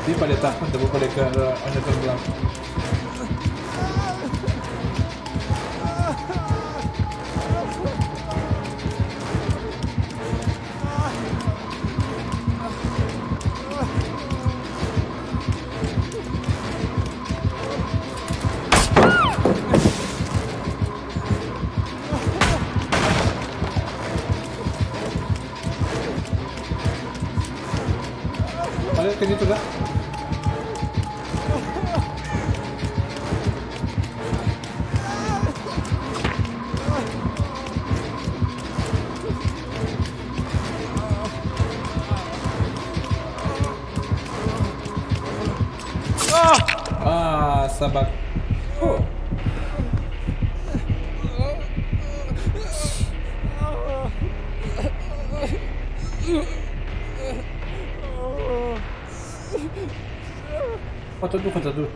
Bir palet ahmet de bu palet anlatırım. Palet ke situ dah. Ah, sabak. Oh. Отойду, отойду.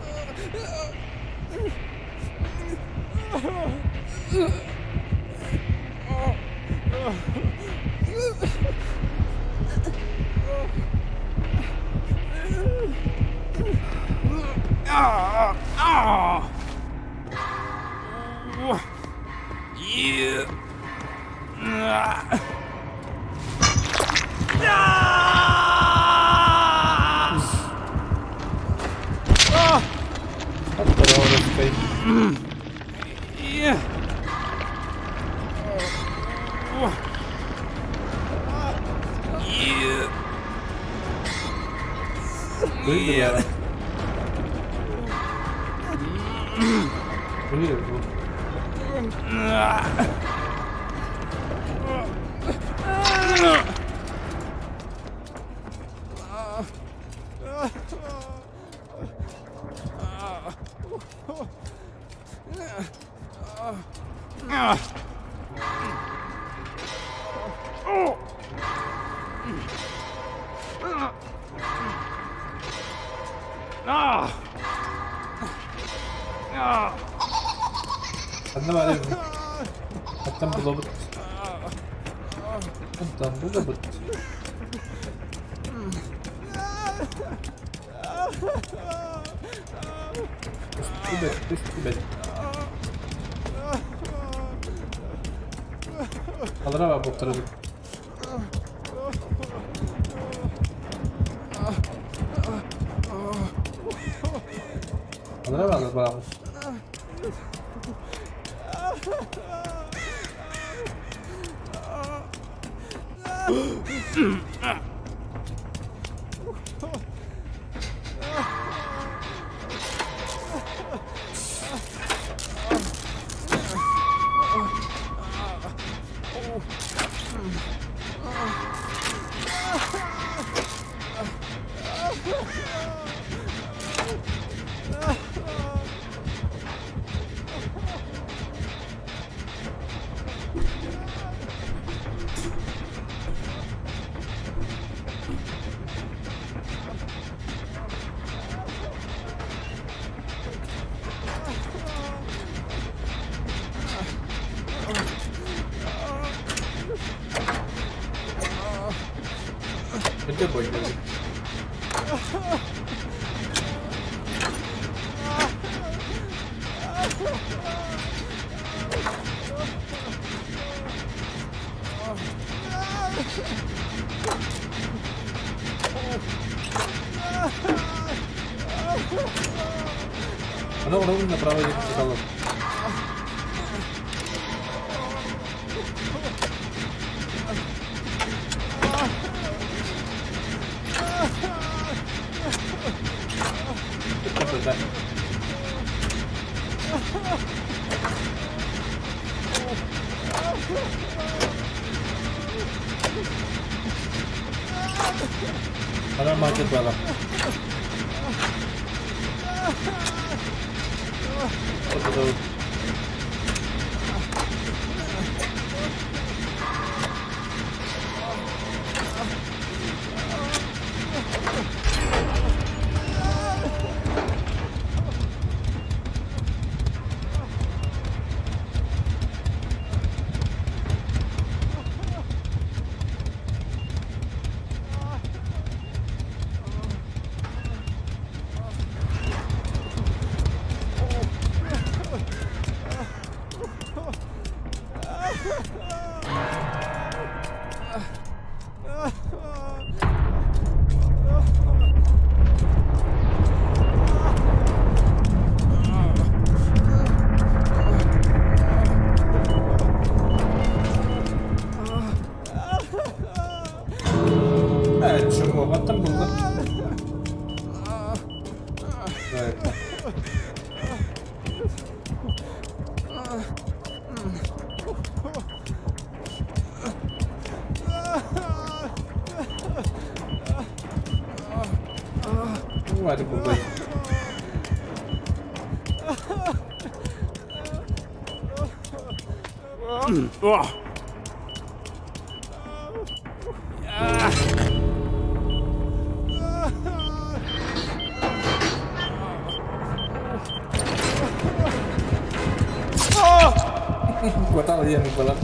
Квартал диэн буолар.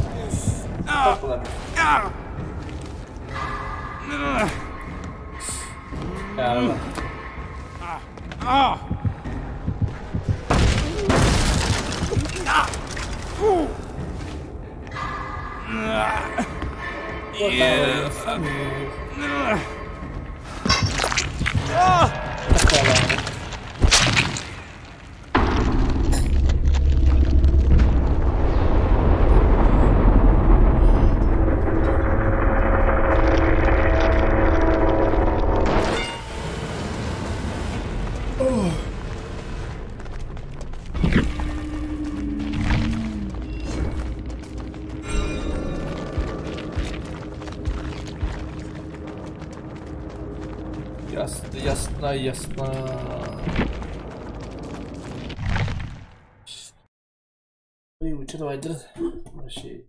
Ясно, ясно, ясно. Ой, учитывай, вообще.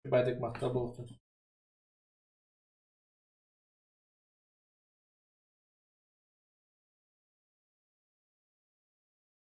Байдык махта болуктун.